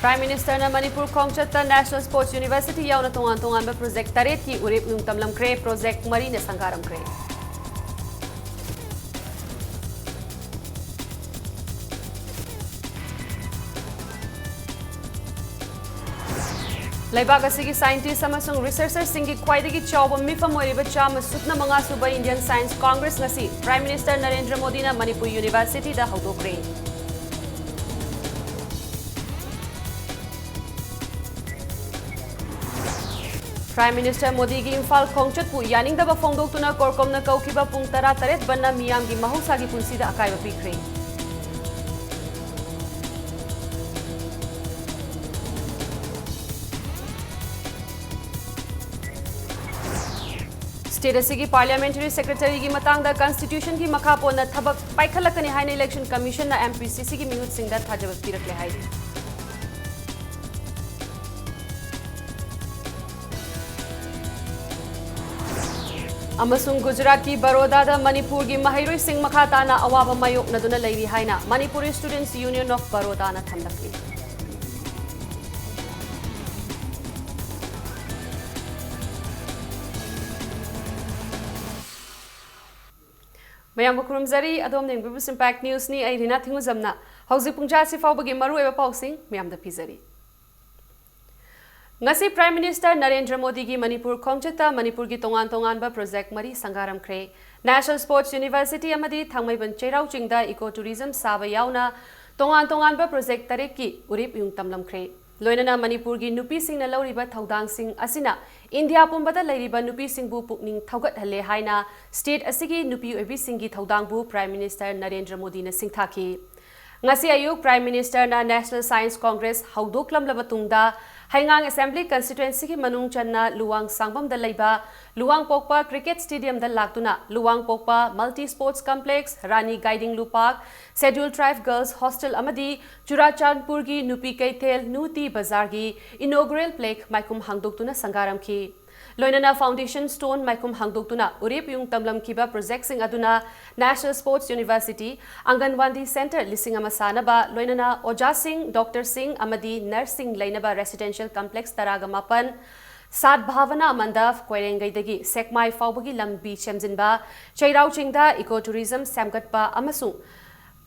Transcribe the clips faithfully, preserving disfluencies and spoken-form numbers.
Prime Ministerꯅ Manipur ꯈꯣꯡꯆꯠꯇ National Sports University ꯌꯥꯎꯅ ꯇꯣꯉꯥꯟ ꯇꯣꯉꯥꯟꯕ project ꯇꯔꯦꯠꯀꯤ ꯎꯔꯦꯞ ꯌꯨꯡ ꯇꯝꯂꯝꯈ꯭ꯔꯦ, project ꯃꯔꯤꯅ ꯁꯪꯒꯥꯔꯝꯈ꯭ꯔꯦ꯫ ꯂꯩꯕꯥꯛ ꯑꯁꯤꯒꯤ scientist ꯑꯃꯁꯨꯡ researcherꯁꯤꯡꯒꯤ ꯈ꯭ꯋꯥꯏꯗꯒꯤ ꯆꯥꯎꯕ ꯃꯤꯐꯝ ꯑꯣꯏꯔꯤꯕ ꯆꯥꯝꯃ ꯁꯨꯞꯅ ꯃꯉꯥ ꯁꯨꯕ Indian Science Congress ꯉꯁꯤ Prime Minister ꯅꯔꯦꯟꯗ꯭ꯔ ꯃꯣꯗꯤꯅ ꯃꯅꯤꯄꯨꯔ Universityꯗ ꯍꯧꯗꯣꯛꯈ꯭ꯔꯦ꯫ Prime Minister ꯃꯣꯗꯤꯒꯤ ꯏꯝꯐꯥꯜ ꯈꯣꯡꯆꯠꯄꯨ ꯌꯥꯅꯤꯡꯗꯕ ꯐꯣꯡꯗꯣꯛꯇꯨꯅ ꯀꯣꯔꯀꯣꯝꯅ ꯀꯧꯈꯤꯕ ꯄꯨꯡ ꯇꯔꯥꯇꯔꯦꯠ ꯕꯟꯅ ꯃꯤꯌꯥꯝꯒꯤ ꯃꯍꯧꯁꯥꯒꯤ ꯄꯨꯟꯁꯤꯗ ꯑꯀꯥꯏꯕ ꯄꯤꯈ꯭ꯔꯦ꯫ State ꯑꯁꯤꯒꯤ Parliamentary Secretaryꯒꯤ ꯃꯇꯥꯡꯗ Constitutionꯒꯤ ꯃꯈꯥ ꯄꯣꯟꯅ ꯊꯕꯛ ꯄꯥꯏꯈꯠꯂꯛꯀꯅꯤ ꯍꯥꯏꯅ Election Commissionꯅ MPCCꯒꯤ ꯃꯤꯍꯨꯠꯁꯤꯡꯗ ꯊꯥꯖꯕ ꯄꯤꯔꯛꯂꯦ ꯍꯥꯏꯔꯤ꯫ ꯑꯃꯁꯨꯡ ꯒꯨꯖꯔꯥꯠꯀꯤ ꯕꯔꯣꯗꯥꯗ ꯃꯅꯤꯄꯨꯔꯒꯤ ꯃꯍꯩꯔꯣꯏꯁꯤꯡ ꯃꯈꯥ ꯇꯥꯅ ꯑꯋꯥꯕ ꯃꯥꯌꯣꯛꯅꯗꯨꯅ ꯂꯩꯔꯤ ꯍꯥꯏꯅ Manipur Students Union of Barodaꯅ ꯊꯝꯂꯛꯂꯤ꯫ ꯃꯌꯥꯝꯕꯨ ꯈꯨꯔꯨꯝꯖꯔꯤ꯫ ꯑꯗꯣꯝꯅ ꯌꯦꯡꯕꯤꯕꯁꯤ Impact Newsꯅꯤ꯫ ꯑꯩ ꯔꯤꯅꯥ ꯊꯤꯡꯉꯨꯖꯝꯅ ꯍꯧꯖꯤꯛ ꯄꯨꯡ ꯇꯔꯥ ꯑꯁꯤ ꯐꯥꯎꯕꯒꯤ ꯃꯔꯨꯑꯣꯏꯕ ꯄꯥꯎꯁꯤꯡ ꯃꯌꯥꯝꯗ ꯄꯤꯖꯔꯤ꯫ ꯉꯁꯤ Prime Minister ꯅꯔꯦꯟꯗ꯭ꯔ ꯃꯣꯗꯤꯒꯤ ꯃꯅꯤꯄꯨꯔ ꯈꯣꯡꯆꯠꯇ ꯃꯅꯤꯄꯨꯔꯒꯤ ꯇꯣꯉꯥꯟ ꯇꯣꯉꯥꯟꯕ project ꯃꯔꯤ ꯁꯪꯒꯥꯔꯝꯈ꯭ꯔꯦ꯫ National Sports University ꯑꯃꯗꯤ ꯊꯥꯡꯃꯩꯕꯟ ꯆꯩꯔꯥꯎ ꯆꯤꯡꯗ eco tourism ꯁꯥꯕ ꯌꯥꯎꯅ ꯇꯣꯉꯥꯟ ꯇꯣꯉꯥꯟꯕ project ꯇꯔꯦꯠꯀꯤ ꯎꯔꯦꯞ ꯌꯨꯡ ꯇꯝꯂꯝꯈ꯭ꯔꯦ꯫ ꯂꯣꯏꯅꯅ ꯃꯅꯤꯄꯨꯔꯒꯤ ꯅꯨꯄꯤꯁꯤꯡꯅ ꯂꯧꯔꯤꯕ ꯊꯧꯗꯥꯡꯁꯤꯡ ꯑꯁꯤꯅ ꯏꯟꯗꯤꯌꯥ ꯄꯨꯝꯕꯗ ꯂꯩꯔꯤꯕ ꯅꯨꯄꯤꯁꯤꯡꯕꯨ ꯄꯨꯛꯅꯤꯡ ꯊꯧꯒꯠꯍꯜꯂꯦ ꯍꯥꯏꯅ state ꯑꯁꯤꯒꯤ ꯅꯨꯄꯤ ꯑꯣꯏꯕꯤꯁꯤꯡꯒꯤ ꯊꯧꯗꯥꯡꯕꯨ Prime Minister ꯅꯔꯦꯟꯗ꯭ꯔ ꯃꯣꯗꯤꯅ ꯁꯤꯡꯊꯥꯈꯤ꯫ ꯉꯁꯤ ꯑꯌꯨꯛ Prime Ministerꯅ National Science Congress ꯍꯧꯗꯣꯛꯂꯝꯂꯕ ꯇꯨꯡꯗ, ꯍꯩꯉꯥꯡ Assembly Constituencyꯒꯤ ꯃꯅꯨꯡ ꯆꯟꯅ ꯂꯨꯋꯥꯡ ꯁꯥꯡꯕꯝꯗ ꯂꯩꯕ ꯂꯨꯋꯥꯡꯄꯣꯛꯄ Cricket Stadiumꯗ ꯂꯥꯛꯇꯨꯅ ꯂꯨꯋꯥꯡꯄꯣꯛꯄ Multi Sports Complex, ꯔꯥꯅꯤ ꯒꯥꯏꯗꯤꯡꯂꯨ Park, Scheduled Tribe Girls Hostel ꯑꯃꯗꯤ ꯆꯨꯔꯥꯆꯥꯟꯄꯨꯔꯒꯤ ꯅꯨꯄꯤ ꯀꯩꯊꯦꯜ ꯅꯨ ꯇꯤ ꯕꯖꯥꯔꯒꯤ inaugural plaque ꯃꯥꯏꯈꯨꯝ ꯍꯥꯡꯗꯣꯛꯇꯨꯅ ꯁꯪꯒꯥꯔꯝꯈꯤ꯫ ꯂꯣꯏꯅꯅ foundation stone ꯃꯥꯏꯈꯨꯝ ꯍꯥꯡꯗꯣꯛꯇꯨꯅ ꯎꯔꯤꯞ ꯌꯨꯡ ꯇꯝꯂꯝꯈꯤꯕ projectꯁꯤꯡ ꯑꯗꯨꯅ National Sports University, ꯑꯪꯒꯟꯋꯥꯗꯤ centre ꯂꯤꯁꯤꯡ ꯑꯃ ꯁꯥꯅꯕ, ꯂꯣꯏꯅꯅ ꯑꯣꯖꯥꯁꯤꯡ, doctorꯁꯤꯡ ꯑꯃꯗꯤ nurseꯁꯤꯡ ꯂꯩꯅꯕ residential complex ꯇꯔꯥꯒ ꯃꯥꯄꯟ, ꯁꯥꯠ ꯚꯥꯕꯅꯥ ꯃꯟꯗꯞ, ꯀꯣꯏꯔꯦꯡꯒꯩꯗꯒꯤ ꯁꯦꯛꯃꯥꯏ ꯐꯥꯎꯕꯒꯤ ꯂꯝꯕꯤ ꯁꯦꯝꯖꯤꯟꯕ, ꯆꯩꯔꯥꯎ ꯆꯤꯡꯗ eco tourism ꯁꯦꯝꯒꯠꯄ ꯑꯃꯁꯨꯡ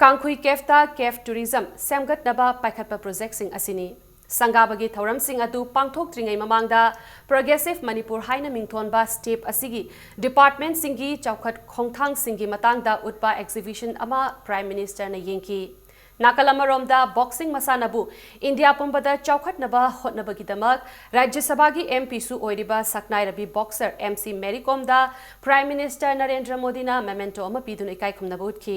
ꯀꯥꯡꯈꯨꯏ caveꯇ cave tourism ꯁꯦꯝꯒꯠꯅꯕ ꯄꯥꯏꯈꯠꯄ projectꯁꯤꯡ ꯑꯁꯤꯅꯤ꯫ ꯁꯪꯒꯥꯕꯒꯤ ꯊꯧꯔꯝꯁꯤꯡ ꯑꯗꯨ ꯄꯥꯡꯊꯣꯛꯇ꯭ꯔꯤꯉꯩ ꯃꯃꯥꯡꯗ Progressive Manipur ꯍꯥꯏꯅ ꯃꯤꯡꯊꯣꯟꯕ state ꯑꯁꯤꯒꯤ departmentꯁꯤꯡꯒꯤ ꯆꯥꯎꯈꯠ ꯈꯣꯡꯊꯥꯡꯁꯤꯡꯒꯤ ꯃꯇꯥꯡꯗ ꯎꯠꯄ exhibition ꯑꯃ Prime Ministerꯅ ꯌꯦꯡꯈꯤ꯫ ꯅꯥꯀꯜ ꯑꯃꯔꯣꯝꯗ, boxing ꯃꯁꯥꯟꯅꯕꯨ ꯏꯟꯗꯤꯌꯥ ꯄꯨꯝꯕꯗ ꯆꯥꯎꯈꯠꯅꯕ ꯍꯣꯠꯅꯕꯒꯤꯗꯃꯛ ꯔꯥꯖ꯭ꯌ ꯁꯚꯥꯒꯤ MPꯁꯨ ꯑꯣꯏꯔꯤꯕ ꯁꯛꯅꯥꯏꯔꯕꯤ boxer MC Mary Komꯗ Prime Minister Narendra ꯃꯣꯗꯤꯅ memento ꯑꯃ ꯄꯤꯗꯨꯅ ꯏꯀꯥꯏ ꯈꯨꯝꯅꯕ ꯎꯠꯈꯤ꯫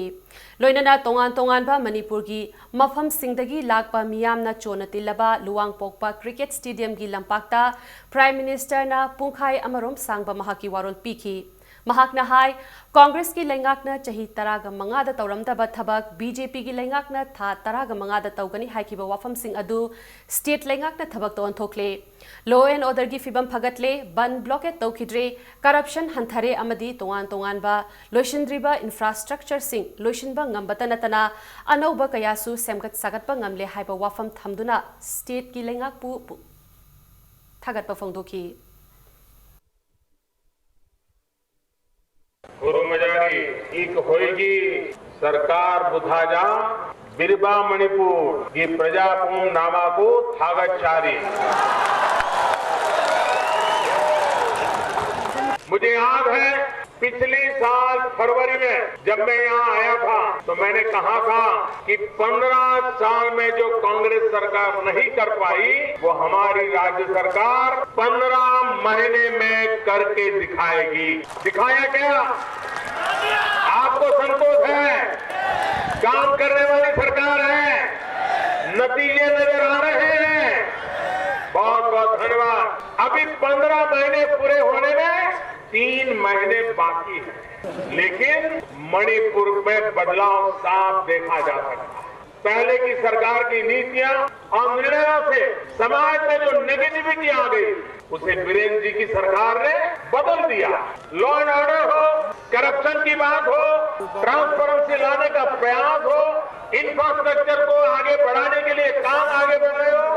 ꯂꯣꯏꯅꯅ ꯇꯣꯉꯥꯟ ꯇꯣꯉꯥꯟꯕ ꯃꯅꯤꯄꯨꯔꯒꯤ ꯃꯐꯝꯁꯤꯡꯗꯒꯤ ꯂꯥꯛꯄ ꯃꯤꯌꯥꯝꯅ ꯆꯣꯟꯅ ꯇꯤꯜꯂꯕ ꯂꯨꯋꯥꯡꯄꯣꯛꯄ cricket stadiumꯒꯤ ꯂꯝꯄꯥꯛꯇ Prime Ministerꯅ ꯄꯨꯡꯈꯥꯏ ꯑꯃꯔꯣꯝ ꯁꯥꯡꯕ ꯃꯍꯥꯛꯀꯤ ꯋꯥꯔꯣꯜ ꯄꯤꯈꯤ꯫ ꯃꯍꯥꯛꯅ ꯍꯥꯏ, ꯀꯣꯡꯒ꯭ꯔꯦꯁꯀꯤ ꯂꯩꯉꯥꯛꯅ ꯆꯍꯤ ꯇꯔꯥꯒ ꯃꯉꯥꯗ ꯇꯧꯔꯝꯗꯕ ꯊꯕꯛ BJPꯒꯤ ꯂꯩꯉꯥꯛꯅ ꯊꯥ ꯇꯔꯥꯒ ꯃꯉꯥꯗ ꯇꯧꯒꯅꯤ ꯍꯥꯏꯈꯤꯕ ꯋꯥꯐꯝꯁꯤꯡ ꯑꯗꯨ state ꯂꯩꯉꯥꯛꯅ ꯊꯕꯛꯇ ꯑꯣꯟꯊꯣꯛꯂꯦ꯫ Law and orderꯒꯤ ꯐꯤꯕꯝ ꯐꯒꯠꯂꯦ, ꯕꯟ blockade ꯇꯧꯈꯤꯗ꯭ꯔꯦ, corruption ꯍꯟꯊꯔꯦ ꯑꯃꯗꯤ ꯇꯣꯉꯥꯟ ꯇꯣꯉꯥꯟꯕ ꯂꯣꯏꯁꯤꯟꯗ꯭ꯔꯤꯕ infrastructureꯁꯤꯡ ꯂꯣꯏꯁꯤꯟꯕ ꯉꯝꯕꯇ ꯅꯠꯇꯅ ꯑꯅꯧꯕ ꯀꯌꯥꯁꯨ ꯁꯦꯝꯒꯠ ꯁꯥꯒꯠꯄ ꯉꯝꯂꯦ ꯍꯥꯏꯕ ꯋꯥꯐꯝ ꯊꯝꯗꯨꯅ stateꯀꯤ ꯂꯩꯉꯥꯛꯄꯨ ꯄꯨ-, ꯊꯥꯒꯠꯄ ꯐꯣꯡꯗꯣꯛꯈꯤ꯫ ꯈꯨꯔꯨꯝꯖꯔꯤ, ꯏꯛ ꯍꯣꯏꯒꯤ ꯁꯔꯀꯥꯔ ꯕꯨꯙꯥꯖꯥ ꯕꯤꯔꯕꯥ ꯃꯅꯤꯄꯨꯔꯒꯤ ꯄ꯭ꯔꯖꯥ ꯄꯨꯝꯅꯃꯛꯄꯨ ꯊꯥꯒꯠꯆꯔꯤ꯫ मुझे याद है, पिछले साल फरवरी में जब मैं यहाँ आया था, तो मैंने कहा था कि पन्द्रह साल में जो कांग्रेस सरकार नहीं कर पाई, वो हमारी राज्य सरकार पन्द्रह महीने में करके दिखाएगी। दिखाया क्या? आपको संतोष है? काम करने वाली सरकार है, नतीजे नजर आ रहे हैं। बहुत बहुत धन्यवाद। अभी पन्द्रह महीने पूरे होने में तीन महीने बाकी है, लेकिन मणिपुर में बदलाव साफ देखा जा सकता है। पहले की सरकार की नीतियां और निर्णयों से समाज में जो नेगेटिविटी आ गई, उसे बीरेन जी की सरकार ने बदल दिया। लॉ एंड ऑर्डर हो, करप्शन की बात हो, ट्रांसपेरेंसी लाने का प्रयास हो, इंफ्रास्ट्रक्चर को आगे बढ़ाने के लिए काम आगे बढ़ रहे हो,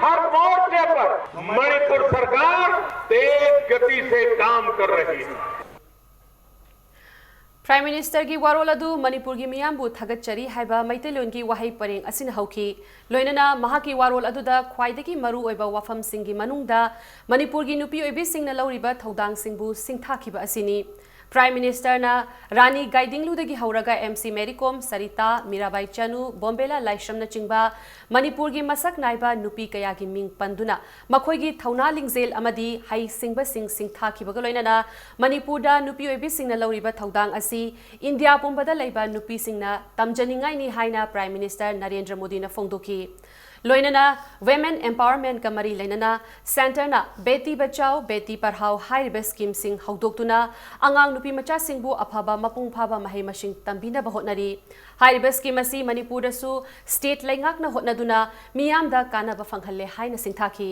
हर मोर्चे पर मणिपुर सरकार तेज गति से काम कर रही है। Prime Ministerꯒꯤ ꯋꯥꯔꯣꯜ ꯑꯗꯨ ꯃꯅꯤꯄꯨꯔꯒꯤ ꯃꯤꯌꯥꯝꯕꯨ ꯊꯥꯒꯠꯆꯔꯤ ꯍꯥꯏꯕ ꯃꯩꯇꯩꯂꯣꯟꯒꯤ ꯋꯥꯍꯩ ꯄꯔꯦꯡ ꯑꯁꯤꯅ ꯍꯧꯈꯤ꯫ ꯂꯣꯏꯅꯅ ꯃꯍꯥꯛꯀꯤ ꯋꯥꯔꯣꯜ ꯑꯗꯨꯗ ꯈ꯭ꯋꯥꯏꯗꯒꯤ ꯃꯔꯨ ꯑꯣꯏꯕ ꯋꯥꯐꯝꯁꯤꯡꯒꯤ ꯃꯅꯨꯡꯗ ꯃꯅꯤꯄꯨꯔꯒꯤ ꯅꯨꯄꯤ ꯑꯣꯏꯕꯤꯁꯤꯡꯅ ꯂꯧꯔꯤꯕ ꯊꯧꯗꯥꯡꯁꯤꯡꯕꯨ ꯁꯤꯡꯊꯥꯈꯤꯕ ꯑꯁꯤꯅꯤ꯫ Prime Ministerꯅ ꯔꯥꯅꯤ ꯒꯥꯏꯗꯤꯡꯂꯨꯗꯒꯤ ꯍꯧꯔꯒ M C Mary Kom, Sarita, Mirabai Chanu, ꯕꯣꯝꯕꯦꯂꯥ ꯂꯥꯏꯁ꯭ꯔꯝꯅꯆꯤꯡꯕ ꯃꯅꯤꯄꯨꯔꯒꯤ ꯃꯁꯛ ꯅꯥꯏꯕ ꯅꯨꯄꯤ ꯀꯌꯥꯒꯤ ꯃꯤꯡ ꯄꯟꯗꯨꯅ ꯃꯈꯣꯏꯒꯤ ꯊꯧꯅꯥ ꯂꯤꯡꯖꯦꯜ ꯑꯃꯗꯤ ꯍꯩ ꯁꯤꯡꯕꯁꯤꯡ ꯁꯤꯡꯊꯥꯈꯤꯕꯒ ꯂꯣꯏꯅꯅ ꯃꯅꯤꯄꯨꯔꯗ ꯅꯨꯄꯤ ꯑꯣꯏꯕꯤꯁꯤꯡꯅ ꯂꯧꯔꯤꯕ ꯊꯧꯗꯥꯡ ꯑꯁꯤ ꯏꯟꯗꯤꯌꯥ ꯄꯨꯝꯕꯗ ꯂꯩꯕ ꯅꯨꯄꯤꯁꯤꯡꯅ ꯇꯝꯖꯅꯤꯡꯉꯥꯏꯅꯤ ꯍꯥꯏꯅ Prime Minister ꯅꯔꯦꯟꯗ꯭ꯔ ꯃꯣꯗꯤꯅ ꯐꯣꯡꯗꯣꯛꯈꯤ꯫ ꯂꯣꯏꯅꯅ Women Empowermentꯀ ꯃꯔꯤ ꯂꯩꯅꯅ Centreꯅ Beti Bachao, Beti Padhao ꯍꯥꯏꯔꯤꯕ schemeꯁꯤꯡ ꯍꯧꯗꯣꯛꯇꯨꯅ ꯑꯉꯥꯡ ꯅꯨꯄꯤ ꯃꯆꯥꯁꯤꯡꯕꯨ ꯑꯐꯕ ꯃꯄꯨꯡ ꯐꯥꯕ ꯃꯍꯩ ꯃꯁꯤꯡ ꯇꯝꯕꯤꯅꯕ ꯍꯣꯠꯅꯔꯤ꯫ ꯍꯥꯏꯔꯤꯕ scheme ꯑꯁꯤ ꯃꯅꯤꯄꯨꯔꯗꯁꯨ state ꯂꯩꯉꯥꯛꯅ ꯍꯣꯠꯅꯗꯨꯅ ꯃꯤꯌꯥꯝꯗ ꯀꯥꯟꯅꯕ ꯐꯪꯍꯜꯂꯦ ꯍꯥꯏꯅ ꯁꯤꯡꯊꯥꯈꯤ꯫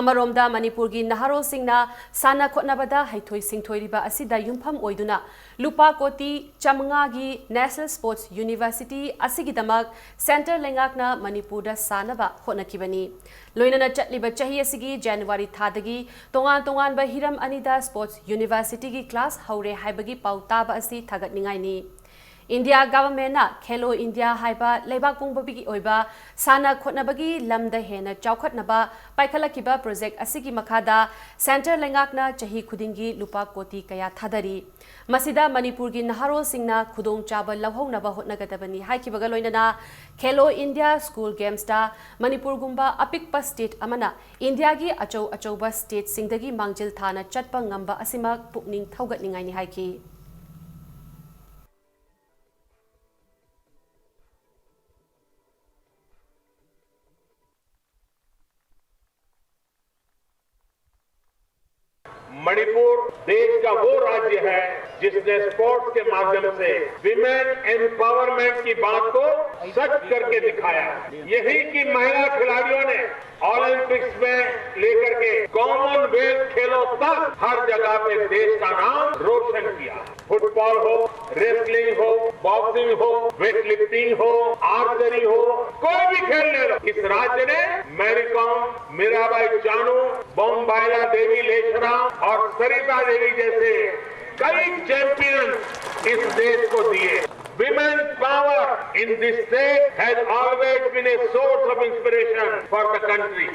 ꯑꯃꯔꯣꯝꯗ ꯃꯅꯤꯄꯨꯔꯒꯤ ꯅꯍꯥꯔꯣꯜꯁꯤꯡꯅ ꯁꯥꯟꯅ ꯈꯣꯠꯅꯕꯗ ꯍꯩꯊꯣꯏ ꯁꯤꯡꯊꯣꯏꯔꯤꯕ ꯑꯁꯤꯗ ꯌꯨꯝꯐꯝ ꯑꯣꯏꯗꯨꯅ ꯂꯨꯄꯥ ꯀꯣꯇꯤ ꯆꯥꯃꯉꯥꯒꯤ National Sports University ꯑꯁꯤꯒꯤꯗꯃꯛ Centre ꯂꯩꯉꯥꯛꯅ ꯃꯅꯤꯄꯨꯔꯗ ꯁꯥꯅꯕ ꯍꯣꯠꯅꯈꯤꯕꯅꯤ꯫ ꯂꯣꯏꯅꯅ ꯆꯠꯂꯤꯕ ꯆꯍꯤ ꯑꯁꯤꯒꯤ January ꯊꯥꯗꯒꯤ ꯇꯣꯉꯥꯟ ꯇꯣꯉꯥꯟꯕ ꯍꯤꯔꯝ ꯑꯅꯤꯗ Sports Universityꯒꯤ class ꯍꯧꯔꯦ ꯍꯥꯏꯕꯒꯤ ꯄꯥꯎ ꯇꯥꯕ ꯑꯁꯤ ꯊꯥꯒꯠꯅꯤꯡꯉꯥꯏꯅꯤ꯫ India Governmentꯅ Khelo India ꯍꯥꯏꯕ ꯂꯩꯕꯥꯛ ꯄꯨꯝꯕꯒꯤ ꯑꯣꯏꯕ ꯁꯥꯟꯅ ꯈꯣꯠꯅꯕꯒꯤ ꯂꯝꯗ ꯍꯦꯟꯅ ꯆꯥꯎꯈꯠꯅꯕ ꯄꯥꯏꯈꯠꯂꯛꯈꯤꯕ project ꯑꯁꯤꯒꯤ ꯃꯈꯥꯗ Centre ꯂꯩꯉꯥꯛꯅ ꯆꯍꯤ ꯈꯨꯗꯤꯡꯒꯤ ꯂꯨꯄꯥ ꯀꯣꯇꯤ ꯀꯌꯥ ꯊꯥꯗꯔꯤ꯫ ꯃꯁꯤꯗ ꯃꯅꯤꯄꯨꯔꯒꯤ ꯅꯍꯥꯔꯣꯜꯁꯤꯡꯅ ꯈꯨꯗꯣꯡꯆꯥꯕ ꯂꯧꯍꯧꯅꯕ ꯍꯣꯠꯅꯒꯗꯕꯅꯤ ꯍꯥꯏꯈꯤꯕꯒ ꯂꯣꯏꯅꯅ Khelo India School Gamesꯇ ꯃꯅꯤꯄꯨꯔꯒꯨꯝꯕ ꯑꯄꯤꯛꯄ state ꯑꯃꯅ ꯏꯟꯗꯤꯌꯥꯒꯤ ꯑꯆꯧ ꯑꯆꯧꯕ stateꯁꯤꯡꯗꯒꯤ ꯃꯥꯡꯖꯤꯜ ꯊꯥꯅ ꯆꯠꯄ ꯉꯝꯕ ꯑꯁꯤꯃꯛ ꯄꯨꯛꯅꯤꯡ ꯊꯧꯒꯠꯅꯤꯡꯉꯥꯏꯅꯤ ꯍꯥꯏꯈꯤ꯫ मणिपुर देश का वो राज्य है जिसने स्पोर्ट्स के माध्यम से विमेन एम्पावरमेंट की बात को सच करके दिखाया। यही कि महिला खिलाड़ियों ने ओलंपिक्स में लेकर के कॉमनवेल्थ खेलों तक हर जगह पे देश का नाम रोशन किया। फुटबॉल हो, रेसलिंग हो, बॉक्सिंग हो, वेट लिफ्टिंग हो, आर्चरी हो, कोई भी खेल ले लो, इस राज्य ने मैरी कॉम, मीराबाई चानू, बोम्बाइला देवी लेशराम और सरिता देवी जैसे कई चैंपियन इस देश को दिए। Women's power in this state has always been a source of inspiration for the country.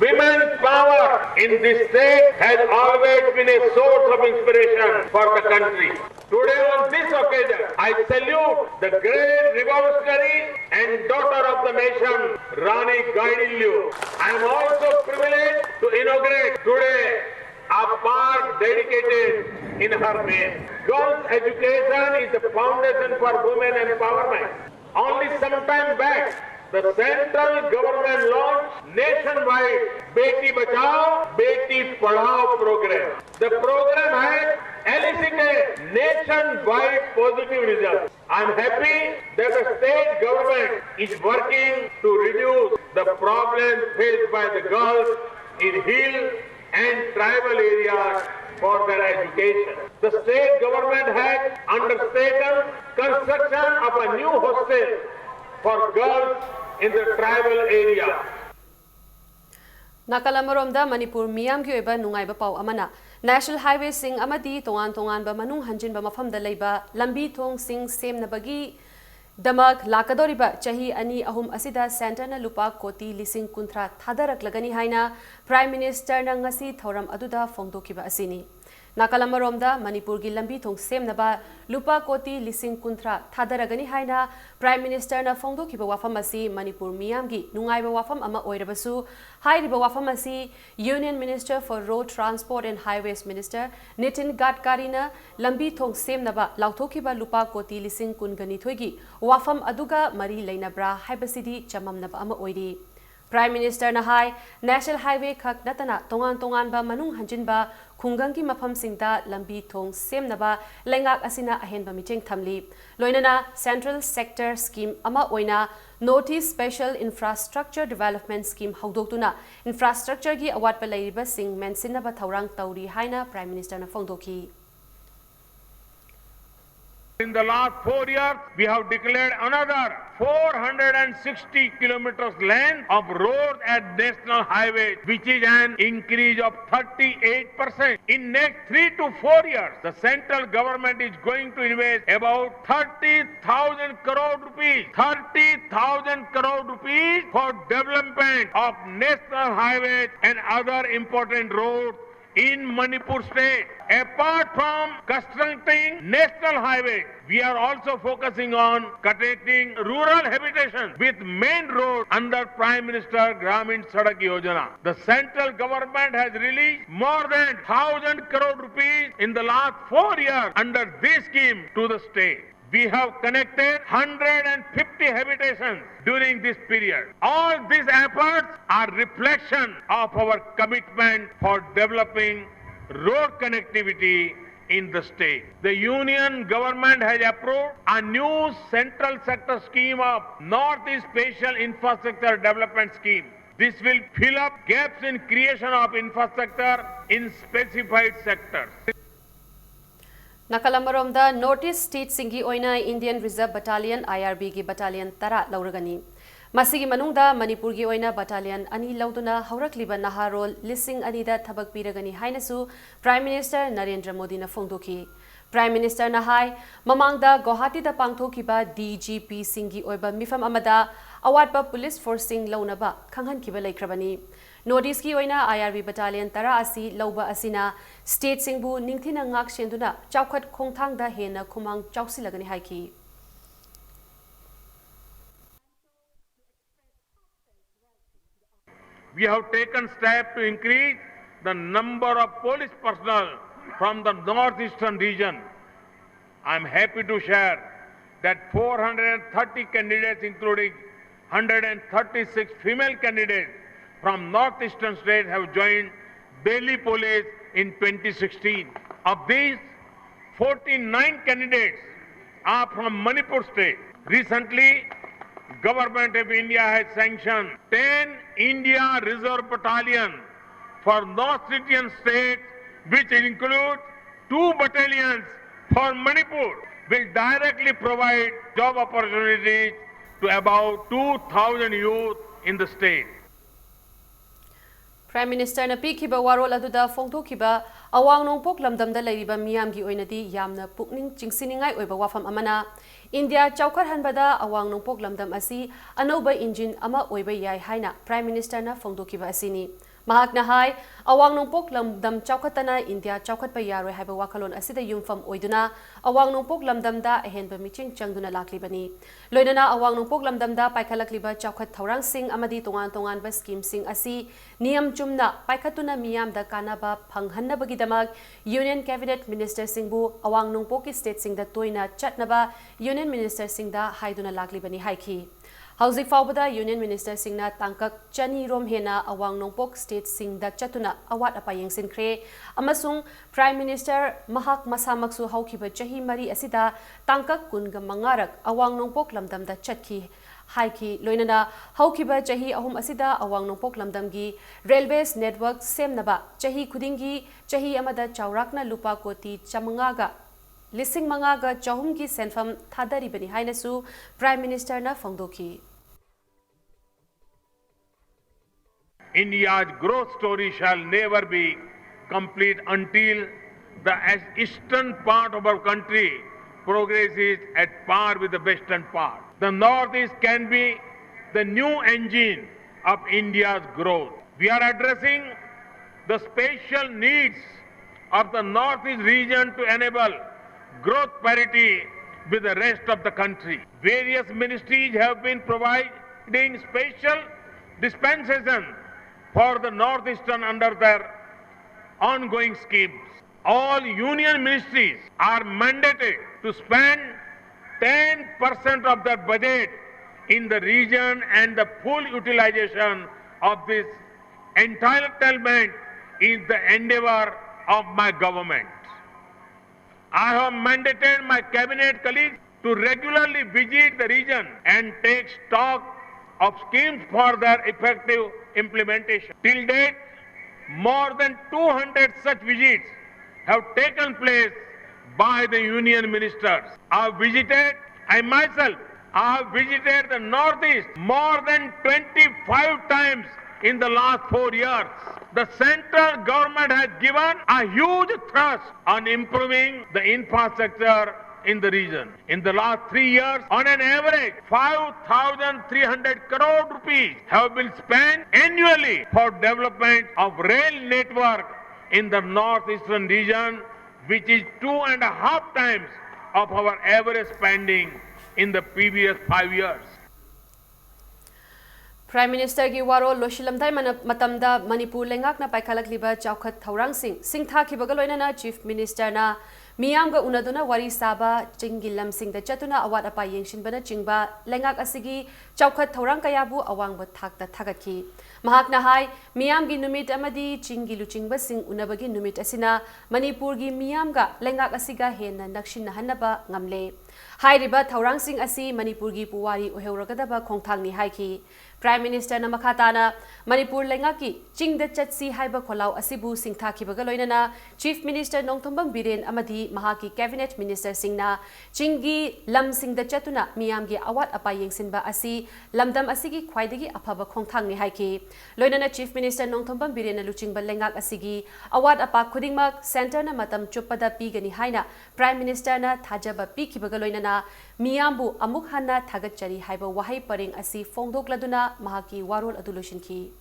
Women's power in this state has always been a source of inspiration for the country. Today, on this occasion, I salute the great revolutionary and daughter of the nation, Rani Gaidinliu. I am also privileged to inaugurate today a park dedicated in her name. Girls' education is the foundation for women empowerment. Only some time back, the central government launched nationwide Beti Bachao, Beti Padhao program. The program has elicited nationwide positive results. I am happy that the state government is working to reduce the problems faced by the girls in hill and tribal areas for their education. The state government has undertaken construction of a new hostel for girls in the tribal area. ꯅꯥꯀꯜ ꯑꯃꯔꯣꯝꯗ ꯃꯅꯤꯄꯨꯔ ꯃꯤꯌꯥꯝꯒꯤ ꯑꯣꯏꯕ ꯅꯨꯡꯉꯥꯏꯕ ꯄꯥꯎ ꯑꯃꯅ, national ꯍꯥꯏꯋꯦꯁꯤꯡ ꯑꯃꯗꯤ ꯇꯣꯉꯥꯟ ꯇꯣꯉꯥꯟꯕ ꯃꯅꯨꯡ ꯍꯟꯖꯤꯟꯕ ꯃꯐꯝꯗ ꯂꯩꯕ ꯂꯝꯕꯤ ꯊꯣꯡꯁꯤꯡ ꯁꯦꯝꯅꯕꯒꯤꯗꯃꯛ ꯂꯥꯛꯀꯗꯧꯔꯤꯕ ꯆꯍꯤ ꯑꯅꯤ ꯑꯍꯨꯝ ꯑꯁꯤꯗ ꯁꯦꯟꯇꯔꯅ ꯂꯨꯄꯥ ꯀꯣꯇꯤ ꯂꯤꯁꯤꯡ ꯀꯨꯟꯊ꯭ꯔꯥ ꯊꯥꯗꯔꯛꯂꯒꯅꯤ ꯍꯥꯏꯅ ꯄ꯭ꯔꯥꯏꯝ ꯃꯤꯅꯤꯁꯇꯔꯅ ꯉꯁꯤ ꯊꯧꯔꯝ ꯑꯗꯨꯗ ꯐꯣꯡꯗꯣꯛꯈꯤꯕ ꯑꯁꯤꯅꯤ꯫ ꯅꯥꯀꯜ ꯑꯃꯔꯣꯝꯗ ꯃꯅꯤꯄꯨꯔꯒꯤ ꯂꯝꯕꯤ ꯊꯣꯡ ꯁꯦꯝꯅꯕ ꯂꯨꯄꯥ ꯀꯣꯇꯤ ꯂꯤꯁꯤꯡ ꯀꯨꯟꯊ꯭ꯔꯥ ꯊꯥꯗꯔꯒꯅꯤ ꯍꯥꯏꯅ ꯄ꯭ꯔꯥꯏꯝ ꯃꯤꯅꯤꯁꯇꯔꯅ ꯐꯣꯡꯗꯣꯛꯈꯤꯕ ꯋꯥꯐꯝ ꯑꯁꯤ ꯃꯅꯤꯄꯨꯔ ꯃꯤꯌꯥꯝꯒꯤ ꯅꯨꯡꯉꯥꯏꯕ ꯋꯥꯐꯝ ꯑꯃ ꯑꯣꯏꯔꯕꯁꯨ, ꯍꯥꯏꯔꯤꯕ ꯋꯥꯐꯝ ꯑꯁꯤ Union Minister for Road Transport and Highways Minister Nitin ꯒꯗꯀꯥꯔꯤꯅ ꯂꯝꯕꯤ ꯊꯣꯡ ꯁꯦꯝꯅꯕ ꯂꯥꯎꯊꯣꯛꯈꯤꯕ ꯂꯨꯄꯥ ꯀꯣꯇꯤ ꯂꯤꯁꯤꯡ ꯀꯨꯟꯒ ꯅꯤꯊꯣꯏꯒꯤ ꯋꯥꯐꯝ ꯑꯗꯨꯒ ꯃꯔꯤ ꯂꯩꯅꯕ꯭ꯔꯥ ꯍꯥꯏꯕꯁꯤꯗꯤ ꯆꯃꯝꯅꯕ ꯑꯃ ꯑꯣꯏꯔꯤ꯫ ꯄ꯭ꯔꯥꯏꯝ ꯃꯤꯅꯤꯁꯇꯔꯅ ꯍꯥꯏ, ꯅꯦꯁꯅꯦꯜ ꯍꯥꯏꯋꯦ ꯈꯛ ꯅꯠꯇꯅ ꯇꯣꯉꯥꯟ ꯇꯣꯉꯥꯟꯕ ꯃꯅꯨꯡ ꯍꯟꯖꯤꯟꯕ ꯈꯨꯡꯒꯪꯒꯤ ꯃꯐꯝꯁꯤꯡꯗ ꯂꯝꯕꯤ ꯊꯣꯡ ꯁꯦꯝꯅꯕ ꯂꯩꯉꯥꯛ ꯑꯁꯤꯅ ꯑꯍꯦꯟꯕ ꯃꯤꯠꯌꯦꯡ ꯊꯝꯂꯤ꯫ ꯂꯣꯏꯅꯅ Central Sector Scheme ꯑꯃ ꯑꯣꯏꯅ North East Special Infrastructure Development Scheme ꯍꯧꯗꯣꯛꯇꯨꯅ infrastructureꯒꯤ ꯑꯋꯥꯠꯄ ꯂꯩꯔꯤꯕꯁꯤꯡ ꯃꯦꯟꯁꯤꯟꯅꯕ ꯊꯧꯔꯥꯡ ꯇꯧꯔꯤ ꯍꯥꯏꯅ Prime Ministerꯅ ꯐꯣꯡꯗꯣꯛꯈꯤ꯫ In the last four years, we have declared another four hundred sixty kilometers length of road at national highways, which is an increase of thirty-eight percent. In next three to four years, the central government is going to invest about thirty thousand crore rupees, thirty thousand crore rupees for development of national highways and other important roads in Manipur state. Apart from constructing national highways, we are also focusing on connecting rural habitation with main road under Prime Minister Gramin Sadak Yojana. The central government has released more than thousand crore rupees in the last four years under this scheme to the state. We have connected hundred and fifty habitations during this period. All these efforts are reflection of our commitment for developing road connectivity in the state. The union government has approved a new central sector scheme of North East Spatial Infrastructure Development Scheme. This will fill up gaps in creation of infrastructure in specified sectors. ꯅꯥꯀꯜ ꯑꯃꯔꯣꯝꯗ North East stateꯁꯤꯡꯒꯤ ꯑꯣꯏꯅ Indian Reserve Battalion, IRBꯒꯤ battalion ꯇꯔꯥ ꯂꯧꯔꯒꯅꯤ꯫ ꯃꯁꯤꯒꯤ ꯃꯅꯨꯡꯗ ꯃꯅꯤꯄꯨꯔꯒꯤ ꯑꯣꯏꯅ battalion ꯑꯅꯤ ꯂꯧꯗꯨꯅ ꯍꯧꯔꯛꯂꯤꯕ ꯅꯍꯥꯔꯣꯜ ꯂꯤꯁꯤꯡ ꯑꯅꯤꯗ ꯊꯕꯛ ꯄꯤꯔꯒꯅꯤ ꯍꯥꯏꯅꯁꯨ Prime Minister ꯅꯔꯦꯟꯗ꯭ꯔ ꯃꯣꯗꯤꯅ ꯐꯣꯡꯗꯣꯛꯈꯤ꯫ Prime Ministerꯅ ꯍꯥꯏ, ꯃꯃꯥꯡꯗ ꯒꯨꯋꯥꯍꯥꯇꯤꯗ ꯄꯥꯡꯊꯣꯛꯈꯤꯕ DGPꯁꯤꯡꯒꯤ ꯑꯣꯏꯕ ꯃꯤꯐꯝ ꯑꯃꯗ ꯑꯋꯥꯠꯄ police forceꯁꯤꯡ ꯂꯧꯅꯕ ꯈꯪꯍꯟꯈꯤꯕ ꯂꯩꯈ꯭ꯔꯕꯅꯤ꯫ North Eastꯀꯤ ꯑꯣꯏꯅ IRB battalion ꯇꯔꯥ ꯑꯁꯤ ꯂꯧꯕ ꯑꯁꯤꯅ stateꯁꯤꯡꯕꯨ ꯅꯤꯡꯊꯤꯅ ꯉꯥꯛ ꯁꯦꯟꯗꯨꯅ ꯆꯥꯎꯈꯠ ꯈꯣꯡꯊꯥꯡꯗ ꯍꯦꯟꯅ ꯈꯨꯃꯥꯡ ꯆꯥꯎꯁꯤꯜꯂꯒꯅꯤ ꯍꯥꯏꯈꯤ꯫ We have taken steps to increase the number of police personnel from the northeastern region. I am happy to share that four hundred thirty candidates, including hundred thirty-six female candidates from northeastern states, have joined Delhi Police in twenty sixteen. Of these, forty-nine candidates are from Manipur state. Recently, Government of India has sanctioned ten India Reserve Battalion for North Indian states, which include two battalions for Manipur, will directly provide job opportunities to about two thousand youth in the state. Prime Ministerꯅ ꯄꯤꯈꯤꯕ ꯋꯥꯔꯣꯜ ꯑꯗꯨꯗ ꯐꯣꯡꯗꯣꯛꯈꯤꯕ ꯑꯋꯥꯡ ꯅꯣꯡꯄꯣꯛ ꯂꯝꯗꯝꯗ ꯂꯩꯔꯤꯕ ꯃꯤꯌꯥꯝꯒꯤ ꯑꯣꯏꯅꯗꯤ ꯌꯥꯝꯅ ꯄꯨꯛꯅꯤꯡ ꯆꯤꯡꯁꯤꯟꯅꯤꯡꯉꯥꯏ ꯑꯣꯏꯕ ꯋꯥꯐꯝ ꯑꯃꯅ, ꯏꯟꯗꯤꯌꯥ ꯆꯥꯎꯈꯠꯍꯟꯕꯗ ꯑꯋꯥꯡ ꯅꯣꯡꯄꯣꯛ ꯂꯝꯗꯝ ꯑꯁꯤ ꯑꯅꯧꯕ ꯏꯟꯖꯤꯟ ꯑꯃ ꯑꯣꯏꯕ ꯌꯥꯏ ꯍꯥꯏꯅ Prime Ministerꯅ ꯐꯣꯡꯗꯣꯛꯈꯤꯕ ꯑꯁꯤꯅꯤ꯫ ꯃꯍꯥꯛꯅ ꯍꯥꯏ, ꯑꯋꯥꯡ ꯅꯣꯡꯄꯣꯛ ꯂꯝꯗꯝ ꯆꯥꯎꯈꯠꯇꯅ ꯏꯟꯗꯤꯌꯥ ꯆꯥꯎꯈꯠꯄ ꯌꯥꯔꯣꯏ ꯍꯥꯏꯕ ꯋꯥꯈꯜꯂꯣꯟ ꯑꯁꯤꯗ ꯌꯨꯝꯐꯝ ꯑꯣꯏꯗꯨꯅ ꯑꯋꯥꯡ ꯅꯣꯡꯄꯣꯛ ꯂꯝꯗꯝꯗ ꯑꯍꯦꯟꯕ ꯃꯤꯠꯌꯦꯡ ꯆꯪꯗꯨꯅ ꯂꯥꯛꯂꯤꯕꯅꯤ꯫ ꯂꯣꯏꯅꯅ ꯑꯋꯥꯡ ꯅꯣꯡꯄꯣꯛ ꯂꯝꯗꯝꯗ ꯄꯥꯏꯈꯠꯂꯛꯂꯤꯕ ꯆꯥꯎꯈꯠ ꯊꯧꯔꯥꯡꯁꯤꯡ ꯑꯃꯗꯤ ꯇꯣꯉꯥꯟ ꯇꯣꯉꯥꯟꯕ scheme ꯁꯤꯡ ꯑꯁꯤ ꯅꯤꯌꯝ ꯆꯨꯝꯅ ꯄꯥꯏꯈꯠꯇꯨꯅ ꯃꯤꯌꯥꯝꯗ ꯀꯥꯟꯅꯕ ꯐꯪꯍꯟꯅꯕꯒꯤꯗꯃꯛ Union Cabinet Minister ꯁꯤꯡꯕꯨ ꯑꯋꯥꯡ ꯅꯣꯡꯄꯣꯛꯀꯤ state ꯁꯤꯡꯗ ꯇꯣꯏꯅ ꯆꯠꯅꯕ Union Minister ꯁꯤꯡꯗ ꯍꯥꯏꯗꯨꯅ ꯂꯥꯛꯂꯤꯕꯅꯤ ꯍꯥꯏꯈꯤ꯫ ꯍꯧꯖꯤꯛ ꯐꯥꯎꯕꯗ Union Minister ꯁꯤꯡꯅ ꯇꯥꯡꯀꯛ ꯆꯅꯤ ꯔꯣꯝ ꯍꯦꯟꯅ ꯑꯋꯥꯡ ꯅꯣꯡꯄꯣꯛ state ꯁꯤꯡꯗ ꯆꯠꯇꯨꯅ ꯑꯋꯥꯠ ꯑꯄꯥ ꯌꯦꯡꯁꯤꯟꯈ꯭ꯔꯦ ꯑꯃꯁꯨꯡ Prime Minister ꯃꯍꯥꯛ ꯃꯁꯥꯃꯛꯁꯨ ꯍꯧꯈꯤꯕ ꯆꯍꯤ ꯃꯔꯤ ꯑꯁꯤꯗ ꯇꯥꯡꯀꯛ ꯀꯨꯟꯒ ꯃꯉꯥ ꯔꯛ ꯑꯋꯥꯡ ꯅꯣꯡꯄꯣꯛ ꯂꯝꯗꯝꯗ ꯆꯠꯈꯤ ꯍꯥꯏꯈꯤ꯫ ꯂꯣꯏꯅꯅ ꯍꯧꯈꯤꯕ ꯆꯍꯤ ꯑꯍꯨꯝ ꯑꯁꯤꯗ ꯑꯋꯥꯡ ꯅꯣꯡꯄꯣꯛ ꯂꯝꯗꯝꯒꯤ railways network ꯁꯦꯝꯅꯕ ꯆꯍꯤ ꯈꯨꯗꯤꯡꯒꯤ ꯆꯍꯤ ꯑꯃꯗ ꯆꯥꯎꯔꯥꯛꯅ ꯂꯨꯄꯥ ꯀꯣꯇꯤ ꯆꯥꯃꯉꯥꯒ ꯂꯤꯁꯤꯡ ꯃꯉꯥꯒ ꯆꯍꯨꯝꯒꯤ ꯁꯦꯟꯐꯝ ꯊꯥꯗꯔꯤꯕꯅꯤ ꯍꯥꯏꯅꯁꯨ Prime Minister ꯅ ꯐꯣꯡꯗꯣꯛꯈꯤ꯫ India's growth story shall never be complete until the eastern part of our country progresses at par with the western part. The Northeast can be the new engine of India's growth. We are addressing the special needs of the Northeast region to enable growth parity with the rest of the country. Various ministries have been providing special dispensation for the Northeastern under their ongoing schemes. All union ministries are mandated to spend ten percent of their budget in the region, and the full utilization of this entitlement is the endeavor of my government. I have mandated my cabinet colleagues to regularly visit the region and take stock of schemes for their effective implementation. Till date, more than two hundred such visits have taken place by the union ministers. I have visited, I myself, I have visited the Northeast more than twenty-five times in the last four years. The central government has given a huge thrust on improving the infrastructure in the region. In the last three years, on an average, five thousand three hundred crore rupees have been spent annually for development of rail network in the northeastern region, which is two and a half times of our average spending in the previous five years. Prime Ministerꯒꯤ ꯋꯥꯔꯣꯜ ꯂꯣꯏꯁꯤꯜꯂꯝꯗꯥꯏ ꯃꯅ- ꯃꯇꯝꯗ ꯃꯅꯤꯄꯨꯔ ꯂꯩꯉꯥꯛꯅ ꯄꯥꯏꯈꯠꯂꯛꯂꯤꯕ ꯆꯥꯎꯈꯠ ꯊꯧꯔꯥꯡꯁꯤꯡ ꯁꯤꯡꯊꯥꯈꯤꯕꯒ ꯂꯣꯏꯅꯅ Chief Ministerꯅ ꯃꯤꯌꯥꯝꯒ ꯎꯅꯗꯨꯅ ꯋꯥꯔꯤ ꯁꯥꯕ, ꯆꯤꯡꯒꯤ ꯂꯝꯁꯤꯡꯗ ꯆꯠꯇꯨꯅ ꯑꯋꯥꯠ ꯑꯄꯥ ꯌꯦꯡꯁꯤꯟꯕꯅꯆꯤꯡꯕ ꯂꯩꯉꯥꯛ ꯑꯁꯤꯒꯤ ꯆꯥꯎꯈꯠ ꯊꯧꯔꯥꯡ ꯀꯌꯥꯕꯨ ꯑꯋꯥꯡꯕ ꯊꯥꯛꯇ ꯊꯥꯒꯠꯈꯤ꯫ ꯃꯍꯥꯛꯅ ꯍꯥꯏ, ꯃꯤꯌꯥꯝꯒꯤ ꯅꯨꯃꯤꯠ ꯑꯃꯗꯤ ꯆꯤꯡꯒꯤ ꯂꯨꯆꯤꯡꯕꯁꯤꯡ ꯎꯅꯕꯒꯤ ꯅꯨꯃꯤꯠ ꯑꯁꯤꯅ ꯃꯅꯤꯄꯨꯔꯒꯤ ꯃꯤꯌꯥꯝꯒ ꯂꯩꯉꯥꯛ ꯑꯁꯤꯒ ꯍꯦꯟꯅ ꯅꯛꯁꯤꯟꯅꯍꯟꯅꯕ ꯉꯝꯂꯦ꯫ ꯍꯥꯏꯔꯤꯕ ꯊꯧꯔꯥꯡꯁꯤꯡ ꯑꯁꯤ ꯃꯅꯤꯄꯨꯔꯒꯤ ꯄꯨꯋꯥꯔꯤ ꯑꯣꯏꯍꯧꯔꯒꯗꯕ ꯈꯣꯡꯊꯥꯡꯅꯤ ꯍꯥꯏꯈꯤ꯫ Prime Ministerꯅ ꯃꯈꯥ ꯇꯥꯅ ꯃꯅꯤꯄꯨꯔ ꯂꯩꯉꯥꯛꯀꯤ ꯆꯤꯡꯗ ꯆꯠꯁꯤ ꯍꯥꯏꯕ ꯈꯣꯜꯂꯥꯎ ꯑꯁꯤꯕꯨ ꯁꯤꯡꯊꯥꯈꯤꯕꯒ ꯂꯣꯏꯅꯅ Chief Minister ꯅꯣꯡꯊꯣꯝꯕꯝ ꯕꯤꯔꯦꯟ ꯑꯃꯗꯤ ꯃꯍꯥꯛꯀꯤ Cabinet Ministerꯁꯤꯡꯅ ꯆꯤꯡꯒꯤ ꯂꯝꯁꯤꯡꯗ ꯆꯠꯇꯨꯅ ꯃꯤꯌꯥꯝꯒꯤ ꯑꯋꯥꯠ ꯑꯄꯥ ꯌꯦꯡꯁꯤꯟꯕ ꯑꯁꯤ ꯂꯝꯗꯝ ꯑꯁꯤꯒꯤ ꯈ꯭ꯋꯥꯏꯗꯒꯤ ꯑꯐꯕ ꯈꯣꯡꯊꯥꯡꯅꯤ ꯍꯥꯏꯈꯤ꯫ ꯂꯣꯏꯅꯅ Chief Minister ꯅꯣꯡꯊꯣꯝꯕꯝ ꯕꯤꯔꯦꯟꯅ ꯂꯨꯆꯤꯡꯕ ꯂꯩꯉꯥꯛ ꯑꯁꯤꯒꯤ ꯑꯋꯥꯠ ꯑꯄꯥ ꯈꯨꯗꯤꯡꯃꯛ Centreꯅ ꯃꯇꯝ ꯆꯨꯞꯄꯗ ꯄꯤꯒꯅꯤ ꯍꯥꯏꯅ Prime Ministerꯅ ꯊꯥꯖꯕ ꯄꯤꯈꯤꯕꯒ ꯂꯣꯏꯅꯅ ꯃꯤꯌꯥꯝꯕꯨ ꯑꯃꯨꯛ ꯍꯟꯅ ꯊꯥꯒꯠꯆꯔꯤ ꯍꯥꯏꯕ ꯋꯥꯍꯩ ꯄꯔꯦꯡ ꯑꯁꯤ ꯐꯣꯡꯗꯣꯛꯂꯗꯨꯅ ꯃꯍꯥꯛꯀꯤ ꯋꯥꯔꯣꯜ ꯑꯗꯨ ꯂꯣꯏꯁꯤꯟꯈꯤ꯫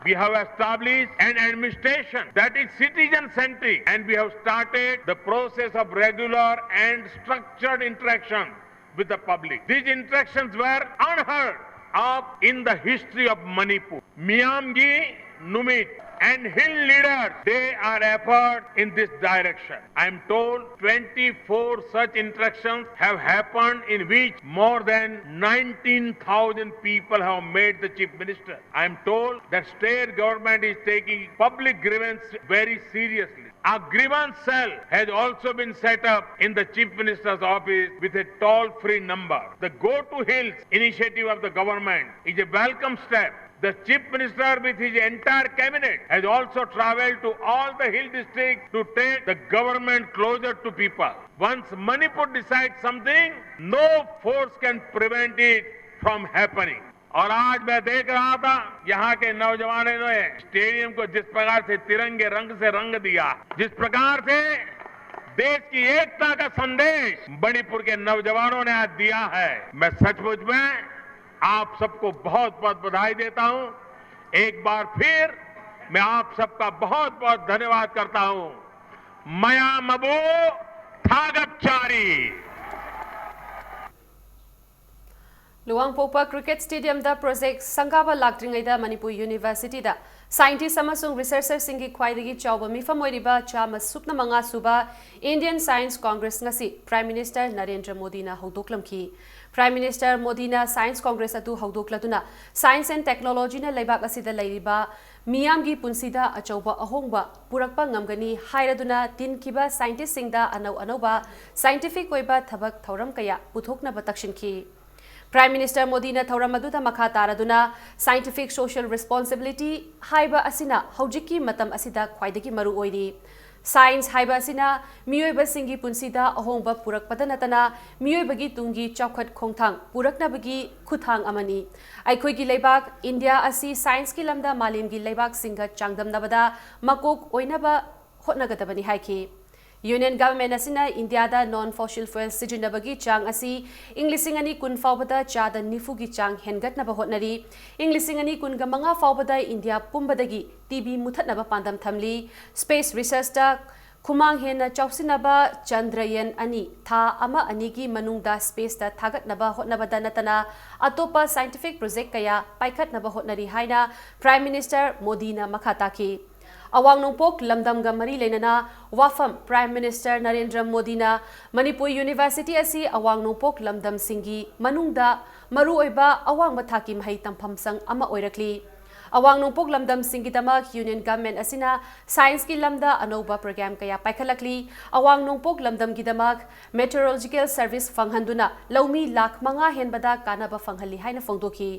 We have established an administration that is citizen centric, and we have started the process of regular and structured interaction with the public. These interactions were unheard of in the history of Manipur. ꯃꯤꯌꯥꯝꯒꯤ ꯅꯨꯃꯤꯠ and hill leaders, they are effort in this direction. I am told twenty-four such interactions have happened, in which more than nineteen thousand people have met the Chief Minister. I am told that state government is taking public grievance very seriously. A grievance cell has also been set up in the Chief Minister's office with a toll-free number. The Go to Hills initiative of the government is a welcome step. The Chief Minister with his entire cabinet has also traveled to all the hill districts to take the government closer to people. Once Manipur decides something, no force can prevent it from happening. और आज मैं देख रहा था, यहाँ के नौजवानों ने स्टेडियम को जिस प्रकार से तिरंगे रंग से रंग दिया, जिस प्रकार से देश की एकता का संदेश मणिपुर के नौजवानों ने आज दिया है, मैं सचमुच में आप सबको बहुत बहुत बधाई देता हूं। एक बार फिर मैं आप सबका बहुत बहुत धन्यवाद करता हूं। मया मबो थागत चारी। ꯂꯨꯋꯥꯡꯄꯣꯛꯄ ꯀ꯭ꯔꯤꯀꯦꯠ ꯁ꯭ꯇꯦꯗꯤꯌꯝꯗ ꯄ꯭ꯔꯣꯖꯦꯛ ꯁꯪꯒꯥꯕ ꯂꯥꯛꯇ꯭ꯔꯤꯉꯩꯗ ꯃꯅꯤꯄꯨꯔ ꯌꯨꯅꯤꯚꯔꯁꯤꯇꯤꯗ ꯁꯥꯏꯟꯇꯤꯁ ꯑꯃꯁꯨꯡ ꯔꯤꯁꯔꯆꯔꯁꯤꯡꯒꯤ ꯈ꯭ꯋꯥꯏꯗꯒꯤ ꯆꯥꯎꯕ ꯃꯤꯐꯝ ꯑꯣꯏꯔꯤꯕ ꯆꯥꯝꯃ ꯁꯨꯞꯅ ꯃꯉꯥ ꯁꯨꯕ ꯏꯟꯗꯤꯌꯟ ꯁꯥꯏꯟꯁ ꯀꯣꯡꯒ꯭ꯔꯦꯁ ꯉꯁꯤ ꯄ꯭ꯔꯥꯏꯝ ꯃꯤꯅꯤꯁꯇꯔ ꯅꯔꯦꯟꯗ꯭ꯔ ꯃꯣꯗꯤꯅ ꯍꯧꯗꯣꯛꯂꯝꯈꯤ꯫ ꯄ꯭ꯔꯥꯏꯝ ꯃꯤꯅꯤꯁꯇꯔ ꯃꯣꯗꯤꯅ ꯁꯥꯏꯟꯁ ꯀꯣꯡꯒ꯭ꯔꯦꯁ ꯑꯗꯨ ꯍꯧꯗꯣꯛꯂꯗꯨꯅ ꯁꯥꯏꯟꯁ ꯑꯦꯟ ꯇꯦꯛꯅꯣꯂꯣꯖꯤꯅ ꯂꯩꯕꯥꯛ ꯑꯁꯤꯗ ꯂꯩꯔꯤꯕ ꯃꯤꯌꯥꯝꯒꯤ ꯄꯨꯟꯁꯤꯗ ꯑꯆꯧꯕ ꯑꯍꯣꯡꯕ ꯄꯨꯔꯛꯄ ꯉꯝꯒꯅꯤ ꯍꯥꯏꯔꯗꯨꯅ ꯇꯤꯟꯈꯤꯕ ꯁꯥꯏꯟꯇꯤꯁꯁꯤꯡꯗ ꯑꯅꯧ ꯑꯅꯧꯕ ꯁꯥꯏꯟꯇꯤꯐꯤꯛ ꯑꯣꯏꯕ ꯊꯕꯛ ꯊꯧꯔꯝ ꯀꯌꯥ ꯄꯨꯊꯣꯛꯅꯕ ꯇꯛꯁꯤꯟꯈꯤ꯫ ꯄ꯭ꯔꯥꯏꯝ ꯃꯤꯅꯤꯁꯇꯔ ꯃꯣꯗꯤꯅ ꯊꯧꯔꯝ ꯑꯗꯨꯗ ꯃꯈꯥ ꯇꯥꯔꯗꯨꯅ ꯁꯥꯏꯟꯇꯤꯐꯤꯛ ꯁꯣꯁꯤꯌꯦꯜ ꯔꯦꯁꯄꯣꯟꯁꯤꯕꯤꯂꯤꯇꯤ ꯍꯥꯏꯕ ꯑꯁꯤꯅ ꯍꯧꯖꯤꯛꯀꯤ ꯃꯇꯝ ꯑꯁꯤꯗ ꯈ꯭ꯋꯥꯏꯗꯒꯤ ꯃꯔꯨ ꯑꯣꯏꯔꯤ꯫ ꯁꯥꯏꯟꯁ ꯍꯥꯏꯕ ꯑꯁꯤꯅ ꯃꯤꯑꯣꯏꯕꯁꯤꯡꯒꯤ ꯄꯨꯟꯁꯤꯗ ꯑꯍꯣꯡꯕ ꯄꯨꯔꯛꯄꯗ ꯅꯠꯇꯅ ꯃꯤꯑꯣꯏꯕꯒꯤ ꯇꯨꯡꯒꯤ ꯆꯥꯎꯈꯠ ꯈꯣꯡꯊꯥꯡ ꯄꯨꯔꯛꯅꯕꯒꯤ ꯈꯨꯠꯊꯥꯡ ꯑꯃꯅꯤ꯫ ꯑꯩꯈꯣꯏꯒꯤ ꯂꯩꯕꯥꯛ ꯏꯟꯗꯤꯌꯥ ꯑꯁꯤ ꯁꯥꯏꯟꯁꯀꯤ ꯂꯝꯗ ꯃꯥꯂꯦꯝꯒꯤ ꯂꯩꯕꯥꯛꯁꯤꯡꯒ ꯆꯥꯡꯗꯝꯅꯕꯗ ꯃꯀꯣꯛ ꯑꯣꯏꯅꯕ ꯍꯣꯠꯅꯒꯗꯕꯅꯤ ꯍꯥꯏꯈꯤ꯫ ꯌꯨꯅꯤꯌꯟ ꯒꯚꯔꯟꯃꯦꯟꯠ ꯑꯁꯤꯅ ꯏꯟꯗꯤꯌꯥꯗ ꯅꯣꯟ ꯐꯣꯁꯤꯜ ꯐ꯭ꯌꯨꯑꯦꯜ ꯁꯤꯖꯤꯟꯅꯕꯒꯤ ꯆꯥꯡ ꯑꯁꯤ ꯏꯪ ꯂꯤꯁꯤꯡ ꯑꯅꯤ ꯀꯨꯟ ꯐꯥꯎꯕꯗ ꯆꯥꯗ ꯅꯤꯐꯨꯒꯤ ꯆꯥꯡ ꯍꯦꯟꯒꯠꯅꯕ ꯍꯣꯠꯅꯔꯤ꯫ ꯏꯪ ꯂꯤꯁꯤꯡ ꯑꯅꯤ ꯀꯨꯟꯒ ꯃꯉꯥ ꯐꯥꯎꯕꯗ ꯏꯟꯗꯤꯌꯥ ꯄꯨꯝꯕꯗꯒꯤ ꯇꯤꯕꯤ ꯃꯨꯊꯠꯅꯕ ꯄꯥꯟꯗꯝ ꯊꯝꯂꯤ꯫ ꯁ꯭ꯄꯦꯁ ꯔꯤꯁꯔꯆꯇ ꯈꯨꯃꯥꯡ ꯍꯦꯟꯅ ꯆꯥꯎꯁꯤꯟꯅꯕ ꯆꯟꯗ꯭ꯔꯌꯟ ꯑꯅꯤ ꯊꯥ ꯑꯃ ꯑꯅꯤꯒꯤ ꯃꯅꯨꯡꯗ space ꯇ ꯊꯥꯒꯠꯅꯕ ꯍꯣꯠꯅꯕꯗ ꯅꯠꯇꯅ ꯑꯇꯣꯞꯄ scientific project ꯀꯌꯥ ꯄꯥꯏꯈꯠꯅꯕ ꯍꯣꯠꯅꯔꯤ ꯍꯥꯏꯅ Prime Minister ꯃꯣꯗꯤꯅ ꯃꯈꯥ ꯇꯥꯈꯤ꯫ ꯑꯋꯥꯡ ꯅꯣꯡꯄꯣꯛ ꯂꯝꯗꯝꯒ ꯃꯔꯤ ꯂꯩꯅꯅ ꯋꯥꯐꯝ꯫ Prime Minister ꯅꯔꯦꯟꯗ꯭ꯔ ꯃꯣꯗꯤꯅ ꯃꯅꯤꯄꯨꯔ University ꯑꯁꯤ ꯑꯋꯥꯡ ꯅꯣꯡꯄꯣꯛ ꯂꯝꯗꯝꯁꯤꯡꯒꯤ ꯃꯅꯨꯡꯗ ꯃꯔꯨꯑꯣꯏꯕ ꯑꯋꯥꯡꯕ ꯊꯥꯛꯀꯤ ꯃꯍꯩ ꯇꯝꯐꯝ ꯁꯪ ꯑꯃ ꯑꯣꯏꯔꯛꯂꯤ꯫ ꯑꯋꯥꯡ ꯅꯣꯡꯄꯣꯛ ꯂꯝꯗꯝꯁꯤꯡꯒꯤꯗꯃꯛ Union Government ꯑꯁꯤꯅ science ꯀꯤ ꯂꯝꯗ ꯑꯅꯧꯕ program ꯀꯌꯥ ꯄꯥꯏꯈꯠꯂꯛꯂꯤ꯫ ꯑꯋꯥꯡ ꯅꯣꯡꯄꯣꯛ ꯂꯝꯗꯝꯒꯤꯗꯃꯛ meteorological service ꯐꯪꯍꯟꯗꯨꯅ ꯂꯧꯃꯤ ꯂꯥꯈ ꯃꯉꯥ ꯍꯦꯟꯕꯗ ꯀꯥꯟꯅꯕ ꯐꯪꯍꯜꯂꯤ ꯍꯥꯏꯅ ꯐꯣꯡꯗꯣꯛꯈꯤ꯫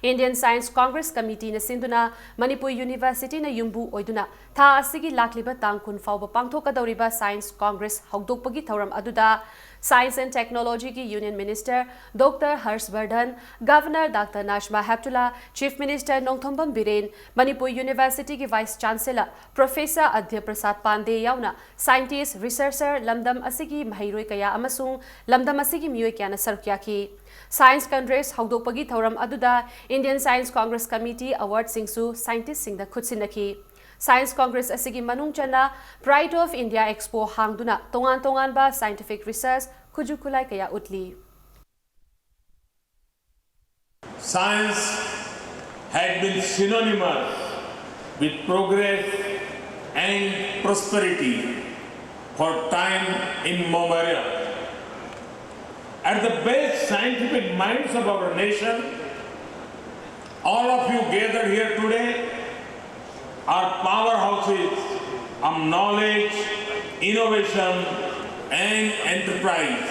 Indian Science Congress Committee ꯅ ꯁꯤꯟꯗꯨꯅ ꯃꯅꯤꯄꯨꯔ University ꯅ ꯌꯨꯝꯕꯨ ꯑꯣꯏꯗꯨꯅ ꯊꯥ ꯑꯁꯤꯒꯤ ꯂꯥꯛꯂꯤꯕ ꯇꯥꯡ ꯀꯨꯟ ꯐꯥꯎꯕ ꯄꯥꯡꯊꯣꯛꯀꯗꯧꯔꯤꯕ Science Congress ꯍꯧꯗꯣꯛꯄꯒꯤ ꯊꯧꯔꯝ ꯑꯗꯨꯗ Science and Technology ꯒꯤ Union Minister Doctor Harsh Vardhan, Governor doctor Najma Heptulla, Chief Minister Nongthombam Biren, Manipur University ꯒꯤ Vice Chancellor Professor Adya Prasad Pande ꯌꯥꯎꯅ scientist, researcher, ꯂꯝꯗꯝ ꯑꯁꯤꯒꯤ ꯃꯍꯩꯔꯣꯏ ꯀꯌꯥ ꯑꯃꯁꯨꯡ ꯂꯝꯗꯝ ꯑꯁꯤꯒꯤ ꯃꯤꯑꯣꯏ ꯀꯌꯥꯅ ꯁꯔꯨꯛ ꯌꯥꯈꯤ꯫ Science Congress ꯍꯧꯗꯣꯛꯄꯒꯤ ꯊꯧꯔꯝ ꯑꯗꯨꯗ Indian Science Congress Committee award ꯁꯤꯡꯁꯨ scientist ꯁꯤꯡꯗ ꯈꯨꯠꯁꯤꯟꯅꯈꯤ꯫ Science Congress ꯑꯁꯤꯒꯤ ꯃꯅꯨꯡ ꯆꯟꯅ Pride of India Expo ꯍꯥꯡꯗꯨꯅ ꯇꯣꯉꯥꯟ ꯇꯣꯉꯥꯟꯕ scientific research ꯈꯨꯠꯁꯨ ꯈꯨꯠꯂꯥꯏ ꯀꯌꯥ ꯎꯠꯂꯤ꯫ Science had been synonymous with progress and prosperity for time immemorial. At the best scientific minds of our nation, all of you gathered here today are powerhouses of knowledge, innovation, and enterprise,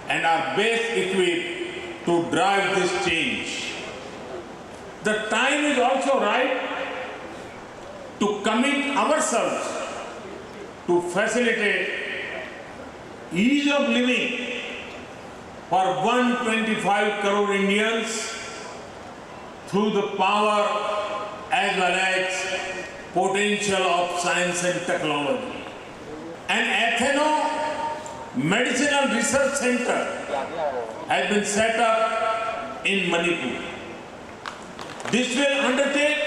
and are best equipped to drive this change. The time is also right to commit ourselves to facilitate ease of living for one twenty-five crore Indians through the power as well as potential of science and technology. An Atheno Medicinal Research Center has been set up in Manipur. This will undertake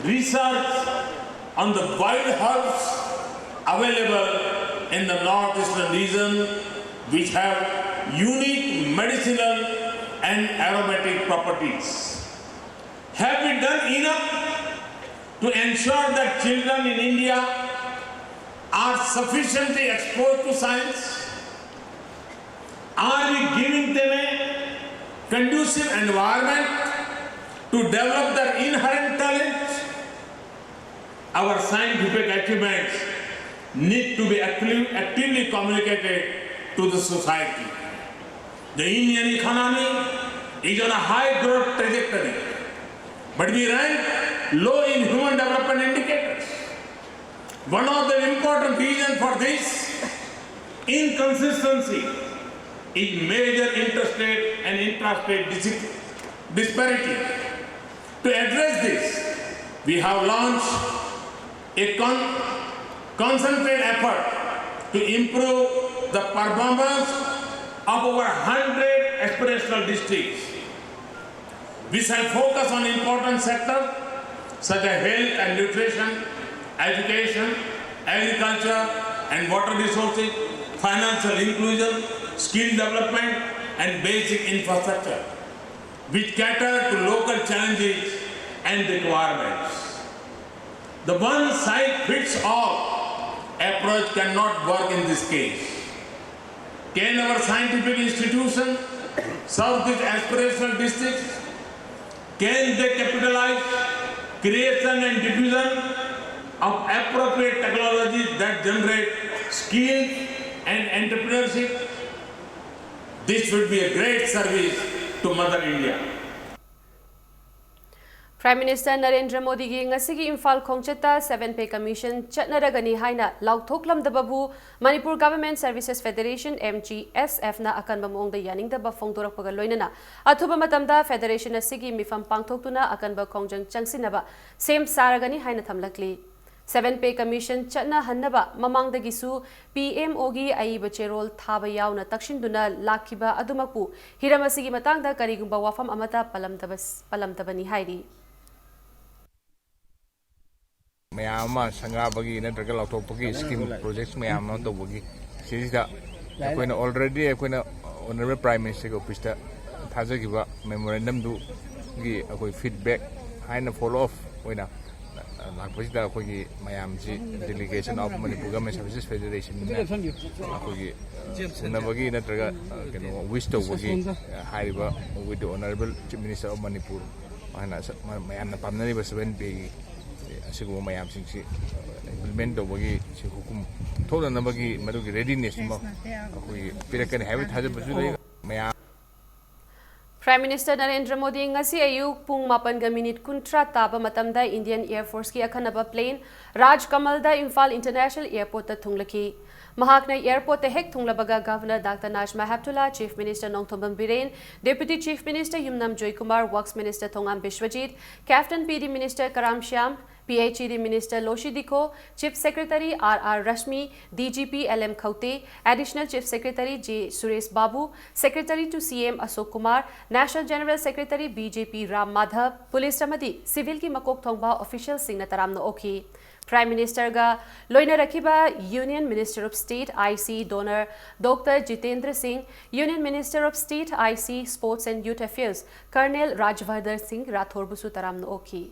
research on the wild herbs available in the northeastern region, which have unique medicinal and aromatic properties. Have we done enough to ensure that children in India are sufficiently exposed to science? Are we giving them a conducive environment to develop their inherent talents? Our scientific achievements need to be actively, actively communicated to the society. The Indian economy is on a high growth trajectory, but we rank low in human development indicators. One of the important reasons for this inconsistency is major interstate and intrastate dis- disparity. To address this, we have launched a con- concentrated effort to improve the performance of over one hundred aspirational districts. We shall focus on important sectors such as health and nutrition, education, agriculture and water resources, financial inclusion, skill development, and basic infrastructure, which cater to local challenges and requirements. The one size fits all approach cannot work in this case. Can our scientific institution serve these aspirational districts? Can they capitalize creation and diffusion of appropriate technologies that generate skills and entrepreneurship? This would be a great service to Mother India. Prime Minister Narendra ꯃꯣꯗꯤꯒꯤ ꯉꯁꯤꯒꯤ Imphal ꯈꯣꯡꯆꯠꯇ Seven Pay Commission ꯆꯠꯅꯔꯒꯅꯤ ꯍꯥꯏꯅ ꯂꯥꯎꯊꯣꯛꯂꯝꯗꯕꯕꯨ Manipur Government Services Federation, M G S F, ꯅ ꯑꯀꯟꯕ ꯃꯑꯣꯡꯗ ꯌꯥꯅꯤꯡꯗꯕ ꯐꯣꯡꯗꯣꯔꯛꯄꯒ ꯂꯣꯏꯅꯅ ꯑꯊꯨꯕ ꯃꯇꯝꯗ federation ꯑꯁꯤꯒꯤ ꯃꯤꯐꯝ ꯄꯥꯡꯊꯣꯛꯇꯨꯅ ꯑꯀꯟꯕ ꯈꯣꯡꯖꯪ ꯆꯪꯁꯤꯟꯅꯕ ꯁꯦꯝ ꯁꯥꯔꯒꯅꯤ ꯍꯥꯏꯅ ꯊꯝꯂꯛꯂꯤ꯫ Seven Pay Commission ꯆꯠꯅꯍꯟꯅꯕ ꯃꯃꯥꯡꯗꯒꯤꯁꯨ P M O ꯒꯤ ꯑꯏꯕ ꯆꯦꯔꯣꯜ ꯊꯥꯕ ꯌꯥꯎꯅ ꯇꯛꯁꯤꯟꯗꯨꯅ ꯂꯥꯛꯈꯤꯕ ꯑꯗꯨꯃꯛꯄꯨ ꯍꯤꯔꯝ ꯑꯁꯤꯒꯤ ꯃꯇꯥꯡꯗ ꯀꯔꯤꯒꯨꯝꯕ ꯋꯥꯐꯝ ꯑꯃꯠꯇ ꯄꯜꯂꯝꯗꯕ-, ꯄꯜꯂꯝꯗꯕꯅꯤ ꯍꯥꯏꯔꯤ꯫ ꯃꯌꯥꯝ ꯑꯃ ꯁꯪꯒꯥꯕꯒꯤ ꯅꯠꯇ꯭ꯔꯒ ꯂꯥꯎꯊꯣꯛꯄꯒꯤ scheme projects ꯃꯌꯥꯝ ꯑꯃ ꯇꯧꯕꯒꯤ ꯁꯤꯁꯤꯗ ꯑꯩꯈꯣꯏꯅ already ꯑꯩꯈꯣꯏꯅ Honourable Prime Ministerꯒꯤ officeꯇ ꯊꯥꯖꯈꯤꯕ memorandumꯗꯨꯒꯤ ꯑꯩꯈꯣꯏ feedback ꯍꯥꯏꯅ follow up ꯑꯣꯏꯅ ꯂꯥꯛꯄꯁꯤꯗ ꯑꯩꯈꯣꯏꯒꯤ ꯃꯌꯥꯝꯁꯤ Delegation of Manipur Government Services Federationꯅ ꯑꯩꯈꯣꯏꯒꯤ ꯎꯅꯕꯒꯤ ꯅꯠꯇ꯭ꯔꯒ ꯀꯩꯅꯣ wish ꯇꯧꯕꯒꯤ ꯍꯥꯏꯔꯤꯕ with the Honourable Chief Minister of Manipur ꯍꯥꯏꯅ ꯃꯌꯥꯝꯅ ꯄꯥꯝꯅꯔꯤꯕ seven payꯒꯤ ꯑꯁꯤꯒꯨꯝꯕ ꯃꯌꯥꯝꯁꯤꯡꯁꯤ implement ꯇꯧꯕꯒꯤ ꯁꯤ ꯍꯨꯀꯨꯝ ꯊꯣꯛꯅꯅꯕꯒꯤ ꯃꯗꯨꯒꯤ readiness ꯑꯃ ꯑꯩꯈꯣꯏꯒꯤ ꯄꯤꯔꯛꯀꯅꯤ ꯍꯥꯏꯕꯒꯤ ꯊꯥꯖꯕꯁꯨ ꯂꯩ꯫ ꯃꯌꯥꯝ Prime Minister ꯅꯔꯦꯟꯗ꯭ꯔ ꯃꯣꯗꯤ ꯉꯁꯤ ꯑꯌꯨꯛ ꯄꯨꯡ ꯃꯥꯄꯟꯒ minute ꯀꯨꯟꯊ꯭ꯔꯥ ꯇꯥꯕ ꯃꯇꯝꯗ Indian Air Forceꯀꯤ ꯑꯈꯟꯅꯕ plane ꯔꯥꯖ ꯀꯃꯜꯗ ꯏꯝꯐꯥꯜ International Airportꯇ ꯊꯨꯡꯂꯈꯤ꯫ ꯃꯍꯥꯛꯅ airportꯇ ꯍꯦꯛ ꯊꯨꯡꯂꯕꯒ Governor Doctor Najma Heptulla, Chief Minister Nongthombam Biren, Deputy Chief Minister Yumnam Joykumar, Works Minister Thongam Biswajit, Capital P D Minister Karam Shyam, P H E D Minister ꯂꯣꯁꯤ ꯗꯤꯈꯣ, Chief Secretary R R ꯔꯁꯃꯤ, D G P L M ꯈꯧꯇꯦ, Additional Chief Secretary J Suresh Babu, Secretary to C M Ashok Kumar, National General Secretary B J P Ram Madhab, police ꯑꯃꯗꯤ civilꯒꯤ ꯃꯀꯣꯛ ꯊꯣꯡꯕ officialꯁꯤꯡꯅ ꯇꯔꯥꯝꯅ ꯑꯣꯛꯈꯤ꯫ Prime Ministerꯒ ꯂꯣꯏꯅꯔꯛꯈꯤꯕ Union Minister of State I C Donor Doctor Jitendra Singh, Union Minister of State I C Sports and Youth Affairs Colonel Rajvardhan Singh Rathorꯕꯨꯁꯨ ꯇꯔꯥꯝꯅ ꯑꯣꯛꯈꯤ꯫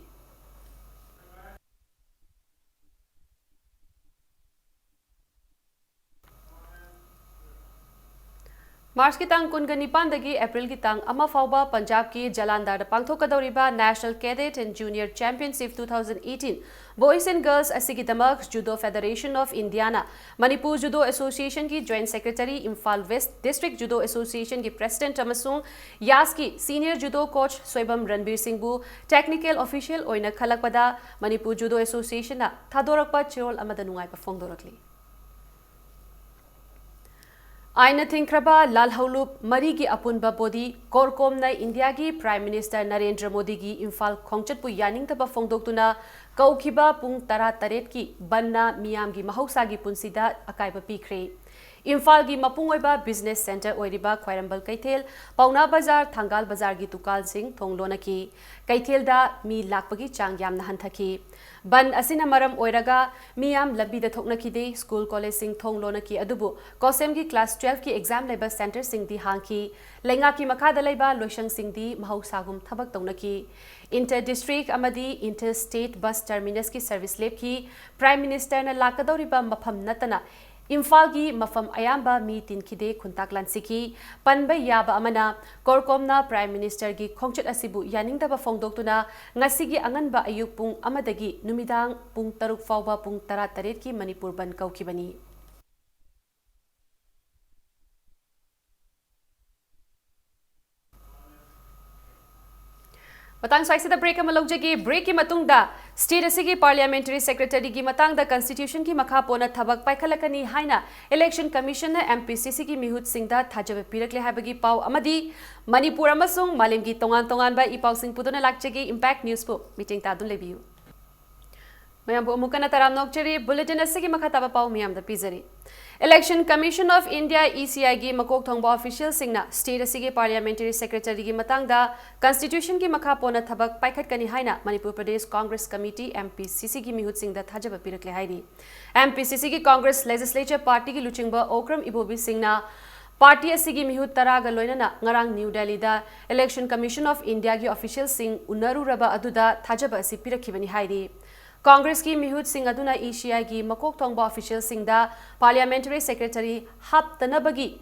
ꯃꯥꯔꯆꯀꯤ ꯇꯥꯡ ꯀꯨꯟꯒ ꯅꯤꯄꯥꯟꯗꯒꯤ ꯑꯦꯄ꯭ꯔꯤꯜꯒꯤ ꯇꯥꯡ ꯑꯃ ꯐꯥꯎꯕ ꯄꯟꯖꯥꯕꯀꯤ ꯖꯂꯥꯟꯗꯥꯔꯗ ꯄꯥꯡꯊꯣꯛꯀꯗꯧꯔꯤꯕ National Cadet and Junior Championship two thousand eighteen Boys and Girls ꯑꯁꯤꯒꯤꯗꯃꯛ Judo Federation of Indiaꯅ Manipur Judo Associationꯒꯤ Joint Secretary, Imphal West District Judo Associationꯒꯤ President ꯑꯃꯁꯨꯡ ꯌꯥꯁꯀꯤ Senior Judo Coach ꯁꯣꯏꯕꯝ ꯔꯟꯕꯤꯔ ꯁꯤꯡꯕꯨ technical official ꯑꯣꯏꯅ ꯈꯜꯂꯛꯄꯗ ꯃꯅꯤꯄꯨꯔ Judo Associationꯅ ꯊꯥꯗꯣꯔꯛꯄ ꯆꯦꯔꯣꯜ ꯑꯃꯗ ꯅꯨꯡꯉꯥꯏꯕ ꯐꯣꯡꯗꯣꯔꯛꯂꯤ꯫ ꯑꯥꯏꯟꯅ ꯊꯤꯡꯈ꯭ꯔꯕ ꯂꯥꯜꯍꯧꯂꯨꯞ ꯃꯔꯤꯒꯤ ꯑꯄꯨꯟꯕ body ꯀꯣꯔꯀꯣꯝꯅ ꯏꯟꯗꯤꯌꯥꯒꯤ Prime Minister ꯅꯔꯦꯟꯗ꯭ꯔ ꯃꯣꯗꯤꯒꯤ ꯏꯝꯐꯥꯜ ꯈꯣꯡꯆꯠꯄꯨ ꯌꯥꯅꯤꯡꯗꯕ ꯐꯣꯡꯗꯣꯛꯇꯨꯅ ꯀꯧꯈꯤꯕ ꯄꯨꯡ ꯇꯔꯥꯇꯔꯦꯠꯀꯤ ꯕꯟꯅ ꯃꯤꯌꯥꯝꯒꯤ ꯃꯍꯧꯁꯥꯒꯤ ꯄꯨꯟꯁꯤꯗ ꯑꯀꯥꯏꯕ ꯄꯤꯈ꯭ꯔꯦ꯫ ꯏꯝꯐꯥꯜꯒꯤ ꯃꯄꯨꯡ ꯑꯣꯏꯕ business centre ꯑꯣꯏꯔꯤꯕ ꯈ꯭ꯋꯥꯏꯔꯝꯕꯟ ꯀꯩꯊꯦꯜ, ꯄꯥꯎꯅꯥ ꯕꯖꯥꯔ, ꯊꯪꯒꯥꯜ ꯕꯖꯥꯔꯒꯤ ꯗꯨꯀꯥꯟꯁꯤꯡ ꯊꯣꯡ ꯂꯣꯟꯅꯈꯤ꯫ ꯀꯩꯊꯦꯜꯗ ꯃꯤ ꯂꯥꯛꯄꯒꯤ ꯆꯥꯡ ꯌꯥꯝꯅ ꯍꯟꯊꯈꯤ꯫ ꯕꯟ ꯑꯁꯤꯅ ꯃꯔꯝ ꯑꯣꯏꯔꯒ ꯃꯤꯌꯥꯝ ꯂꯝꯕꯤꯗ ꯊꯣꯛꯅꯈꯤꯗꯦ꯫ ꯁ꯭ꯀꯨꯜ ꯀꯣꯂꯦꯖꯁꯤꯡ ꯊꯣꯡ ꯂꯣꯟꯅꯈꯤ, ꯑꯗꯨꯕꯨ COHSEM ꯒꯤ class twelve ꯀꯤ exam ꯂꯩꯕ centre ꯁꯤꯡꯗꯤ ꯍꯥꯡꯈꯤ꯫ ꯂꯩꯉꯥꯛꯀꯤ ꯃꯈꯥꯗ ꯂꯩꯕ ꯂꯣꯏꯁꯪꯁꯤꯡꯗꯤ ꯃꯍꯧꯁꯥꯒꯨꯝ ꯊꯕꯛ ꯇꯧꯅꯈꯤ꯫ Inter district ꯑꯃꯗꯤ inter state bus terminus ꯀꯤ service ꯂꯦꯞꯈꯤ꯫ Prime Minister ꯅ ꯂꯥꯛꯀꯗꯧꯔꯤꯕ ꯃꯐꯝ ꯅꯠꯇꯅ ꯏꯝꯐꯥꯜꯒꯤ ꯃꯐꯝ ꯑꯌꯥꯝꯕ ꯃꯤ ꯇꯤꯟꯈꯤꯗꯦ, ꯈꯨꯟꯇꯥꯛ ꯂꯥꯟꯁꯤꯈꯤ꯫ ꯄꯟꯕ ꯌꯥꯕ ꯑꯃꯅ, CORCOM ꯅ Prime Minister ꯒꯤ ꯈꯣꯡꯆꯠ ꯑꯁꯤꯕꯨ ꯌꯥꯅꯤꯡꯗꯕ ꯐꯣꯡꯗꯣꯛꯇꯨꯅ ꯉꯁꯤꯒꯤ ꯑꯉꯟꯕ ꯑꯌꯨꯛ ꯄꯨꯡ ꯑꯃꯗꯒꯤ ꯅꯨꯃꯤꯗꯥꯡ ꯄꯨꯡ ꯇꯔꯨꯛ ꯐꯥꯎꯕ ꯄꯨꯡ ꯇꯔꯥꯇꯔꯦꯠꯀꯤ ꯃꯅꯤꯄꯨꯔ ꯕꯟ ꯀꯧꯈꯤꯕꯅꯤ꯫ ꯃꯇꯥꯡ ꯁ꯭ꯋꯥꯏꯁꯤꯗ break ꯑꯃ ꯂꯧꯖꯒꯦ꯫ Break ꯀꯤ ꯃꯇꯨꯡꯗ state ꯑꯁꯤꯒꯤ parliamentary secretary ꯒꯤ ꯃꯇꯥꯡꯗ constitution ꯒꯤ ꯃꯈꯥ ꯄꯣꯟꯅ ꯊꯕꯛ ꯄꯥꯏꯈꯠꯂꯛꯀꯅꯤ ꯍꯥꯏꯅ Election Commission ꯅ MPCC ꯒꯤ ꯃꯤꯍꯨꯠꯁꯤꯡꯗ ꯊꯥꯖꯕ ꯄꯤꯔꯛꯂꯦ ꯍꯥꯏꯕꯒꯤ ꯄꯥꯎ ꯑꯃꯗꯤ ꯃꯅꯤꯄꯨꯔ ꯑꯃꯁꯨꯡ ꯃꯥꯂꯦꯝꯒꯤ ꯇꯣꯉꯥꯟ ꯇꯣꯉꯥꯟꯕ ꯏ ꯄꯥꯎꯁꯤꯡ ꯄꯨꯗꯨꯅ ꯂꯥꯛꯆꯒꯦ꯫ Impact News ꯄꯨ ꯃꯤꯠꯌꯦꯡ ꯇꯥꯗꯨꯅ ꯂꯩꯕꯤꯌꯨ꯫ ꯃꯌꯥꯝꯕꯨ ꯑꯃꯨꯛ ꯍꯟꯅ ꯇꯔꯥꯝꯅ ꯑꯣꯛꯆꯔꯤ꯫ Bulletin ꯑꯁꯤꯒꯤ ꯃꯈꯥ ꯇꯥꯕ ꯄꯥꯎ ꯃꯤꯌꯥꯝꯗ ꯄꯤꯖꯔꯤ꯫ Election Commission of India, ECI ꯒꯤ ꯃꯀꯣꯛ ꯊꯣꯡꯕ official ꯁꯤꯡꯅ state ꯑꯁꯤꯒꯤ parliamentary secretary ꯒꯤ ꯃꯇꯥꯡꯗ constitution ꯒꯤ ꯃꯈꯥ ꯄꯣꯟꯅ ꯊꯕꯛ ꯄꯥꯏꯈꯠꯀꯅꯤ ꯍꯥꯏꯅ Manipur Pradesh Congress Committee, MPCC ꯒꯤ ꯃꯤꯍꯨꯠꯁꯤꯡꯗ ꯊꯥꯖꯕ ꯄꯤꯔꯛꯂꯦ ꯍꯥꯏꯔꯤ꯫ MPCC ꯒꯤ Congress Legislature Party ꯒꯤ ꯂꯨꯆꯤꯡꯕ ꯑꯣꯀ꯭ꯔꯝ ꯏꯕꯣꯕꯤ ꯁꯤꯡꯅ party ꯑꯁꯤꯒꯤ ꯃꯤꯍꯨꯠ ꯇꯔꯥꯒ ꯂꯣꯏꯅꯅ ꯉꯔꯥꯡ New Delhi the Election Commission of India ꯒꯤ official ꯁꯤꯡ ꯎꯅꯔꯨꯔꯕ ꯑꯗꯨꯗ ꯊꯥꯖꯕ ꯑꯁꯤ ꯄꯤꯔꯛꯈꯤꯕꯅꯤ ꯍꯥꯏꯔꯤ꯫ Congress ꯀꯤ ꯃꯤꯍꯨꯠꯁꯤꯡ ꯑꯗꯨꯅ ECI ꯒꯤ ꯃꯀꯣꯛ ꯊꯣꯡꯕ official ꯁꯤꯡꯗ parliamentary secretary ꯍꯥꯞꯇꯅꯕꯒꯤ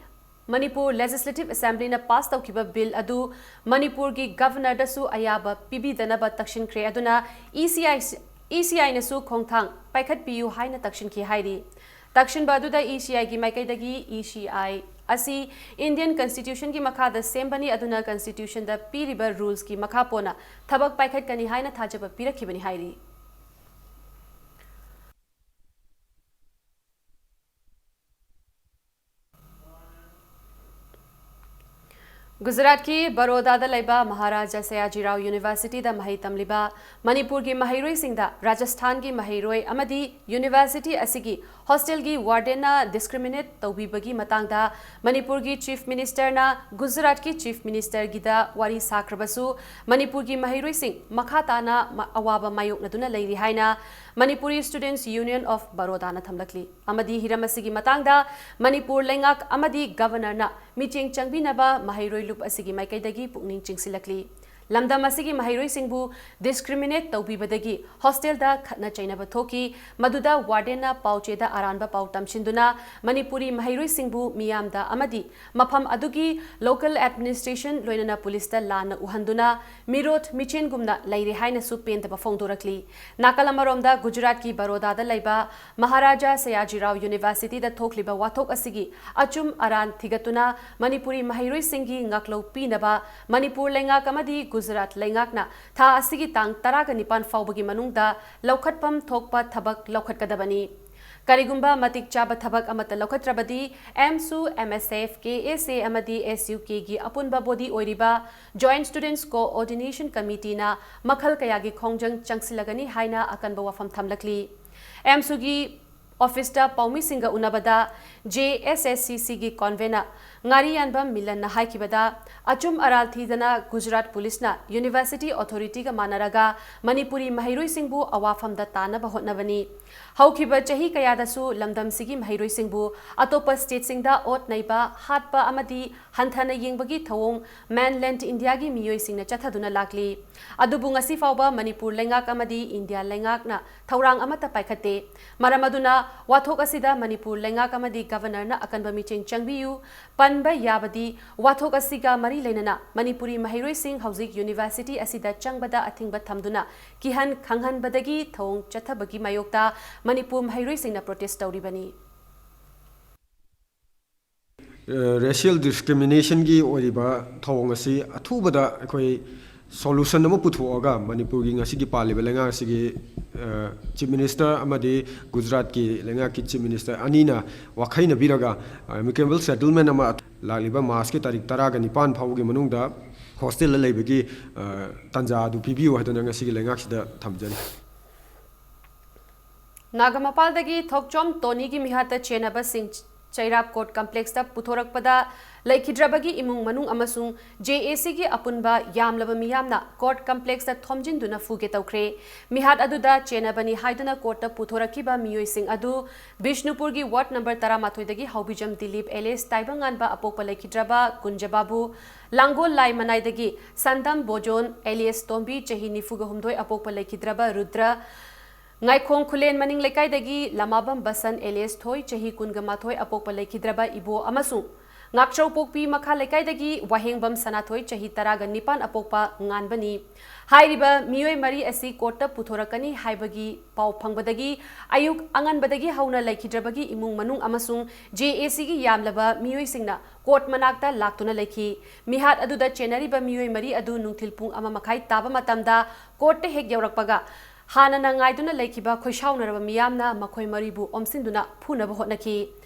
Manipur Legislative Assembly ꯅ pass ꯇꯧꯈꯤꯕ bill ꯑꯗꯨ ꯃꯅꯤꯄꯨꯔꯒꯤ Governor ꯗꯁꯨ ꯑꯌꯥꯕ ꯄꯤꯕꯤꯗꯅꯕ ꯇꯛꯁꯤꯟꯈ꯭ꯔꯦ꯫ ꯑꯗꯨꯅ ECI, ECI ꯅꯁꯨ ꯈꯣꯡꯊꯥꯡ ꯄꯥꯏꯈꯠꯄꯤꯌꯨ ꯍꯥꯏꯅ ꯇꯛꯁꯤꯟꯈꯤ ꯍꯥꯏꯔꯤ꯫ ꯇꯛꯁꯤꯟꯕ ꯑꯗꯨꯗ ECI ꯒꯤ ꯃꯥꯏꯀꯩꯗꯒꯤ ECI ꯑꯁꯤ Indian Constitution ꯒꯤ ꯃꯈꯥꯗ ꯁꯦꯝꯕꯅꯤ, ꯑꯗꯨꯅ Constitution ꯗ ꯄꯤꯔꯤꯕ rules ꯀꯤ ꯃꯈꯥ ꯄꯣꯟꯅ ꯊꯕꯛ ꯄꯥꯏꯈꯠꯀꯅꯤ ꯍꯥꯏꯅ ꯊꯥꯖꯕ ꯄꯤꯔꯛꯈꯤꯕꯅꯤ ꯍꯥꯏꯔꯤ꯫ ꯒꯨꯖꯔꯥꯠꯀꯤ ꯕꯔꯣꯗꯥꯗ ꯂꯩꯕ ꯃꯍꯥꯔꯥꯖꯥ ꯁꯌꯥꯖꯤꯔꯥꯎ University ꯗ ꯃꯍꯩ ꯇꯝꯂꯤꯕ ꯃꯅꯤꯄꯨꯔꯒꯤ ꯃꯍꯩꯔꯣꯏꯁꯤꯡꯗ ꯔꯥꯖꯁꯊꯥꯟꯒꯤ ꯃꯍꯩꯔꯣꯏ ꯑꯃꯗꯤ university ꯑꯁꯤꯒꯤ ꯍꯣꯁꯇꯦꯜꯒꯤ ꯋꯥꯔꯗꯦꯟꯅ ꯗꯤꯁꯀ꯭ꯔꯤꯃꯤꯅꯦꯠ ꯇꯧꯕꯤꯕꯒꯤ ꯃꯇꯥꯡꯗ ꯃꯅꯤꯄꯨꯔꯒꯤ ꯆꯤꯐ ꯃꯤꯅꯤꯁꯇꯔꯅ ꯒꯨꯖꯔꯥꯠꯀꯤ ꯆꯤꯐ ꯃꯤꯅꯤꯁꯇꯔꯒꯤꯗ ꯋꯥꯔꯤ ꯁꯥꯈ꯭ꯔꯕꯁꯨ, ꯃꯅꯤꯄꯨꯔꯒꯤ ꯃꯍꯩꯔꯣꯏꯁꯤꯡ ꯃꯈꯥ ꯇꯥꯅ ꯃ-, ꯑꯋꯥꯕ ꯃꯥꯌꯣꯛꯅꯗꯨꯅ ꯂꯩꯔꯤ ꯍꯥꯏꯅ ꯃꯅꯤꯄꯨꯔꯤ ꯁ꯭ꯇꯨꯗꯦꯟꯠꯁ ꯌꯨꯅꯤꯌꯟ ꯑꯣꯐ ꯕꯔꯣꯗꯥꯅ ꯊꯝꯂꯛꯂꯤ꯫ ꯑꯃꯗꯤ ꯍꯤꯔꯝ ꯑꯁꯤꯒꯤ ꯃꯇꯥꯡꯗ ꯃꯅꯤꯄꯨꯔ ꯂꯩꯉꯥꯛ ꯑꯃꯗꯤ ꯒꯕꯔꯅꯔꯅ ꯃꯤꯠꯌꯦꯡ ꯆꯪꯕꯤꯅꯕ ꯃꯍꯩꯔꯣꯏ ꯂꯨꯞ ꯑꯁꯤꯒꯤ ꯃꯥꯏꯀꯩꯗꯒꯤ ꯄꯨꯛꯅꯤꯡ ꯆꯤꯡꯁꯤꯜꯂꯛꯂꯤ꯫ ꯂꯝꯗꯝ ꯑꯁꯤꯒꯤ ꯃꯍꯩꯔꯣꯏꯁꯤꯡꯕꯨ ꯗꯤꯁꯀ꯭ꯔꯤꯃꯤꯅꯦꯠ ꯇꯧꯕꯤꯕꯗꯒꯤ ꯍꯣꯁꯇꯦꯜꯗ ꯈꯠꯅ ꯆꯩꯅꯕ ꯊꯣꯛꯈꯤ, ꯃꯗꯨꯗ ꯋꯥꯔꯗꯦꯟꯅ ꯄꯥꯎꯆꯦꯗ ꯑꯔꯥꯟꯕ ꯄꯥꯎ ꯇꯝꯁꯤꯟꯗꯨꯅ ꯃꯅꯤꯄꯨꯔꯤ ꯃꯍꯩꯔꯣꯏꯁꯤꯡꯕꯨ ꯃꯤꯌꯥꯝꯗ ꯑꯃꯗꯤ ꯃꯐꯝ ꯑꯗꯨꯒꯤ ꯂꯣꯀꯦꯜ ꯑꯦꯗꯃꯤꯅꯤꯁꯇ꯭ꯔꯦꯁꯟ ꯂꯣꯏꯅꯅ ꯄꯨꯂꯤꯁꯇ ꯂꯥꯟꯅ ꯎꯍꯟꯗꯨꯅ ꯃꯤꯔꯣꯠ ꯃꯤꯆꯦꯟꯒꯨꯝꯅ ꯂꯩꯔꯦ ꯍꯥꯏꯅꯁꯨ ꯄꯦꯟꯗꯕ ꯐꯣꯡꯗꯣꯔꯛꯂꯤ꯫ ꯅꯥꯀꯜ ꯑꯃꯔꯣꯝꯗ ꯒꯨꯖꯔꯥꯠꯀꯤ ꯕꯔꯣꯗꯥꯗ ꯂꯩꯕ ꯃꯍꯥꯔꯥꯖꯥ ꯁꯌꯥꯖꯤꯔꯥꯎ ꯌꯨꯅꯤꯚꯔꯁꯤꯇꯤꯗ ꯊꯣꯛꯂꯤꯕ ꯋꯥꯊꯣꯛ ꯑꯁꯤꯒꯤ ꯑꯆꯨꯝ ꯑꯔꯥꯟ ꯊꯤꯒꯠꯇꯨꯅ ꯃꯅꯤꯄꯨꯔꯤ ꯃꯍꯩꯔꯣꯏꯁꯤꯡꯒꯤ ꯉꯥꯛꯂꯧ ꯄꯤꯅꯕ ꯃꯅꯤꯄꯨꯔ ꯂꯩꯉꯥꯛ ꯑꯃꯗꯤ ꯒꯨꯖꯔꯥꯠ ꯂꯩꯉꯥꯛꯅ ꯊꯥ ꯑꯁꯤꯒꯤ ꯇꯥꯡ ꯇꯔꯥꯒ ꯅꯤꯄꯥꯟ ꯐꯥꯎꯕꯒꯤ ꯃꯅꯨꯡꯗ ꯂꯧꯈꯠꯐꯝ ꯊꯣꯛꯄ ꯊꯕꯛ ꯂꯧꯈꯠꯀꯗꯕꯅꯤ꯫ ꯀꯔꯤꯒꯨꯝꯕ ꯃꯇꯤꯛ ꯆꯥꯕ ꯊꯕꯛ ꯑꯃꯠꯇ ꯂꯧꯈꯠꯇ꯭ꯔꯕꯗꯤ, ꯑꯦꯝꯁꯨ, ꯑꯦꯝ ꯑꯦꯁ ꯑꯦꯐ, ꯀꯦ ꯑꯦꯁ ꯑꯦ ꯑꯃꯗꯤ ꯑꯦꯁ ꯌꯨ ꯀꯦꯒꯤ ꯑꯄꯨꯟꯕ ꯕꯣꯗꯤ ꯑꯣꯏꯔꯤꯕ ꯖꯣꯏꯟꯠ ꯁ꯭ꯇꯨꯗꯦꯟꯠꯁ ꯀꯣꯑꯣꯔꯗꯤꯅꯦꯁꯟ ꯀꯃꯤꯇꯤꯅ ꯃꯈꯜ ꯀꯌꯥꯒꯤ ꯈꯣꯡꯖꯪ ꯆꯪꯁꯤꯜꯂꯒꯅꯤ ꯍꯥꯏꯅ ꯑꯀꯟꯕ ꯋꯥꯐꯝ ꯊꯝꯂꯛꯂꯤ꯫ ꯑꯦꯝꯁꯨꯒꯤ ꯑꯣꯐꯤꯁꯇ ꯄꯥꯎꯃꯤꯁꯤꯡꯒ ꯎꯅꯕꯗ ꯖꯦ ꯑꯦꯁ ꯑꯦꯁ ꯁꯤ ꯁꯤꯒꯤ ꯀꯣꯟꯚꯦꯅꯔ ꯉꯥꯔꯤꯌꯥꯟꯕꯝ ꯃꯤꯂꯟꯅ ꯍꯥꯏꯈꯤꯕꯗ, ꯑꯆꯨꯝ ꯑꯔꯥꯜ ꯊꯤꯗꯅ ꯒꯨꯖꯔꯥꯠ ꯄꯨꯂꯤꯁꯅ ꯌꯨꯅꯤꯚꯔꯁꯤꯇꯤ ꯑꯣꯊꯣꯔꯤꯇꯤꯒ ꯃꯥꯟꯅꯔꯒ ꯃꯅꯤꯄꯨꯔꯤ ꯃꯍꯩꯔꯣꯏꯁꯤꯡꯕꯨ ꯑꯋꯥꯐꯝꯗ ꯇꯥꯅꯕ ꯍꯣꯠꯅꯕꯅꯤ꯫ ꯍꯧꯈꯤꯕ ꯆꯍꯤ ꯀꯌꯥꯗꯁꯨ ꯂꯝꯗꯝꯁꯤꯒꯤ ꯃꯍꯩꯔꯣꯏꯁꯤꯡꯕꯨ ꯑꯇꯣꯞꯄ ꯁ꯭ꯇꯦꯠꯁꯤꯡꯗ ꯑꯣꯠ ꯅꯩꯕ, ꯍꯥꯠꯄ ꯑꯃꯗꯤ ꯍꯟꯊꯅ ꯌꯦꯡꯕꯒꯤ ꯊꯧꯑꯣꯡ ꯃꯦꯟꯂꯦꯟꯗ ꯏꯟꯗꯤꯌꯥꯒꯤ ꯃꯤꯑꯣꯏꯁꯤꯡꯅ ꯆꯠꯊꯗꯨꯅ ꯂꯥꯛꯂꯤ꯫ ꯑꯗꯨꯕꯨ ꯉꯁꯤ ꯐꯥꯎꯕ ꯃꯅꯤꯄꯨꯔ ꯂꯩꯉꯥꯛ ꯑꯃꯗꯤ ꯏꯟꯗꯤꯌꯥ ꯂꯩꯉꯥꯛꯅ ꯊꯧꯔꯥꯡ ꯑꯃꯠꯇ ꯄꯥꯏꯈꯠꯇꯦ꯫ ꯃꯔꯝ ꯑꯗꯨꯅ ꯋꯥꯊꯣꯛ ꯑꯁꯤꯗ ꯃꯅꯤꯄꯨꯔ ꯂꯩꯉꯥꯛ ꯑꯃꯗꯤ ꯒꯕꯔꯅꯔꯅ ꯑꯀꯟꯕ ꯃꯤꯠꯌꯦꯡ ꯆꯪꯕꯤꯌꯨ꯫ ꯄꯟꯕ ꯌꯥꯕꯗꯤ, ꯋꯥꯊꯣꯛ ꯑꯁꯤꯒ ꯃꯔꯤ ꯂꯩꯅꯅ ꯃꯅꯤꯄꯨꯔꯤ ꯃꯍꯩꯔꯣꯏꯁꯤꯡ ꯍꯧꯖꯤꯛ ꯌꯨꯅꯤꯚꯔꯁꯤꯇꯤ ꯑꯁꯤꯗ ꯆꯪꯕꯗ ꯑꯊꯤꯡꯕ ꯊꯝꯗꯨꯅ ꯀꯤꯍꯟ ꯈꯪꯍꯟꯕꯗꯒꯤ ꯊꯧꯑꯣꯡ ꯆꯠꯊꯕꯒꯤ ꯃꯥꯌꯣꯛꯇ ꯃꯅꯤꯄꯨꯔ ꯃꯍꯩꯔꯣꯏꯁꯤꯡꯅ ꯄ꯭ꯔꯣꯇꯦꯁ ꯇꯧꯔꯤꯕꯅꯤ꯫ ꯔꯦꯁꯤꯌꯦꯜ ꯗꯤꯁꯀ꯭ꯔꯤꯃꯤꯅꯦꯁꯟꯒꯤ ꯑꯣꯏꯔꯤꯕ ꯊꯧꯑꯣꯡ ꯑꯁꯤ ꯑꯊꯨꯕꯗ ꯑꯩꯈꯣꯏ ꯁꯣꯂꯨꯁꯟ ꯑꯃ ꯄꯨꯊꯣꯛꯑꯒ ꯃꯅꯤꯄꯨꯔꯒꯤ ꯉꯁꯤꯒꯤ ꯄꯥꯜꯂꯤꯕ ꯂꯩꯉꯥꯛ ꯑꯁꯤꯒꯤ ꯆꯤꯐ ꯃꯤꯅꯤꯁꯇꯔ ꯑꯃꯗꯤ ꯒꯨꯖꯔꯥꯠꯀꯤ ꯂꯩꯉꯥꯛꯀꯤ ꯆꯤꯐ ꯃꯤꯅꯤꯁꯇꯔ ꯑꯅꯤꯅ ꯋꯥꯈꯩꯅꯕꯤꯔꯒ ꯑꯦꯃꯤꯀꯦꯕꯜ ꯁꯦꯇꯜꯃꯦꯟ ꯑꯃ ꯂꯥꯛꯂꯤꯕ ꯃꯥꯔꯆꯀꯤ ꯇꯥꯔꯤꯛ ꯇꯔꯥꯒ ꯅꯤꯄꯥꯟ ꯐꯥꯎꯕꯒꯤ ꯃꯅꯨꯡꯗ ꯍꯣꯁꯇꯦꯜꯗ ꯂꯩꯕꯒꯤ ꯇꯥꯟꯖꯥ ꯑꯗꯨ ꯄꯤꯕꯤꯌꯨ ꯍꯥꯏꯗꯨꯅ ꯉꯁꯤꯒꯤ ꯂꯩꯉꯥꯛꯁꯤꯗ ꯊꯝꯖꯔꯤ꯫ ꯅꯥꯒꯥꯃꯄꯥꯜꯗꯒꯤ ꯊꯣꯛꯆꯣꯝ ꯇꯣꯅꯤꯒꯤ ꯃꯤꯍꯥꯠꯇ ꯆꯦꯟꯅꯕꯁꯤꯡ ꯆꯩꯔꯥꯞ ꯀꯣꯔꯠ ꯀꯝꯄ꯭ꯂꯦꯛꯁꯇ ꯄꯨꯊꯣꯔꯛꯄꯗ ꯂꯩꯈꯤꯗ꯭ꯔꯕꯒꯤ ꯏꯃꯨꯡ ꯃꯅꯨꯡ ꯑꯃꯁꯨꯡ ꯖꯦ ꯑꯦ ꯁꯤꯒꯤ ꯑꯄꯨꯟꯕ ꯌꯥꯝꯂꯕ ꯃꯤꯌꯥꯝꯅ ꯀꯣꯔꯠ ꯀꯝꯄ꯭ꯂꯦꯛꯁꯇ ꯊꯣꯝꯖꯤꯟꯗꯨꯅ ꯐꯨꯒꯦ ꯇꯧꯈ꯭ꯔꯦ꯫ ꯃꯤꯍꯥꯠ ꯑꯗꯨꯗ ꯆꯦꯟꯅꯕꯅꯤ ꯍꯥꯏꯗꯨꯅ ꯀꯣꯔꯠꯇ ꯄꯨꯊꯣꯔꯛꯈꯤꯕ ꯃꯤꯑꯣꯏꯁꯤꯡ ꯑꯗꯨ ꯕꯤꯁꯅꯨꯄꯨꯔꯒꯤ ꯋꯥꯔꯗ ꯅꯝꯕꯔ ꯇꯔꯥꯃꯥꯊꯣꯏꯗꯒꯤ ꯍꯥꯎꯕꯤꯖꯝ ꯗꯤꯂꯤꯞ ꯑꯦꯂꯤꯌꯥꯁ ꯇꯥꯏꯕꯪꯉꯥꯟꯕ ꯑꯄꯣꯛꯄ ꯂꯩꯈꯤꯗ꯭ꯔꯕ ꯀꯨꯟꯖꯕꯥꯕꯨ, ꯂꯥꯡꯒꯣꯜ ꯂꯥꯏ ꯃꯅꯥꯏꯗꯒꯤ ꯁꯟꯗꯝ ꯕꯣꯖꯣꯟ ꯑꯦꯂꯤꯌꯥꯁ ꯇꯣꯝꯕꯤ ꯆꯍꯤ ꯅꯤꯐꯨꯒ ꯍꯨꯝꯗꯣꯏ ꯑꯄꯣꯛꯄ ꯂꯩꯈꯤꯗ꯭ꯔꯕ ꯔꯨꯗ꯭ꯔ, ꯉꯥꯏꯈꯣꯡ ꯈꯨꯂꯦꯟ ꯃꯅꯤꯡ ꯂꯩꯀꯥꯏꯗꯒꯤ ꯂꯃꯥꯕꯝ ꯕꯁꯟ ꯑꯦꯂꯤꯌꯥꯁ ꯊꯣꯏ ꯆꯍꯤ ꯀꯨꯟꯒ ꯃꯥꯊꯣꯏ ꯑꯄꯣꯛꯄ ꯂꯩꯈꯤꯗ꯭ꯔꯕ ꯏꯕꯣ ꯑꯃꯁꯨꯡ ꯉꯥꯛꯆꯧꯄꯣꯛꯄꯤ ꯃꯈꯥ ꯂꯩꯀꯥꯏꯗꯒꯤ ꯋꯥꯍꯦꯡꯕꯝ ꯁꯅꯥꯊꯣꯏ ꯆꯍꯤ ꯇꯔꯥꯒ ꯅꯤꯄꯥꯟ ꯑꯄꯣꯛꯄ ꯉꯥꯟꯕꯅꯤ꯫ ꯍꯥꯏꯔꯤꯕ ꯃꯤꯑꯣꯏ ꯃꯔꯤ ꯑꯁꯤ ꯀꯣꯔꯠꯇ ꯄꯨꯊꯣꯔꯛꯀꯅꯤ ꯍꯥꯏꯕꯒꯤ ꯄꯥꯎ ꯐꯪꯕꯗꯒꯤ ꯑꯌꯨꯛ ꯑꯉꯟꯕꯗꯒꯤ ꯍꯧꯅ ꯂꯩꯈꯤꯗ꯭ꯔꯕꯒꯤ ꯏꯃꯨꯡ ꯃꯅꯨꯡ ꯑꯃꯁꯨꯡ ꯖꯦ ꯑꯦ ꯁꯤꯒꯤ ꯌꯥꯝꯂꯕ ꯃꯤꯑꯣꯏꯁꯤꯡꯅ ꯀꯣꯔꯠ ꯃꯅꯥꯛꯇ ꯂꯥꯛꯇꯨꯅ ꯂꯩꯈꯤ꯫ ꯃꯤꯍꯥꯠ ꯑꯗꯨꯗ ꯆꯦꯟꯅꯔꯤꯕ ꯃꯤꯑꯣꯏ ꯃꯔꯤ ꯑꯗꯨ ꯅꯨꯡꯊꯤꯜ ꯄꯨꯡ ꯑꯃ ꯃꯈꯥꯏ ꯇꯥꯕ ꯃꯇꯝꯗ ꯀꯣꯔꯠꯇ ꯍꯦꯛ ꯌꯧꯔꯛꯄꯒ ꯍꯥꯟꯅꯅ ꯉꯥꯏꯗꯨꯅ ꯂꯩꯈꯤꯕ ꯈꯣꯏꯁꯥꯎꯅꯔꯕ ꯃꯤꯌꯥꯝꯅ ꯃꯈꯣꯏ ꯃꯔꯤꯕꯨ ꯑꯣꯝꯁꯤꯟꯗꯨꯅ ꯐꯨꯅꯕ ꯍꯣꯠꯅꯈꯤ꯫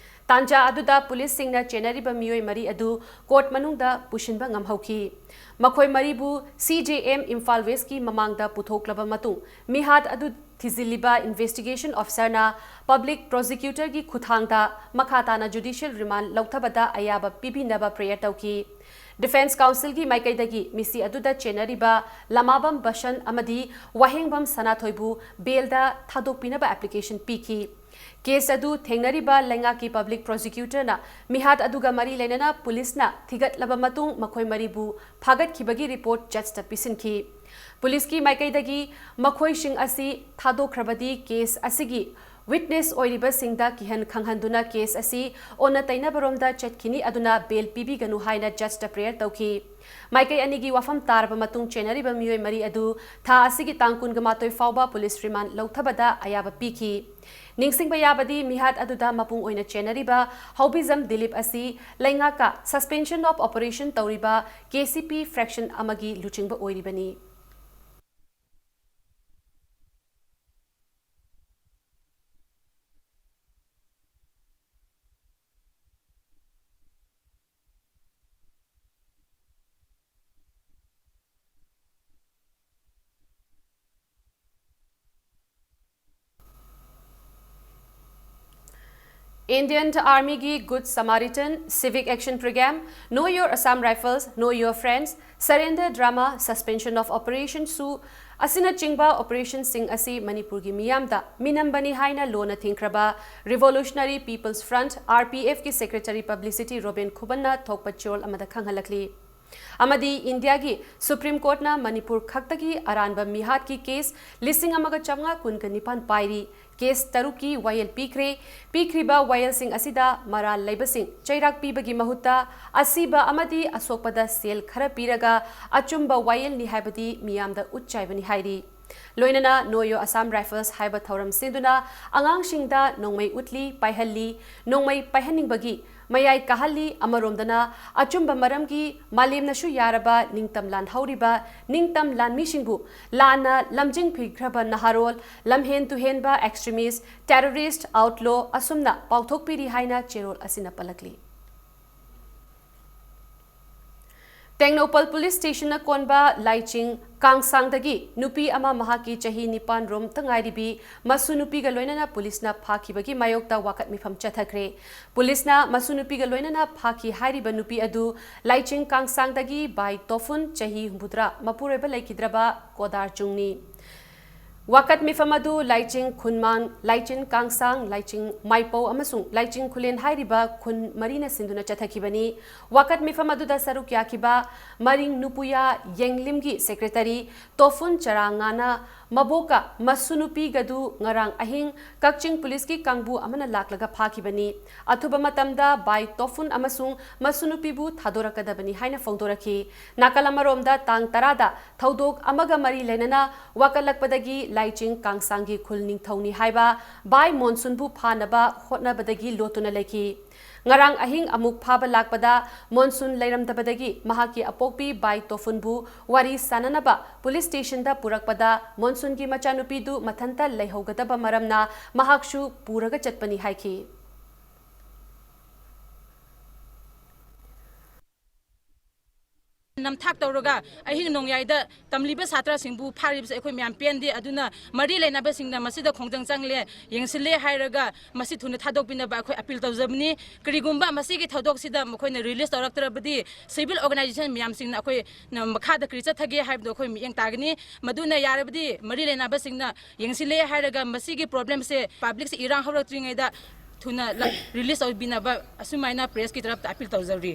ꯇꯥꯟꯖꯥ ꯑꯗꯨꯗ ꯄꯨꯂꯤꯁꯁꯤꯡꯅ ꯆꯦꯟꯅꯔꯤꯕ ꯃꯤꯑꯣꯏ ꯃꯔꯤ ꯑꯗꯨ ꯀꯣꯔꯠ ꯃꯅꯨꯡꯗ ꯄꯨꯁꯤꯟꯕ ꯉꯝꯍꯧꯈꯤ꯫ ꯃꯈꯣꯏ ꯃꯔꯤꯕꯨ ꯁꯤ ꯖꯦ ꯑꯦꯝ ꯏꯝꯐꯥꯜ ꯋꯦꯁꯀꯤ ꯃꯃꯥꯡꯗ ꯄꯨꯊꯣꯛꯂꯕ ꯃꯇꯨꯡ ꯃꯤꯍꯥꯠ ꯑꯗꯨ ꯊꯤꯖꯤꯜꯂꯤꯕ ꯏꯟꯚꯦꯁꯇꯤꯒꯦꯁꯟ ꯑꯣꯐꯤꯁꯥꯔꯅ ꯄꯕ꯭ꯂꯤꯛ ꯄ꯭ꯔꯣꯁꯤꯀ꯭ꯌꯨꯇꯔꯒꯤ ꯈꯨꯠꯊꯥꯡꯗ ꯃꯈꯥ ꯇꯥꯅ ꯖꯨꯗꯤꯁꯤꯌꯦꯜ ꯔꯤꯃꯥꯟ ꯂꯧꯊꯕꯗ ꯑꯌꯥꯕ ꯄꯤꯕꯤꯅꯕ ꯄ꯭ꯔꯦꯌꯔ ꯇꯧꯈꯤ꯫ ꯗꯤꯐꯦꯟꯁ ꯀꯥꯎꯟꯁꯤꯜꯒꯤ ꯃꯥꯏꯀꯩꯗꯒꯤ ꯃꯤꯁꯤ ꯑꯗꯨꯗ ꯆꯦꯟꯅꯔꯤꯕ ꯂꯃꯥꯕꯝ ꯕꯁꯟ ꯑꯃꯗꯤ ꯋꯥꯍꯦꯡꯕꯝ ꯁꯅꯥꯊꯣꯏꯕꯨ ꯕꯦꯜꯗ ꯊꯥꯗꯣꯛꯄꯤꯅꯕ ꯑꯦꯄ꯭ꯂꯤꯀꯦꯁꯟ ꯄꯤꯈꯤ꯫ ꯀꯦꯁ ꯑꯗꯨ ꯊꯦꯡꯅꯔꯤꯕ ꯂꯩꯉꯥꯛꯀꯤ ꯄꯕ꯭ꯂꯤꯛ ꯄ꯭ꯔꯣꯁꯤꯀ꯭ꯌꯨꯇꯔꯅ ꯃꯤꯍꯥꯠ ꯑꯗꯨꯒ ꯃꯔꯤ ꯂꯩꯅꯅ ꯄꯨꯂꯤꯁꯅ ꯊꯤꯒꯠꯂꯕ ꯃꯇꯨꯡ ꯃꯈꯣꯏ ꯃꯔꯤꯕꯨ ꯐꯥꯒꯠꯈꯤꯕꯒꯤ ꯔꯤꯄꯣꯔꯠ ꯖꯖꯇ ꯄꯤꯁꯤꯟꯈꯤ꯫ ꯄꯨꯂꯤꯁꯀꯤ ꯃꯥꯏꯀꯩꯗꯒꯤ ꯃꯈꯣꯏꯁꯤꯡ ꯑꯁꯤ ꯊꯥꯗꯣꯛꯈ꯭ꯔꯕꯗꯤ ꯀꯦꯁ ꯑꯁꯤꯒꯤ ꯋꯤꯠꯅꯦꯁ ꯑꯣꯏꯔꯤꯕꯁꯤꯡꯗ ꯀꯤꯍꯟ ꯈꯪꯍꯟꯗꯨꯅ ꯀꯦꯁ ꯑꯁꯤ ꯑꯣꯟꯅ ꯇꯩꯅꯕꯔꯣꯝꯗ ꯆꯠꯈꯤꯅꯤ, ꯑꯗꯨꯅ ꯕꯦꯜ ꯄꯤꯕꯤꯒꯅꯨ ꯍꯥꯏꯅ ꯖꯖꯇ ꯄ꯭ꯔꯦꯌꯔ ꯇꯧꯈꯤ꯫ ꯃꯥꯏꯀꯩ ꯑꯅꯤꯒꯤ ꯋꯥꯐꯝ ꯇꯥꯔꯕ ꯃꯇꯨꯡ ꯆꯦꯟꯅꯔꯤꯕ ꯃꯤꯑꯣꯏ ꯃꯔꯤ ꯑꯗꯨ ꯊꯥ ꯑꯁꯤꯒꯤ ꯇꯥꯡ ꯀꯨꯟꯒ ꯃꯥꯊꯣꯏ ꯐꯥꯎꯕ ꯄꯨꯂꯤꯁ ꯔꯤꯃꯥꯟ ꯂꯧꯊꯕꯗ ꯑꯌꯥꯕ ꯄꯤꯈꯤ꯫ ꯅꯤꯡꯁꯤꯡꯕ ꯌꯥꯕꯗꯤ ꯃꯤꯍꯥꯠ ꯑꯗꯨꯗ ꯃꯄꯨꯡ ꯑꯣꯏꯅ ꯆꯦꯟꯅꯔꯤꯕ ꯍꯥꯎꯕꯤꯖꯝ ꯗꯤꯂꯤꯞ ꯑꯁꯤ ꯂꯩꯉꯥꯛꯀ ꯁꯁꯄꯦꯟꯁꯟ ꯑꯣꯐ ꯑꯣꯄꯔꯦꯁꯟ ꯇꯧꯔꯤꯕ ꯀꯦ ꯁꯤ ꯄꯤ ꯐ꯭ꯔꯦꯛꯁꯟ ꯑꯃꯒꯤ ꯂꯨꯆꯤꯡꯕ ꯑꯣꯏꯔꯤꯕꯅꯤ꯫ Indian Army ꯒꯤ Good Samaritan, Civic Action Program, Know Your Assam Rifles, Know Your Friends, Surrender Drama, Suspension of Operation ꯁꯨ ꯑꯁꯤꯅꯆꯤꯡꯕ operationꯁꯤꯡ ꯑꯁꯤ ꯃꯅꯤꯄꯨꯔꯒꯤ ꯃꯤꯌꯥꯝꯗ ꯃꯤꯅꯝꯕꯅꯤ ꯍꯥꯏꯅ ꯂꯣꯟꯅ ꯊꯤꯡꯈ꯭ꯔꯕ Revolutionary People's Front, R P F ꯀꯤ Secretary Publicity ꯔꯣꯕꯤꯟ ꯈꯨꯕꯟꯅ ꯊꯣꯛꯄ ꯆꯦꯔꯣꯜ ꯑꯃꯗ ꯈꯪꯍꯜꯂꯛꯂꯤ꯫ ꯑꯃꯗꯤ ꯏꯟꯗꯤꯌꯥꯒꯤ Supreme Courtꯅ ꯃꯅꯤꯄꯨꯔ ꯈꯛꯇꯒꯤ ꯑꯔꯥꯟꯕ ꯃꯤꯍꯥꯠꯀꯤ case ꯂꯤꯁꯤꯡ ꯑꯃꯒ ꯆꯥꯃꯉꯥ ꯀꯨꯟꯒ ꯅꯤꯄꯥꯟ ꯄꯥꯏꯔꯤ꯫ Case ꯇꯔꯨꯛꯀꯤ ꯋꯥꯌꯦꯜ ꯄꯤꯈ꯭ꯔꯦ꯫ ꯄꯤꯈ꯭ꯔꯤꯕ ꯋꯥꯌꯦꯜꯁꯤꯡ ꯑꯁꯤꯗ ꯃꯔꯥꯜ ꯂꯩꯕꯁꯤꯡ ꯆꯩꯔꯥꯛ ꯄꯤꯕꯒꯤ ꯃꯍꯨꯠꯇ ꯑꯁꯤꯕ ꯑꯃꯗꯤ ꯑꯁꯣꯛꯄꯗ ꯁꯦꯜ ꯈꯔ ꯄꯤꯔꯒ ꯑꯆꯨꯝꯕ ꯋꯥꯌꯦꯜꯅꯤ ꯍꯥꯏꯕꯗꯤ ꯃꯤꯌꯥꯝꯗ ꯎꯠ ꯆꯥꯏꯕꯅꯤ ꯍꯥꯏꯔꯤ꯫ ꯂꯣꯏꯅꯅ Know Your Assam Rifles ꯍꯥꯏꯕ ꯊꯧꯔꯝ ꯁꯤꯟꯗꯨꯅ ꯑꯉꯥꯡꯁꯤꯡꯗ ꯅꯣꯡꯃꯩ ꯎꯠꯂꯤ, ꯄꯥꯏꯍꯜꯂꯤ, ꯅꯣꯡꯃꯩ ꯄꯥꯏꯍꯟꯅꯤꯡꯕꯒꯤ ꯃꯌꯥꯏ ꯀꯥꯍꯜꯂꯤ꯫ ꯑꯃꯔꯣꯝꯗꯅ ꯑꯆꯨꯝꯕ ꯃꯔꯝꯒꯤ ꯃꯥꯂꯦꯝꯅꯁꯨ ꯌꯥꯔꯕ ꯅꯤꯡꯇꯝ ꯂꯥꯟꯍꯧꯔꯤꯕ ꯅꯤꯡꯇꯝ ꯂꯥꯟꯃꯤꯁꯤꯡꯕꯨ ꯂꯥꯟꯅ ꯂꯝꯖꯤꯡꯕꯤꯈ꯭ꯔꯕ ꯅꯍꯥꯔꯣꯜ, ꯂꯝꯍꯦꯟ ꯇꯨꯍꯦꯟꯕ, extremist, terrorist, outlaw ꯑꯁꯨꯝꯅ ꯄꯥꯎꯊꯣꯛꯄꯤꯔꯤ ꯍꯥꯏꯅ ꯆꯦꯔꯣꯜ ꯑꯁꯤꯅ ꯄꯜꯂꯛꯂꯤ꯫ ꯇꯦꯡꯅꯧꯄꯜ Police Stationꯅ ꯀꯣꯟꯕ ꯂꯥꯏꯆꯤꯡ ꯀꯥꯡꯁꯥꯡꯗꯒꯤ ꯅꯨꯄꯤ ꯑꯃ ꯃꯍꯥꯛꯀꯤ ꯆꯍꯤ ꯅꯤꯄꯥꯟ ꯔꯣꯝꯇ ꯉꯥꯏꯔꯤꯕꯤ ꯃꯁꯨ ꯅꯨꯄꯤꯒ ꯂꯣꯏꯅꯅ ꯄꯨꯂꯤꯁꯅ ꯐꯥꯈꯤꯕꯒꯤ ꯃꯥꯌꯣꯛꯇ ꯋꯥꯀꯠ ꯃꯤꯐꯝ ꯆꯠꯊꯈ꯭ꯔꯦ꯫ ꯄꯨꯂꯤꯁꯅ ꯃꯁꯨ ꯅꯨꯄꯤꯒ ꯂꯣꯏꯅꯅ ꯐꯥꯈꯤ ꯍꯥꯏꯔꯤꯕ ꯅꯨꯄꯤ ꯑꯗꯨ ꯂꯥꯏꯆꯤꯡ ꯀꯥꯡꯁꯥꯡꯗꯒꯤ ꯕꯥꯏ ꯇꯣꯐꯨꯟ, ꯆꯍꯤ ꯍꯨꯝꯐꯨꯇꯔꯥ, ꯃꯄꯨꯔꯣꯏꯕ ꯂꯩꯈꯤꯗ꯭ꯔꯕ ꯀꯣꯗꯥꯔ ꯆꯨꯡꯅꯤ꯫ ꯋꯥꯀꯠ ꯃꯤꯐꯝ ꯑꯗꯨ ꯂꯥꯏꯆꯤꯡ ꯈꯨꯟꯃꯥꯡ, ꯂꯥꯏꯆꯤꯡ ꯀꯥꯡꯁꯥꯡ, ꯂꯥꯏꯆꯤꯡ ꯃꯥꯏꯄꯧ ꯑꯃꯁꯨꯡ ꯂꯥꯏꯆꯤꯡ ꯈꯨꯂꯦꯟ ꯍꯥꯏꯔꯤꯕ ꯈꯨꯟ ꯃꯔꯤꯅ ꯁꯤꯟꯗꯨꯅ ꯆꯠꯊꯈꯤꯕꯅꯤ꯫ ꯋꯥꯀꯠ ꯃꯤꯐꯝ ꯑꯗꯨꯗ ꯁꯔꯨꯛ ꯌꯥꯈꯤꯕ ꯃꯔꯤꯡ ꯅꯨꯄꯨꯌꯥ ꯌꯦꯡꯂꯤꯝꯒꯤ Secretary ꯇꯣꯐꯨꯟ ꯆꯔꯥꯉꯥꯅ ꯃꯕꯣꯛꯀ ꯃꯁꯨ ꯅꯨꯄꯤꯒꯗꯨ ꯉꯔꯥꯡ ꯑꯍꯤꯡ ꯀꯛꯆꯤꯡ ꯄꯨꯂꯤꯁꯀꯤ ꯀꯥꯡꯕꯨ ꯑꯃꯅ ꯂꯥꯛꯂꯒ ꯐꯥꯈꯤꯕꯅꯤ꯫ ꯑꯊꯨꯕ ꯃꯇꯝꯗ ꯕꯥꯏ ꯇꯣꯐꯨꯟ ꯑꯃꯁꯨꯡ ꯃꯁꯨ ꯅꯨꯄꯤꯕꯨ ꯊꯥꯗꯣꯔꯛꯀꯗꯕꯅꯤ ꯍꯥꯏꯅ ꯐꯣꯡꯗꯣꯔꯛꯈꯤ꯫ ꯅꯥꯀꯜ ꯑꯃꯔꯣꯝꯗ ꯇꯥꯡ ꯇꯔꯥꯗ ꯊꯧꯗꯣꯛ ꯑꯃꯒ ꯃꯔꯤ ꯂꯩꯅꯅ ꯋꯥꯀꯠꯂꯛꯄꯗꯒꯤ ꯂꯥꯏꯆꯤꯡ ꯀꯥꯡꯁꯥꯡꯒꯤ ꯈꯨꯜ ꯅꯤꯡꯊꯧꯅꯤ ꯍꯥꯏꯕ ꯕꯥꯏ ꯃꯣꯟꯁꯨꯟꯕꯨ ꯐꯥꯅꯕ ꯍꯣꯠꯅꯕꯗꯒꯤ ꯂꯣꯠꯇꯨꯅ ꯂꯩꯈꯤ꯫ ꯉꯔꯥꯡ ꯑꯍꯤꯡ ꯑꯃꯨꯛ ꯐꯥꯕ ꯂꯥꯛꯄꯗ ꯃꯣꯟꯁꯨꯟ ꯂꯩꯔꯝꯗꯕꯗꯒꯤ ꯃꯍꯥꯛꯀꯤ ꯑꯄꯣꯛꯄꯤ ꯕꯥꯏ ꯇꯣꯐꯨꯟꯕꯨ ꯋꯥꯔꯤ ꯁꯥꯅꯅꯕ ꯄꯨꯂꯤꯁ ꯁ꯭ꯇꯦꯁꯟꯗ ꯄꯨꯔꯛꯄꯗ ꯃꯣꯟꯁꯨꯟꯒꯤ ꯃꯆꯥꯅꯨꯄꯤꯗꯨ ꯃꯊꯟꯇ ꯂꯩꯍꯧꯒꯗꯕ ꯃꯔꯝꯅ ꯃꯍꯥꯛꯁꯨ ꯄꯨꯔꯒ ꯆꯠꯄꯅꯤ ꯍꯥꯏꯈꯤ꯫ ꯅꯝꯊꯥꯛ ꯇꯧꯔꯒ ꯑꯍꯤꯡ ꯅꯣꯡꯌꯥꯏꯗ ꯇꯝꯂꯤꯕ ꯁꯥꯇ꯭ꯔꯁꯤꯡꯕꯨ ꯐꯥꯔꯤꯕꯁꯦ ꯑꯩꯈꯣꯏ ꯃꯌꯥꯝ ꯄꯦꯟꯗꯦ꯫ ꯑꯗꯨꯅ ꯃꯔꯤ ꯂꯩꯅꯕꯁꯤꯡꯅ ꯃꯁꯤꯗ ꯈꯣꯡꯖꯪ ꯆꯪꯂꯦ, ꯌꯦꯡꯁꯤꯜꯂꯦ ꯍꯥꯏꯔꯒ ꯃꯁꯤ ꯊꯨꯅ ꯊꯥꯗꯣꯛꯄꯤꯅꯕ ꯑꯩꯈꯣꯏ ꯑꯄꯤꯜ ꯇꯧꯖꯕꯅꯤ꯫ ꯀꯔꯤꯒꯨꯝꯕ ꯃꯁꯤꯒꯤ ꯊꯧꯗꯣꯛꯁꯤꯗ ꯃꯈꯣꯏꯅ ꯔꯤꯂꯤꯁ ꯇꯧꯔꯛꯇ꯭ꯔꯕꯗꯤ civil organization ꯃꯌꯥꯝꯁꯤꯡꯅ ꯑꯩꯈꯣꯏꯅ ꯃꯈꯥꯗ ꯀꯔꯤ ꯆꯠꯊꯒꯦ ꯍꯥꯏꯕꯗꯣ ꯑꯩꯈꯣꯏ ꯃꯤꯠꯌꯦꯡ ꯇꯥꯒꯅꯤ꯫ ꯃꯗꯨꯅ ꯌꯥꯔꯕꯗꯤ ꯃꯔꯤ ꯂꯩꯅꯕꯁꯤꯡꯅ ꯌꯦꯡꯁꯤꯜꯂꯦ ꯍꯥꯏꯔꯒ ꯃꯁꯤꯒꯤ problemꯁꯦ publicꯁꯦ ꯏꯔꯥꯡ ꯍꯧꯔꯛꯇ꯭ꯔꯤꯉꯩꯗ ꯊꯨꯅ ꯂ-, release ꯇꯧꯕꯤꯅꯕ ꯑꯁꯨꯃꯥꯏꯅ pressꯀꯤ ꯇꯔꯞꯇ ꯑꯄꯤꯜ ꯇꯧꯖꯔꯤ꯫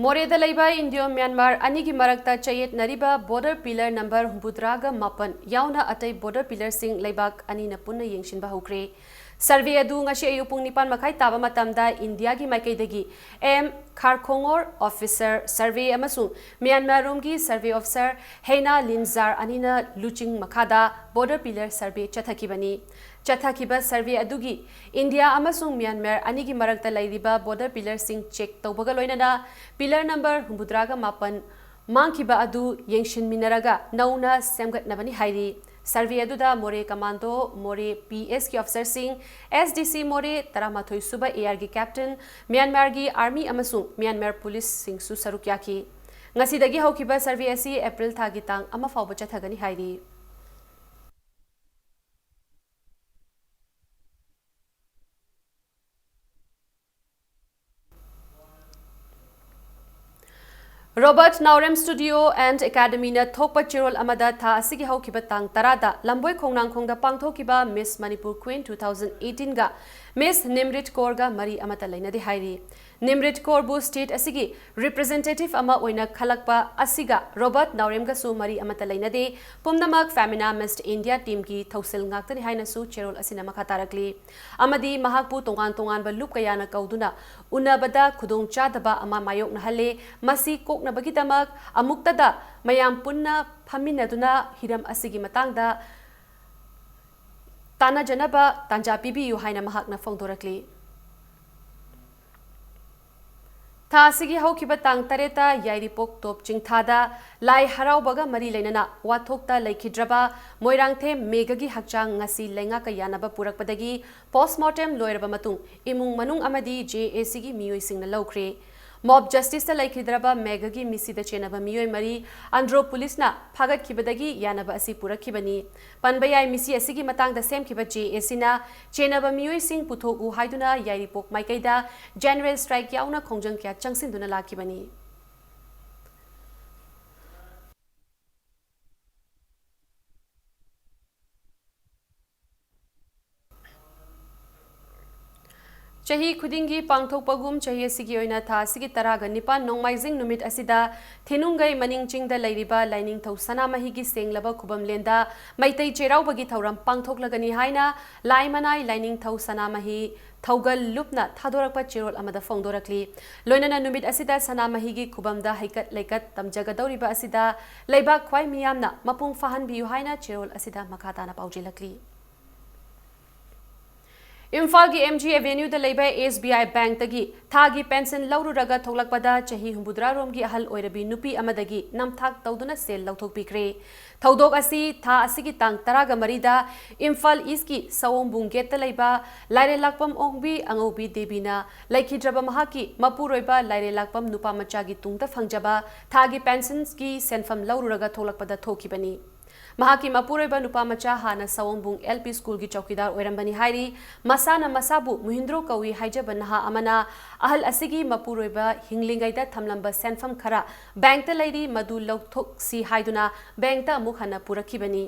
ꯃꯣꯔꯦꯗ ꯂꯩꯕ ꯏꯟꯗꯤꯌꯣ ꯃ꯭ꯌꯥꯟꯃꯥꯔ ꯑꯅꯤꯒꯤ ꯃꯔꯛꯇ ꯆꯌꯦꯠꯅꯔꯤꯕ border pillar number ꯍꯨꯝꯐꯨꯇꯔꯥꯒ ꯃꯥꯄꯟ ꯌꯥꯎꯅ ꯑꯇꯩ border pillarꯁꯤꯡ ꯂꯩꯕꯥꯛ ꯑꯅꯤꯅ ꯄꯨꯟꯅ ꯌꯦꯡꯁꯤꯟꯕ ꯍꯧꯈ꯭ꯔꯦ꯫ Survey ꯑꯗꯨ ꯉꯁꯤ ꯑꯌꯨꯛ ꯄꯨꯡ ꯅꯤꯄꯥꯟ ꯃꯈꯥꯏ ꯇꯥꯕ ꯃꯇꯝꯗ ꯏꯟꯗꯤꯌꯥꯒꯤ ꯃꯥꯏꯀꯩꯗꯒꯤ ꯑꯦꯝ ꯈꯥꯔꯈꯣꯡꯉꯣꯔ, officer survey, ꯑꯃꯁꯨꯡ ꯃ꯭ꯌꯥꯟꯃꯥꯔꯔꯣꯝꯒꯤ survey officer ꯍꯦꯅꯥ ꯂꯤꯟꯖꯥꯔ ꯑꯅꯤꯅ ꯂꯨꯆꯤꯡ ꯃꯈꯥꯗ border pillar survey ꯆꯠꯊꯈꯤꯕꯅꯤ꯫ ꯆꯠꯊꯈꯤꯕ survey ꯑꯗꯨꯒꯤ ꯏꯟꯗꯤꯌꯥ ꯑꯃꯁꯨꯡ ꯃ꯭ꯌꯥꯟꯃꯥꯔ ꯑꯅꯤꯒꯤ ꯃꯔꯛꯇ ꯂꯩꯔꯤꯕ border pillarꯁꯤꯡ check ꯇꯧꯕꯒ ꯂꯣꯏꯅꯅ pillar number ꯍꯨꯝꯐꯨꯇꯔꯥꯒ ꯃꯥꯄꯟ ꯃꯥꯡꯈꯤꯕ ꯑꯗꯨ ꯌꯦꯡꯁꯤꯟꯃꯤꯟꯅꯔꯒ ꯅꯧꯅ ꯁꯦꯝꯒꯠꯅꯕꯅꯤ ꯍꯥꯏꯔꯤ꯫ Survey ꯑꯗꯨꯗ ꯃꯣꯔꯦ commando, ꯃꯣꯔꯦ PSꯀꯤ officerꯁꯤꯡ, SDC ꯃꯣꯔꯦ, ꯇꯔꯥꯃꯥꯊꯣꯏ ꯁꯨꯕ ARꯒꯤ captain, ꯃ꯭ꯌꯥꯟꯃꯥꯔꯒꯤ army ꯑꯃꯁꯨꯡ ꯃ꯭ꯌꯥꯟꯃꯥꯔ policeꯁꯤꯡꯁꯨ ꯁꯔꯨꯛ ꯌꯥꯈꯤ꯫ ꯉꯁꯤꯗꯒꯤ ꯍꯧꯈꯤꯕ survey ꯑꯁꯤ April ꯊꯥꯒꯤ ꯇꯥꯡ ꯑꯃ ꯐꯥꯎꯕ ꯆꯠꯊꯒꯅꯤ ꯍꯥꯏꯔꯤ꯫ Robert Naorem Studio and Academyꯅ ꯊꯣꯛꯄ ꯆꯦꯔꯣꯜ ꯑꯃꯗ ꯊꯥ ꯑꯁꯤꯒꯤ ꯍꯧꯈꯤꯕ ꯇꯥꯡ ꯇꯔꯥꯗ ꯂꯝꯕꯣꯏ ꯈꯣꯡꯅꯥꯡꯈꯣꯡꯗ ꯄꯥꯡꯊꯣꯛꯈꯤꯕ Miss Manipur Queen two thousand eighteenꯒ Miss Nimrit Kaurꯒ ꯃꯔꯤ ꯑꯃꯠꯇ ꯂꯩꯅꯗꯦ ꯍꯥꯏꯔꯤ꯫ Nimrit Kaurꯕꯨ state ꯑꯁꯤꯒꯤ representative ꯑꯃ ꯑꯣꯏꯅ ꯈꯜꯂꯛꯄ ꯑꯁꯤꯒ Robert Naoremꯒꯁꯨ ꯃꯔꯤ ꯑꯃꯠꯇ ꯂꯩꯅꯗꯦ꯫ ꯄꯨꯝꯅꯃꯛ Femina Miss India teamꯒꯤ ꯊꯧꯁꯤꯜ ꯉꯥꯛꯇꯅꯤ ꯍꯥꯏꯅꯁꯨ ꯆꯦꯔꯣꯜ ꯑꯁꯤꯅ ꯃꯈꯥ ꯇꯥꯔꯛꯂꯤ꯫ ꯑꯃꯗꯤ ꯃꯍꯥꯛꯄꯨ ꯇꯣꯉꯥꯟ ꯇꯣꯉꯥꯟꯕ ꯂꯨꯞ ꯀꯌꯥꯅ ꯀꯧꯗꯨꯅ ꯎꯅꯕꯗ ꯈꯨꯗꯣꯡꯆꯥꯗꯕ ꯑꯃ ꯃꯥꯌꯣꯛꯅꯍꯜꯂꯦ꯫ ꯃꯁꯤ ꯀꯣꯛꯅꯕꯒꯤꯗꯃꯛ ꯑꯃꯨꯛꯇꯗ ꯃꯌꯥꯝ ꯄꯨꯟꯅ ꯐꯝꯃꯤꯟꯅꯗꯨꯅ ꯍꯤꯔꯝ ꯑꯁꯤꯒꯤ ꯃꯇꯥꯡꯗ ꯇꯥꯟꯅꯖꯅꯕ ꯇꯥꯟꯖꯥ ꯄꯤꯕꯤꯌꯨ ꯍꯥꯏꯅ ꯃꯍꯥꯛꯅ ꯐꯣꯡꯗꯣꯔꯛꯂꯤ꯫ ꯊꯥ ꯑꯁꯤꯒꯤ ꯍꯧꯈꯤꯕ ꯇꯥꯡ ꯇꯔꯦꯠꯇ ꯌꯥꯏꯔꯤꯄꯣꯛ ꯇꯣꯞ ꯆꯤꯡꯊꯥꯗ ꯂꯥꯏ ꯍꯔꯥꯎꯕꯒ ꯃꯔꯤ ꯂꯩꯅꯅ ꯋꯥꯊꯣꯛꯇ ꯂꯩꯈꯤꯗ꯭ꯔꯕ ꯃꯣꯏꯔꯥꯡꯊꯦꯝ ꯃꯦꯘꯒꯤ ꯍꯛꯆꯥꯡ ꯉꯁꯤ ꯂꯩꯉꯥꯛꯀ ꯌꯥꯅꯕ ꯄꯨꯔꯛꯄꯗꯒꯤ post mortem ꯂꯣꯏꯔꯕ ꯃꯇꯨꯡ ꯏꯃꯨꯡ ꯃꯅꯨꯡ ꯑꯃꯗꯤ JACꯒꯤ ꯃꯤꯑꯣꯏꯁꯤꯡꯅ ꯂꯧꯈ꯭ꯔꯦ꯫ ꯃꯣꯕ ꯖꯁꯇꯤꯁꯇ ꯂꯩꯈꯤꯗ꯭ꯔꯕ ꯃꯦꯘꯒꯤ ꯃꯤꯁꯤꯗ ꯆꯦꯟꯅꯕ ꯃꯤꯑꯣꯏ ꯃꯔꯤ ꯑꯟꯗ꯭ꯔꯣ ꯄꯨꯂꯤꯁꯅ ꯐꯥꯒꯠꯈꯤꯕꯗꯒꯤ ꯌꯥꯅꯕ ꯑꯁꯤ ꯄꯨꯔꯛꯈꯤꯕꯅꯤ꯫ ꯄꯟꯕ ꯌꯥꯏ, ꯃꯤꯁꯤ ꯑꯁꯤꯒꯤ ꯃꯇꯥꯡꯗ ꯁꯦꯝꯈꯤꯕ ꯖꯦ ꯑꯦ ꯁꯤꯅ ꯆꯦꯟꯅꯕ ꯃꯤꯑꯣꯏꯁꯤꯡ ꯄꯨꯊꯣꯛꯎ ꯍꯥꯏꯗꯨꯅ ꯌꯥꯏꯔꯤꯄꯣꯛ ꯃꯥꯏꯀꯩꯗ ꯖꯦꯅꯔꯦꯜ ꯁ꯭ꯇ꯭ꯔꯥꯏꯛ ꯌꯥꯎꯅ ꯈꯣꯡꯖꯪ ꯀꯌꯥ ꯆꯪꯁꯤꯟꯗꯨꯅ ꯂꯥꯛꯈꯤꯕꯅꯤ꯫ ꯆꯍꯤ ꯈꯨꯗꯤꯡꯒꯤ ꯄꯥꯡꯊꯣꯛꯄꯒꯨꯝ ꯆꯍꯤ ꯑꯁꯤꯒꯤ ꯑꯣꯏꯅ ꯊꯥ ꯑꯁꯤꯒꯤ ꯇꯔꯥꯒ ꯅꯤꯄꯥꯟ ꯅꯣꯡꯃꯥꯏꯖꯤꯡ ꯅꯨꯃꯤꯠ ꯑꯁꯤꯗ ꯊꯤꯅꯨꯡꯒꯩ ꯃꯅꯤꯡ ꯆꯤꯡꯗ ꯂꯩꯔꯤꯕ ꯂꯥꯏꯅꯤꯡꯊꯧ ꯁꯅꯥꯃꯍꯤꯒꯤ ꯁꯦꯡꯂꯕ ꯈꯨꯕꯝꯂꯦꯟꯗ ꯃꯩꯇꯩ ꯆꯩꯔꯥꯎꯕꯒꯤ ꯊꯧꯔꯝ ꯄꯥꯡꯊꯣꯛꯂꯒꯅꯤ ꯍꯥꯏꯅ ꯂꯥꯏꯃꯅꯥꯏ ꯂꯥꯏꯅꯤꯡꯊꯧ ꯁꯅꯥꯃꯍꯤ ꯊꯧꯒꯜ ꯂꯨꯞꯅ ꯊꯥꯗꯣꯔꯛꯄ ꯆꯦꯔꯣꯜ ꯑꯃꯗ ꯐꯣꯡꯗꯣꯔꯛꯂꯤ꯫ ꯂꯣꯏꯅꯅ ꯅꯨꯃꯤꯠ ꯑꯁꯤꯗ ꯁꯅꯥꯃꯍꯤꯒꯤ ꯈꯨꯕꯝꯗ ꯍꯩꯀꯠ ꯂꯩꯀꯠ ꯇꯝꯖꯒꯗꯧꯔꯤꯕ ꯑꯁꯤꯗ ꯂꯩꯕꯥꯛ ꯈ꯭ꯋꯥꯏ ꯃꯤꯌꯥꯝꯅ ꯃꯄꯨꯡ ꯐꯥꯍꯟꯕꯤꯌꯨ ꯍꯥꯏꯅ ꯆꯦꯔꯣꯜ ꯑꯁꯤꯗ ꯃꯈꯥ ꯇꯥꯅ ꯄꯥꯎꯖꯦꯜꯂꯛꯂꯤ꯫ ꯏꯝꯐꯥꯜꯒꯤ ꯑꯦꯝ ꯖꯤ ꯑꯦꯚꯦꯅ꯭ꯌꯨꯗ ꯂꯩꯕ ꯑꯦꯁ ꯕꯤ ꯑꯥꯏ ꯕꯦꯡꯛꯇꯒꯤ ꯊꯥꯒꯤ ꯄꯦꯟꯁꯟ ꯂꯧꯔꯨꯔꯒ ꯊꯣꯛꯂꯛꯄꯗ ꯆꯍꯤ ꯍꯨꯝꯐꯨꯇꯔꯥ ꯔꯣꯝꯒꯤ ꯑꯍꯜ ꯑꯣꯏꯔꯕꯤ ꯅꯨꯄꯤ ꯑꯃꯗꯒꯤ ꯅꯝꯊꯥꯛ ꯇꯧꯗꯨꯅ ꯁꯦꯜ ꯂꯧꯊꯣꯛꯄꯤꯈ꯭ꯔꯦ꯫ ꯊꯧꯗꯣꯛ ꯑꯁꯤ ꯊꯥ ꯑꯁꯤꯒꯤ ꯇꯥꯡ ꯇꯔꯥꯒ ꯃꯔꯤꯗ ꯏꯝꯐꯥꯜ ꯏꯁꯀꯤ ꯁꯑꯣꯝꯕꯨꯡ ꯒꯦꯠꯇ ꯂꯩꯕ ꯂꯥꯏꯔꯦꯜꯂꯥꯛꯄꯝ ꯑꯣꯡꯕꯤ ꯑꯉꯧꯕꯤ ꯗꯦꯕꯤꯅ ꯂꯩꯈꯤꯗ꯭ꯔꯕ ꯃꯍꯥꯛꯀꯤ ꯃꯄꯨꯔꯣꯏꯕ ꯂꯥꯏꯔꯦꯜꯂꯥꯛꯄꯝ ꯅꯨꯄꯥ ꯃꯆꯥꯒꯤ ꯇꯨꯡꯗ ꯐꯪꯖꯕ ꯊꯥꯒꯤ ꯄꯦꯟꯁꯟꯒꯤ ꯁꯦꯟꯐꯝ ꯂꯧꯔꯨꯔꯒ ꯊꯣꯛꯂꯛꯄꯗ ꯊꯣꯛꯈꯤꯕꯅꯤ꯫ ꯃꯍꯥꯛꯀꯤ ꯃꯄꯨꯔꯣꯏꯕ ꯅꯨꯄꯥ ꯃꯆꯥ ꯍꯥꯟꯅ ꯁꯑꯣꯝꯕꯨꯡ ꯑꯦꯜ ꯄꯤ ꯁ꯭ꯀꯨꯜꯒꯤ ꯆꯧꯀꯤꯗꯥꯔ ꯑꯣꯏꯔꯝꯕꯅꯤ ꯍꯥꯏꯔꯤ꯫ ꯃꯁꯥꯅ ꯃꯁꯥꯕꯨ ꯃꯨꯍꯤꯟꯗ꯭ꯔꯣ ꯀꯧꯏ ꯍꯥꯏꯖꯕ ꯅꯍꯥ ꯑꯃꯅ ꯑꯍꯜ ꯑꯁꯤꯒꯤ ꯃꯄꯨꯔꯣꯏꯕ ꯍꯤꯡꯂꯤꯉꯩꯗ ꯊꯝꯂꯝꯕ ꯁꯦꯟꯐꯝ ꯈꯔ ꯕꯦꯡꯛꯇ ꯂꯩꯔꯤ, ꯃꯗꯨ ꯂꯧꯊꯣꯛꯁꯤ ꯍꯥꯏꯗꯨꯅ ꯕꯦꯡꯛꯇ ꯑꯃꯨꯛ ꯍꯟꯅ ꯄꯨꯔꯛꯈꯤꯕꯅꯤ꯫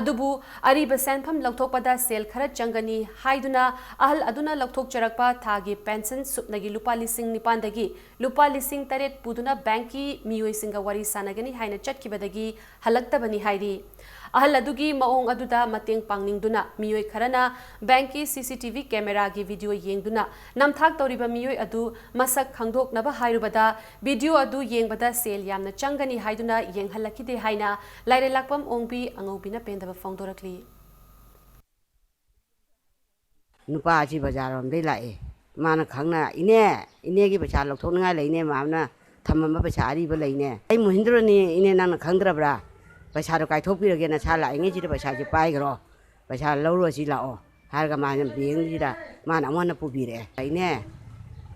ꯑꯗꯨꯕꯨ ꯑꯔꯤꯕ ꯁꯦꯟꯐꯝ ꯂꯧꯊꯣꯛꯄꯗ ꯁꯦꯜ ꯈꯔ ꯆꯪꯒꯅꯤ ꯍꯥꯏꯗꯨꯅ ꯑꯍꯜ ꯑꯗꯨꯅ ꯂꯧꯊꯣꯛꯆꯔꯛꯄ ꯊꯥꯒꯤ ꯄꯦꯟꯁꯟ ꯁꯨꯞꯅꯒꯤ ꯂꯨꯄꯥ ꯂꯤꯁꯤꯡ ꯅꯤꯄꯥꯟꯗꯒꯤ ꯂꯨꯄꯥ ꯂꯤꯁꯤꯡ ꯇꯔꯦꯠ ꯄꯨꯗꯨꯅ ꯕꯦꯡꯛꯀꯤ ꯃꯤꯑꯣꯏꯁꯤꯡꯒ ꯋꯥꯔꯤ ꯁꯥꯟꯅꯒꯅꯤ ꯍꯥꯏꯅ ꯆꯠꯈꯤꯕꯗꯒꯤ ꯍꯜꯂꯛꯇꯕꯅꯤ ꯍꯥꯏꯔꯤ꯫ ꯑꯍꯜ ꯑꯗꯨꯒꯤ ꯃꯑꯣꯡ ꯑꯗꯨꯗ ꯃꯇꯦꯡ ꯄꯥꯡꯅꯤꯡꯗꯨꯅ ꯃꯤꯑꯣꯏ ꯈꯔꯅ ꯕꯦꯡꯛꯀꯤ ꯁꯤ ꯁꯤ ꯇꯤ ꯚꯤ ꯀꯦꯃꯦꯔꯥꯒꯤ ꯚꯤꯗꯤꯑꯣ ꯌꯦꯡꯗꯨꯅ ꯅꯝꯊꯥꯛ ꯇꯧꯔꯤꯕ ꯃꯤꯑꯣꯏ ꯑꯗꯨ ꯃꯁꯛ ꯈꯪꯗꯣꯛꯅꯕ ꯍꯥꯏꯔꯨꯕꯗ, ꯚꯤꯗꯤꯑꯣ ꯑꯗꯨ ꯌꯦꯡꯕꯗ ꯁꯦꯜ ꯌꯥꯝꯅ ꯆꯪꯒꯅꯤ ꯍꯥꯏꯗꯨꯅ ꯌꯦꯡꯍꯜꯂꯛꯈꯤꯗꯦ ꯍꯥꯏꯅ ꯂꯥꯏꯔꯦꯜꯂꯥꯛꯄꯝ ꯑꯣꯡꯕꯤ ꯑꯉꯧꯕꯤꯅ ꯄꯦꯟꯗꯕ ꯐꯣꯡꯗꯣꯔꯛꯂꯤ꯫ ꯅꯨꯄꯥ ꯑꯁꯤ ꯕꯖꯥꯔꯔꯣꯝꯗꯩ ꯂꯥꯛꯑꯦ꯫ ꯃꯥꯅ ꯈꯪꯅ, "ꯏꯅꯦ, ꯏꯅꯦꯒꯤ ꯄꯩꯁꯥ ꯂꯧꯊꯣꯛꯅꯤꯡꯉꯥꯏ ꯂꯩꯅꯦ, ꯃꯥꯝꯅ ꯊꯝꯃꯝꯕ ꯄꯩꯁꯥ ꯑꯔꯤꯕ ꯂꯩꯅꯦ꯫ ꯑꯩ ꯃꯨꯍꯤꯟꯗ꯭ꯔꯣꯅꯤ, ꯏꯅꯦ, ꯅꯪꯅ ꯈꯪꯗ꯭ꯔꯕ꯭ꯔꯥ? ꯄꯩꯁꯥꯗꯣ ꯀꯥꯏꯊꯣꯛꯄꯤꯔꯒꯦ, ꯅꯁꯥ ꯂꯥꯛꯏꯉꯩꯁꯤꯗ ꯄꯩꯁꯥꯁꯦ ꯄꯥꯏꯈ꯭ꯔꯣ, ꯄꯩꯁꯥ ꯂꯧꯔꯨꯔꯁꯤ ꯂꯥꯛꯑꯣ" ꯍꯥꯏꯔꯒ ꯃꯥꯅ ꯕꯦꯡꯁꯤꯗ ꯃꯥꯅ ꯑꯃꯨꯛ ꯍꯟꯅ ꯄꯨꯕꯤꯔꯛꯑꯦ꯫ "ꯏꯅꯦ,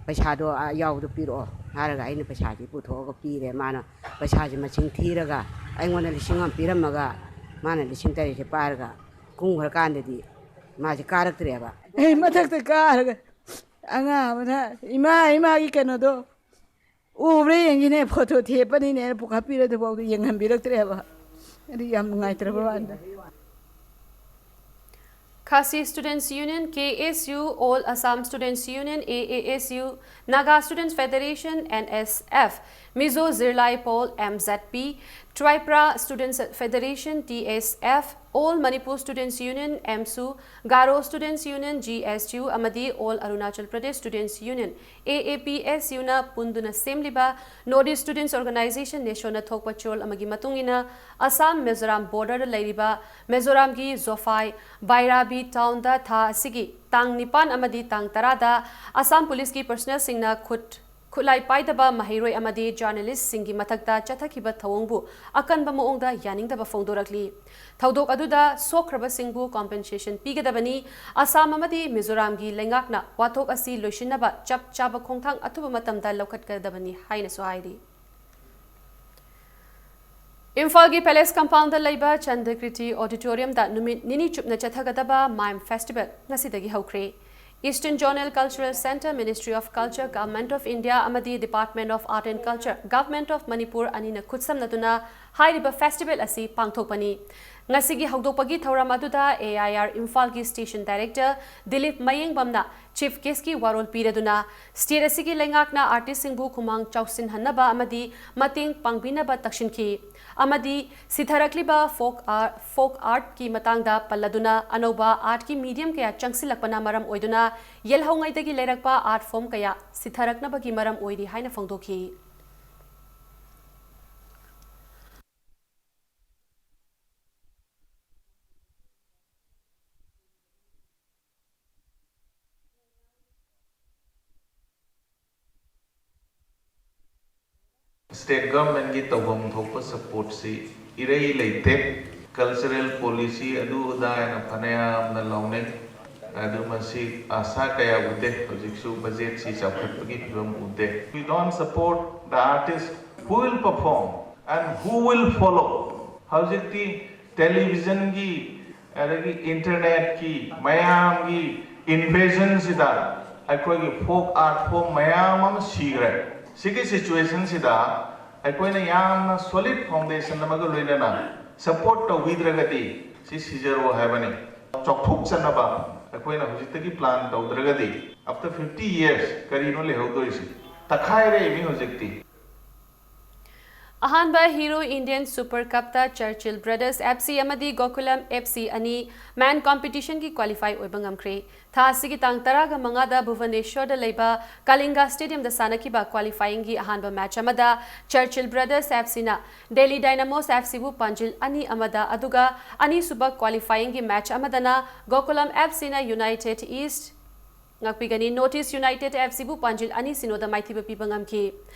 ꯄꯩꯁꯥꯗꯣ ꯑꯥ ꯌꯥꯎꯕꯗꯣ ꯄꯤꯔꯛꯑꯣ ꯍꯥꯏꯔꯒ ꯑꯩꯅ ꯄꯩꯁꯥꯁꯤ ꯄꯨꯊꯣꯛꯑꯒ ꯄꯤꯔꯦ꯫ ꯃꯥꯅ ꯄꯩꯁꯥꯁꯤ ꯃꯁꯤꯡ ꯊꯤꯔꯒ ꯑꯩꯉꯣꯟꯗ ꯂꯤꯁꯤꯡ ꯑꯃ ꯄꯤꯔꯝꯃꯒ ꯃꯥꯅ ꯂꯤꯁꯤꯡ ꯇꯔꯦꯠꯁꯦ ꯄꯥꯏꯔꯒ ꯀꯨꯝꯈ꯭ꯔꯀꯥꯟꯗꯗꯤ ꯃꯥꯁꯦ ꯀꯥꯔꯛꯇ꯭ꯔꯦꯕ꯫ ꯑꯩ ꯃꯊꯛꯇ ꯀꯥꯔꯒ ꯑꯉꯥꯡ ꯑꯃꯅ "ꯏꯃꯥ, ꯏꯃꯥꯒꯤ ꯀꯩꯅꯣꯗꯣ ꯎꯕ꯭ꯔꯥ ꯌꯦꯡꯒꯦꯅꯦ, ꯐꯣꯇꯣ ꯊꯦꯠꯄꯅꯤꯅꯦ" ꯄꯨꯈꯠꯄꯤꯔꯗꯨꯐꯥꯎꯗ ꯌꯦꯡꯍꯟꯕꯤꯔꯛꯇ꯭ꯔꯦꯕ꯫ ꯑꯗꯨ ꯌꯥꯝ ꯅꯨꯡꯉꯥꯏꯇ꯭ꯔꯕ ꯋꯥꯅꯤꯗ꯫ Khasi Students Union, K S U, All Assam Students Union, A A S U, Naga Students Federation, N S F, Mizo Zirlai Pawl, M Z P, Tripura Students Federation, T S F, All Manipur Students Union, M S U, Garo Students Union, G S U, ꯑꯃꯗꯤ All Arunachal Pradesh Students Union, A A P S U, ꯅ ꯄꯨꯟꯗꯨꯅ ꯁꯦꯝꯂꯤꯕ North East Students Organization, ꯅꯦꯁꯣꯅ ꯊꯣꯛꯄ ꯆꯦꯔꯣꯜ ꯑꯃꯒꯤ ꯃꯇꯨꯡ ꯏꯟꯅ, Assam Mizoram border ꯗ ꯂꯩꯔꯤꯕ ꯃꯤꯖꯣꯔꯥꯝꯒꯤ ꯖꯣꯐꯥꯏ ꯕꯥꯏꯔꯥꯕꯤ town ꯗ ꯊꯥ ꯑꯁꯤꯒꯤ ꯇꯥꯡ ꯅꯤꯄꯥꯟ ꯑꯃꯗꯤ ꯇꯥꯡ ꯇꯔꯥꯗ ꯑꯁꯥꯝ ꯄꯨꯂꯤꯁꯀꯤ personnel ꯁꯤꯡꯅ ꯈꯨꯠ ꯈꯨꯠꯂꯥꯏ ꯄꯥꯏꯗꯕ ꯃꯍꯩꯔꯣꯏ ꯑꯃꯗꯤ journalist ꯁꯤꯡꯒꯤ ꯃꯊꯛꯇ ꯆꯠꯊꯈꯤꯕ ꯊꯧꯑꯣꯡꯕꯨ ꯑꯀꯟꯕ ꯃꯑꯣꯡꯗ ꯌꯥꯅꯤꯡꯗꯕ ꯐꯣꯡꯗꯣꯔꯛꯂꯤ꯫ ꯊꯧꯗꯣꯛ ꯑꯗꯨꯗ ꯁꯣꯛꯈ꯭ꯔꯕꯁꯤꯡꯕꯨ compensation ꯄꯤꯒꯗꯕꯅꯤ꯫ ꯑꯁꯥꯝ ꯑꯃꯗꯤ ꯃꯤꯖꯣꯔꯥꯝꯒꯤ ꯂꯩꯉꯥꯛꯅ ꯋꯥꯊꯣꯛ ꯑꯁꯤ ꯂꯣꯏꯁꯤꯟꯅꯕ ꯆꯞ ꯆꯥꯕ ꯈꯣꯡꯊꯥꯡ ꯑꯊꯨꯕ ꯃꯇꯝꯗ ꯂꯧꯈꯠꯀꯗꯕꯅꯤ ꯍꯥꯏꯅꯁꯨ ꯍꯥꯏꯔꯤ꯫ ꯏꯝꯐꯥꯜꯒꯤ Palace Compound ꯗ ꯂꯩꯕ ꯆꯟꯗ꯭ꯔꯀ꯭ꯔꯤꯇꯤ Auditorium ꯗ ꯅꯨꯃꯤꯠ ꯅꯤꯅꯤ ꯆꯨꯞꯅ ꯆꯠꯊꯒꯗꯕ ꯃꯥꯏꯝ Festival ꯉꯁꯤꯗꯒꯤ ꯍꯧꯈ꯭ꯔꯦ꯫ Eastern Zonal Cultural Centre, Ministry of Culture, Government of India ꯑꯃꯗꯤ Department of Art and Culture, Government of Manipur ꯑꯅꯤꯅ ꯈꯨꯠꯁꯝꯅꯗꯨꯅ ꯍꯥꯏꯔꯤꯕ festival ꯑꯁꯤ ꯄꯥꯡꯊꯣꯛꯄꯅꯤ꯫ ꯉꯁꯤꯒꯤ ꯍꯧꯗꯣꯛꯄꯒꯤ ꯊꯧꯔꯝ ꯑꯗꯨꯗ A I R ꯏꯝꯐꯥꯜꯒꯤ Station Director Dilip ꯃꯌꯦꯡꯕꯝꯅ Chief Guest ꯀꯤ ꯋꯥꯔꯣꯜ ꯄꯤꯔꯗꯨꯅ, state ꯑꯁꯤꯒꯤ ꯂꯩꯉꯥꯛꯅ artist ꯁꯤꯡꯕꯨ ꯈꯨꯃꯥꯡ ꯆꯥꯎꯁꯤꯟꯍꯟꯅꯕ ꯑꯃꯗꯤ ꯃꯇꯦꯡ ꯄꯥꯡꯕꯤꯅꯕ ꯇꯛꯁꯤꯟꯈꯤ꯫ ꯑꯃꯗꯤ ꯁꯤꯊꯔꯛꯂꯤꯕ folk art, folk art ꯀꯤ ꯃꯇꯥꯡꯗ ꯄꯜꯂꯗꯨꯅ, ꯑꯅꯧꯕ art ꯀꯤ medium ꯀꯌꯥ ꯆꯪꯁꯤꯜꯂꯛꯄꯅ ꯃꯔꯝ ꯑꯣꯏꯗꯨꯅ ꯌꯦꯜꯍꯧꯉꯩꯗꯒꯤ ꯂꯩꯔꯛꯄ art form ꯀꯌꯥ ꯁꯤꯊꯔꯛꯅꯕꯒꯤ ꯃꯔꯝ ꯑꯣꯏꯔꯤ ꯍꯥꯏꯅ ꯐꯣꯡꯗꯣꯛꯈꯤ꯫ State Government ꯀꯤ ꯇꯧꯐꯝ ꯊꯣꯛꯄ support ꯁꯤ ꯏꯔꯩ ꯂꯩꯇꯦ꯫ Cultural policy ꯑꯗꯨ ꯑꯗꯥ ꯍꯥꯏꯅ ꯐꯅꯌꯥꯝꯅ ꯂꯥꯎꯅꯩ꯫ ꯑꯗꯨ ꯃꯁꯤ ꯑꯁꯥ ꯀꯌꯥ ꯎꯗꯦ꯫ ꯍꯧꯖꯤꯛꯁꯨ ꯕꯖꯦꯠꯁꯤ ꯆꯥꯎꯈꯠꯄꯒꯤ ꯐꯤꯕꯝ ꯎꯗꯦ꯫ We don't support the artist who will perform and who will follow. ꯍꯧꯖꯤꯛꯇꯤ ꯇꯦꯂꯤꯚꯤꯖꯟꯒꯤ ꯑꯗꯒꯤ ꯏꯟꯇꯔꯅꯦꯠꯀꯤ ꯃꯌꯥꯝꯒꯤ ꯏꯟꯚꯦꯖꯟꯁꯤꯗ ꯑꯩꯈꯣꯏꯒꯤ ꯐꯣꯛ ꯑꯥꯔꯠ ꯐꯣꯝ ꯃꯌꯥꯝ ꯑꯃ ꯁꯤꯈ꯭ꯔꯦ꯫ ꯁꯤꯒꯤ ꯁꯤꯆꯨꯋꯦꯁꯟꯁꯤꯗ ꯑꯩꯈꯣꯏꯅ ꯌꯥꯝꯅ ꯁꯣꯂꯤꯠ ꯐꯥꯎꯟꯗꯦꯁꯟ ꯑꯃꯒ ꯂꯣꯏꯅꯅ ꯁꯄꯣꯔꯠ ꯇꯧꯕꯤꯗ꯭ꯔꯒꯗꯤ ꯁꯤ ꯁꯤꯖꯔꯣ ꯍꯥꯏꯕꯅꯤ꯫ ꯆꯥꯎꯊꯣꯛꯆꯅꯕ ꯑꯩꯈꯣꯏꯅ ꯍꯧꯖꯤꯛꯇꯒꯤ ꯄ꯭ꯂꯥꯟ ꯇꯧꯗ꯭ꯔꯒꯗꯤ ꯑꯥꯐꯇꯔ ꯐꯤꯐꯇꯤ ꯌꯔꯁ ꯀꯔꯤꯅꯣ ꯂꯩꯍꯧꯗꯣꯏꯁꯤ? ꯇꯛꯈꯥꯏꯔꯦ ꯃꯤ ꯍꯧꯖꯤꯛꯇꯤ꯫ ꯑꯍꯥꯟꯕ ꯍꯤꯔꯣ ꯏꯟꯗꯤꯌꯟ ꯁꯨꯄꯔ ꯀꯞꯇ ꯆꯔꯆꯤꯜ ꯕ꯭ꯔꯗꯔꯁ ꯑꯦꯐ ꯁꯤ ꯑꯃꯗꯤ ꯒꯣꯀꯨꯂꯝ ꯑꯦꯐ ꯁꯤ ꯑꯅꯤ ꯃꯦꯟ ꯀꯝꯄꯤꯇꯤꯁꯟꯒꯤ ꯀ꯭ꯋꯥꯂꯤꯐꯥꯏ ꯑꯣꯏꯕ ꯉꯝꯈ꯭ꯔꯦ꯫ ꯊꯥ ꯑꯁꯤꯒꯤ ꯇꯥꯡ ꯇꯔꯥꯒ ꯃꯉꯥꯗ ꯚꯨꯕꯅꯦꯁ꯭ꯋꯔꯗ ꯂꯩꯕ ꯀꯂꯤꯡꯒ ꯁ꯭ꯇꯦꯗꯤꯌꯝꯗ ꯁꯥꯟꯅꯈꯤꯕ ꯀ꯭ꯋꯥꯂꯤꯐꯥꯏꯌꯤꯡꯒꯤ ꯑꯍꯥꯟꯕ ꯃꯦꯆ ꯑꯃꯗ ꯆꯔꯆꯤꯜ ꯕ꯭ꯔꯗꯔꯁ ꯑꯦꯐ ꯁꯤꯅ ꯗꯦꯜꯂꯤ ꯗꯥꯏꯅꯥꯃꯣꯁ ꯑꯦꯐ ꯁꯤꯕꯨ ꯄꯥꯟꯖꯤꯜ ꯑꯅꯤ ꯑꯃꯗ, ꯑꯗꯨꯒ ꯑꯅꯤꯁꯨꯕ ꯀ꯭ꯋꯥꯂꯤꯐꯥꯏꯌꯤꯡꯒꯤ ꯃꯦꯆ ꯑꯃꯗꯅ ꯒꯣꯀꯨꯂꯝ ꯑꯦꯐ ꯁꯤꯅ ꯌꯨꯅꯥꯏꯇꯦꯗ ꯏꯁ꯭ꯠ ꯉꯥꯛꯄꯤꯒꯅꯤ, ꯅꯣꯔꯊ ꯏꯁ꯭ꯠ ꯌꯨꯅꯥꯏꯇꯦꯗ ꯑꯦꯐ ꯁꯤꯕꯨ ꯄꯥꯟꯖꯤꯜ ꯑꯅꯤ ꯁꯤꯅꯣꯗ ꯃꯥꯏꯊꯤꯕ ꯄꯤꯕ ꯉꯝꯈꯤ꯫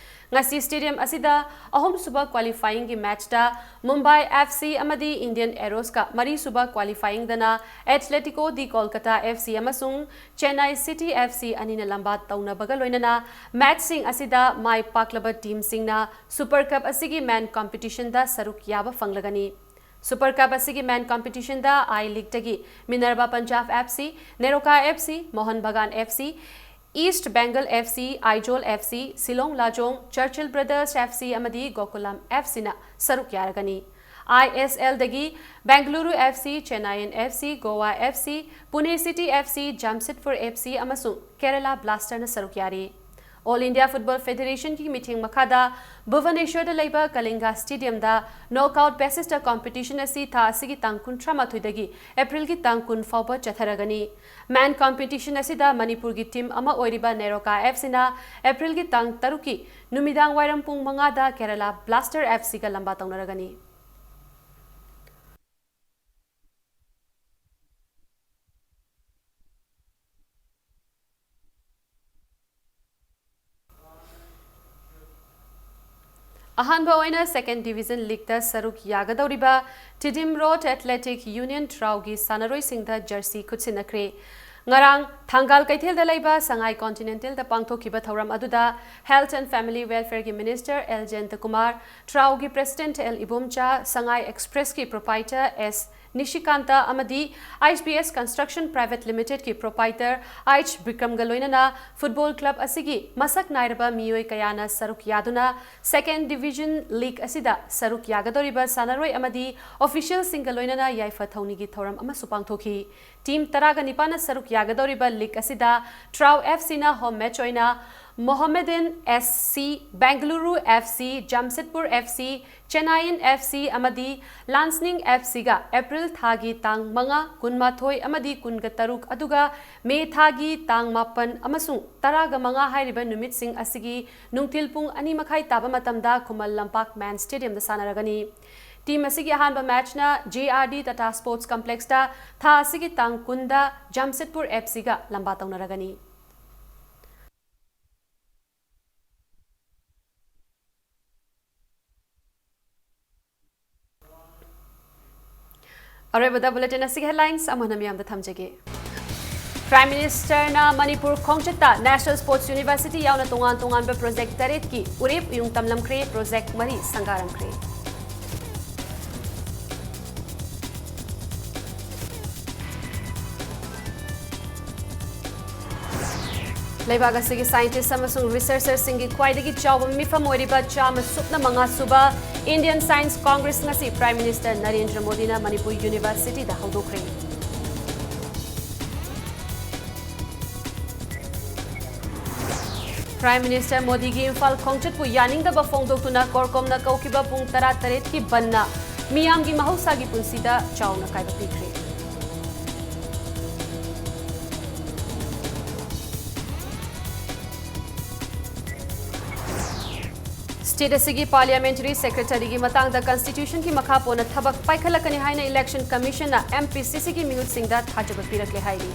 ꯉꯁꯤ ꯁ꯭ꯇꯦꯗꯤꯌꯝ ꯑꯁꯤꯗ ꯑꯍꯨꯝꯁꯨꯕ ꯀ꯭ꯋꯥꯂꯤꯐꯥꯏꯌꯤꯡꯒꯤ ꯃꯦꯆꯇ ꯃꯨꯝꯕꯥꯏ ꯑꯦꯐ ꯁꯤ ꯑꯃꯗꯤ ꯏꯟꯗꯤꯌꯟ ꯑꯦꯔꯣꯁꯀ, ꯃꯔꯤꯁꯨꯕ ꯀ꯭ꯋꯥꯂꯤꯐꯥꯏꯌꯤꯡꯗꯅ ꯑꯦꯊꯂꯦꯇꯤꯀꯣ ꯗꯤ ꯀꯣꯜꯀꯇꯥ ꯑꯦꯐ ꯁꯤ ꯑꯃꯁꯨꯡ ꯆꯦꯟꯅꯥꯏ ꯁꯤꯇꯤ ꯑꯦꯐ ꯁꯤ ꯑꯅꯤꯅ ꯂꯝꯕꯥ ꯇꯧꯅꯕꯒ ꯂꯣꯏꯅꯅ ꯃꯦꯆꯁꯤꯡ ꯑꯁꯤꯗ ꯃꯥꯏ ꯄꯥꯛꯂꯕ ꯇꯤꯝꯁꯤꯡꯅ ꯁꯨꯄꯔ ꯀꯞ ꯑꯁꯤꯒꯤ ꯃꯦꯟ ꯀꯝꯄꯤꯇꯤꯁꯟꯗ ꯁꯔꯨꯛ ꯌꯥꯕ ꯐꯪꯂꯒꯅꯤ꯫ ꯁꯨꯄꯔ ꯀꯞ ꯑꯁꯤꯒꯤ ꯃꯦꯟ ꯀꯝꯄꯤꯇꯤꯁꯟꯗ ꯑꯥꯏ ꯂꯤꯒꯇꯒꯤ Minerva Punjab F C, Neroca F C, Mohun Bagan F C, east Bengal F C, Aizawl F C, Shillong Lajong, Churchill brothers F C ꯑꯃꯗꯤ ꯒꯣꯀꯨꯂꯝ ꯑꯦꯐ ꯁꯤꯅ ꯁꯔꯨꯛ ꯌꯥꯔꯒꯅꯤ꯫ ꯑꯥꯏ ꯑꯦꯁ ꯑꯦꯜꯗꯒꯤ Bengaluru F C, ꯆꯦꯟꯅꯥꯏꯌꯟ F C, Goa F C, Pune city F C, ꯖꯥꯝꯁꯦꯗꯄꯨꯔ F C ꯑꯃꯁꯨꯡ ꯀꯦꯔꯂꯥ ꯕ꯭ꯂꯥꯁꯇꯔꯅ ꯁꯔꯨꯛ ꯌꯥꯔꯤ꯫ All India football ꯐꯦꯗꯦꯔꯦꯁꯟꯒꯤ ꯃꯤꯠꯌꯦꯡ ꯃꯈꯥꯗ ꯚꯨꯕꯅꯦꯁ꯭ꯋꯔꯗ ꯂꯩꯕ ꯀꯂꯤꯡꯒ ꯁ꯭ꯇꯦꯗꯤꯌꯝꯗ ꯅꯣꯛꯑꯥꯎꯠ ꯕꯦꯁꯤꯁꯇ ꯀꯝꯄꯤꯇꯤꯁꯟ ꯑꯁꯤ ꯊꯥ ꯑꯁꯤꯒꯤ ꯇꯥꯡ ꯀꯨꯟꯊ꯭ꯔꯥ ꯃꯥꯊꯣꯏꯗꯒꯤ ꯑꯦꯄ꯭ꯔꯤꯜꯒꯤ ꯇꯥꯡ ꯀꯨꯟ ꯐꯥꯎꯕ ꯆꯠꯊꯔꯒꯅꯤ꯫ ꯃꯦꯟ ꯀꯝꯄꯤꯇꯤꯁꯟ ꯑꯁꯤꯗ ꯃꯅꯤꯄꯨꯔꯒꯤ ꯇꯤꯝ ꯑꯃ ꯑꯣꯏꯔꯤꯕ ꯅꯦꯔꯣꯀꯥ ꯑꯦꯐ ꯁꯤꯅ ꯑꯦꯄ꯭ꯔꯤꯜꯒꯤ ꯇꯥꯡ ꯇꯔꯨꯛꯀꯤ ꯅꯨꯃꯤꯗꯥꯡ ꯋꯥꯏꯔꯝ ꯄꯨꯡ ꯃꯉꯥꯗ ꯀꯦꯔꯂꯥ ꯕ꯭ꯂꯥꯁꯇꯔ ꯑꯦꯐ ꯁꯤꯒ ꯂꯝꯕꯥ ꯇꯧꯅꯔꯒꯅꯤ꯫ ꯑꯍꯥꯟꯕ ꯑꯣꯏꯅ ꯁꯦꯀꯦꯟ ꯗꯤꯚꯤꯖꯟ ꯂꯤꯒꯇ ꯁꯔꯨꯛ ꯌꯥꯒꯗꯧꯔꯤꯕ Tiddim road athletic union ꯇ꯭ꯔꯥꯎꯒꯤ ꯁꯥꯟꯅꯔꯣꯏꯁꯤꯡꯗ jersey ꯈꯨꯠꯁꯤꯟꯅꯈ꯭ꯔꯦ꯫ ꯉꯔꯥꯡ ꯊꯥꯡꯒꯥꯜ ꯀꯩꯊꯦꯜꯗ ꯂꯩꯕ ꯁꯉꯥꯏ ꯀꯣꯟꯇꯤꯅꯦꯟꯇꯦꯜꯗ ꯄꯥꯡꯊꯣꯛꯈꯤꯕ ꯊꯧꯔꯝ ꯑꯗꯨꯗ Health and Family Welfareꯒꯤ Minister ꯑꯦꯜ ꯖꯌꯟꯇꯀꯨꯃꯥꯔ, ꯇ꯭ꯔꯥꯎꯒꯤ President ꯑꯦꯜ ꯏꯕꯣꯝꯆꯥ, ꯁꯉꯥꯏ ꯑꯦꯛꯁꯄ꯭ꯔꯦꯁꯀꯤ proprietor ꯑꯦꯁ ꯅꯤꯁꯤꯀꯥꯟꯇ ꯑꯃꯗꯤ H B S Construction Private Limitedꯀꯤ proprietor ꯑꯩꯆ ꯕꯤꯀ꯭ꯔꯝꯒ ꯂꯣꯏꯅꯅ football club ꯑꯁꯤꯒꯤ ꯃꯁꯛ ꯅꯥꯏꯔꯕ ꯃꯤꯑꯣꯏ ꯀꯌꯥꯅ ꯁꯔꯨꯛ ꯌꯥꯗꯨꯅ Second Division League ꯑꯁꯤꯗ ꯁꯔꯨꯛ ꯌꯥꯒꯗꯧꯔꯤꯕ ꯁꯥꯟꯅꯔꯣꯏ ꯑꯃꯗꯤ officialꯁꯤꯡꯒ ꯂꯣꯏꯅꯅ ꯌꯥꯏꯐ ꯊꯧꯅꯤꯒꯤ ꯊꯧꯔꯝ ꯑꯃꯁꯨ ꯄꯥꯡꯊꯣꯛꯈꯤ꯫ Team ꯇꯔꯥꯒ ꯅꯤꯄꯥꯟꯅ ꯁꯔꯨꯛ ꯌꯥꯒꯗꯧꯔꯤꯕ league ꯑꯁꯤꯗ ꯇ꯭ꯔꯥꯎ F Cꯅ home match ꯑꯣꯏꯅ Mohammedan S C, Bengaluru F C, Jamshedpur F C, Chennaiyin F C ꯑꯃꯗꯤ Lansning F Cꯒ April ꯊꯥꯒꯤ ꯇꯥꯡ ꯃꯉꯥ, ꯀꯨꯟꯃꯥꯊꯣꯏ ꯑꯃꯗꯤ ꯀꯨꯟꯒ ꯇꯔꯨꯛ, ꯑꯗꯨꯒ May ꯊꯥꯒꯤ ꯇꯥꯡ ꯃꯥꯄꯟ ꯑꯃꯁꯨꯡ ꯇꯔꯥꯒ ꯃꯉꯥ ꯍꯥꯏꯔꯤꯕ ꯅꯨꯃꯤꯠꯁꯤꯡ ꯑꯁꯤꯒꯤ ꯅꯨꯡꯊꯤꯜ ꯄꯨꯡ ꯑꯅꯤ ꯃꯈꯥꯏ ꯇꯥꯕ ꯃꯇꯝꯗ ꯈꯨꯃꯟ ꯂꯝꯄꯥꯛ ꯃꯦꯟ ꯁ꯭ꯇꯦꯗꯤꯌꯝꯗ ꯁꯥꯟꯅꯔꯒꯅꯤ꯫ Team ꯑꯁꯤꯒꯤ ꯑꯍꯥꯟꯕ matchꯅ J R D Tata Sports Complexꯇ ꯊꯥ ꯑꯁꯤꯒꯤ ꯇꯥꯡ ꯀꯨꯟꯗ Jamshedpur F Cꯒ ꯂꯝꯕꯥ ꯇꯧꯅꯔꯒꯅꯤ꯫ ꯑꯔꯣꯏꯕꯗ bulletin ꯑꯁꯤꯒꯤ headlines ꯑꯃꯨꯛ ꯍꯟꯅ ꯃꯤꯌꯥꯝꯗ ꯊꯝꯖꯒꯦ꯫ Prime Ministerꯅ Manipur ꯈꯣꯡꯆꯠꯇ National Sports University ꯌꯥꯎꯅ ꯇꯣꯉꯥꯟ ꯇꯣꯉꯥꯟꯕ project ꯇꯔꯦꯠꯀꯤ ꯎꯔꯦꯞ ꯎꯌꯨꯡ ꯇꯝꯂꯝꯈ꯭ꯔꯦ, project ꯃꯔꯤ ꯁꯪꯒꯥꯔꯝꯈ꯭ꯔꯦ꯫ ꯂꯩꯕꯥꯛ ꯑꯁꯤꯒꯤ scientist ꯑꯃꯁꯨꯡ researcherꯁꯤꯡꯒꯤ ꯈ꯭ꯋꯥꯏꯗꯒꯤ ꯆꯥꯎꯕ ꯃꯤꯐꯝ ꯑꯣꯏꯔꯤꯕ ꯆꯥꯝꯃ ꯁꯨꯞꯅ ꯃꯉꯥ ꯁꯨꯕ Indian Science Congress ꯉꯁꯤ Prime Minister ꯅꯔꯦꯟꯗ꯭ꯔ ꯃꯣꯗꯤꯅ ꯃꯅꯤꯄꯨꯔ Universityꯗ ꯍꯧꯗꯣꯛꯈ꯭ꯔꯦ꯫ Prime Minister ꯃꯣꯗꯤꯒꯤ ꯏꯝꯐꯥꯜ ꯈꯣꯡꯆꯠꯄꯨ ꯌꯥꯅꯤꯡꯗꯕ ꯐꯣꯡꯗꯣꯛꯇꯨꯅ CORCOMꯅ ꯀꯧꯈꯤꯕ ꯄꯨꯡ ꯇꯔꯥꯇꯔꯦꯠꯀꯤ ꯕꯟꯅ ꯃꯤꯌꯥꯝꯒꯤ ꯃꯍꯧꯁꯥꯒꯤ ꯄꯨꯟꯁꯤꯗ ꯆꯥꯎꯅ ꯑꯀꯥꯏꯕ ꯄꯤꯈ꯭ꯔꯦ꯫ State ꯑꯁꯤꯒꯤ Parliamentary Secretaryꯒꯤ ꯃꯇꯥꯡꯗ Constitutionꯒꯤ ꯃꯈꯥ ꯄꯣꯟꯅ ꯊꯕꯛ ꯄꯥꯏꯈꯠꯂꯛꯀꯅꯤ ꯍꯥꯏꯅ Election Commissionꯅ MPCCꯒꯤ ꯃꯤꯍꯨꯠꯁꯤꯡꯗ ꯊꯥꯖꯕ ꯄꯤꯔꯛꯂꯦ ꯍꯥꯏꯔꯤ꯫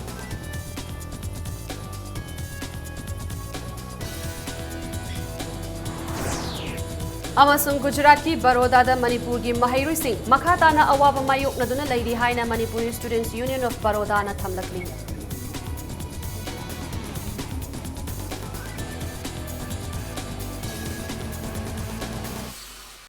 ꯑꯃꯁꯨꯡ ꯒꯨꯖꯔꯥꯠꯀꯤ ꯕꯔꯣꯗꯥꯗ ꯃꯅꯤꯄꯨꯔꯒꯤ ꯃꯍꯩꯔꯣꯏꯁꯤꯡ ꯃꯈꯥ ꯇꯥꯅ ꯑꯋꯥꯕ ꯃꯥꯌꯣꯛꯅꯗꯨꯅ ꯂꯩꯔꯤ ꯍꯥꯏꯅ Manipuri Students Union of Barodana ꯊꯝꯂꯛꯂꯤ꯫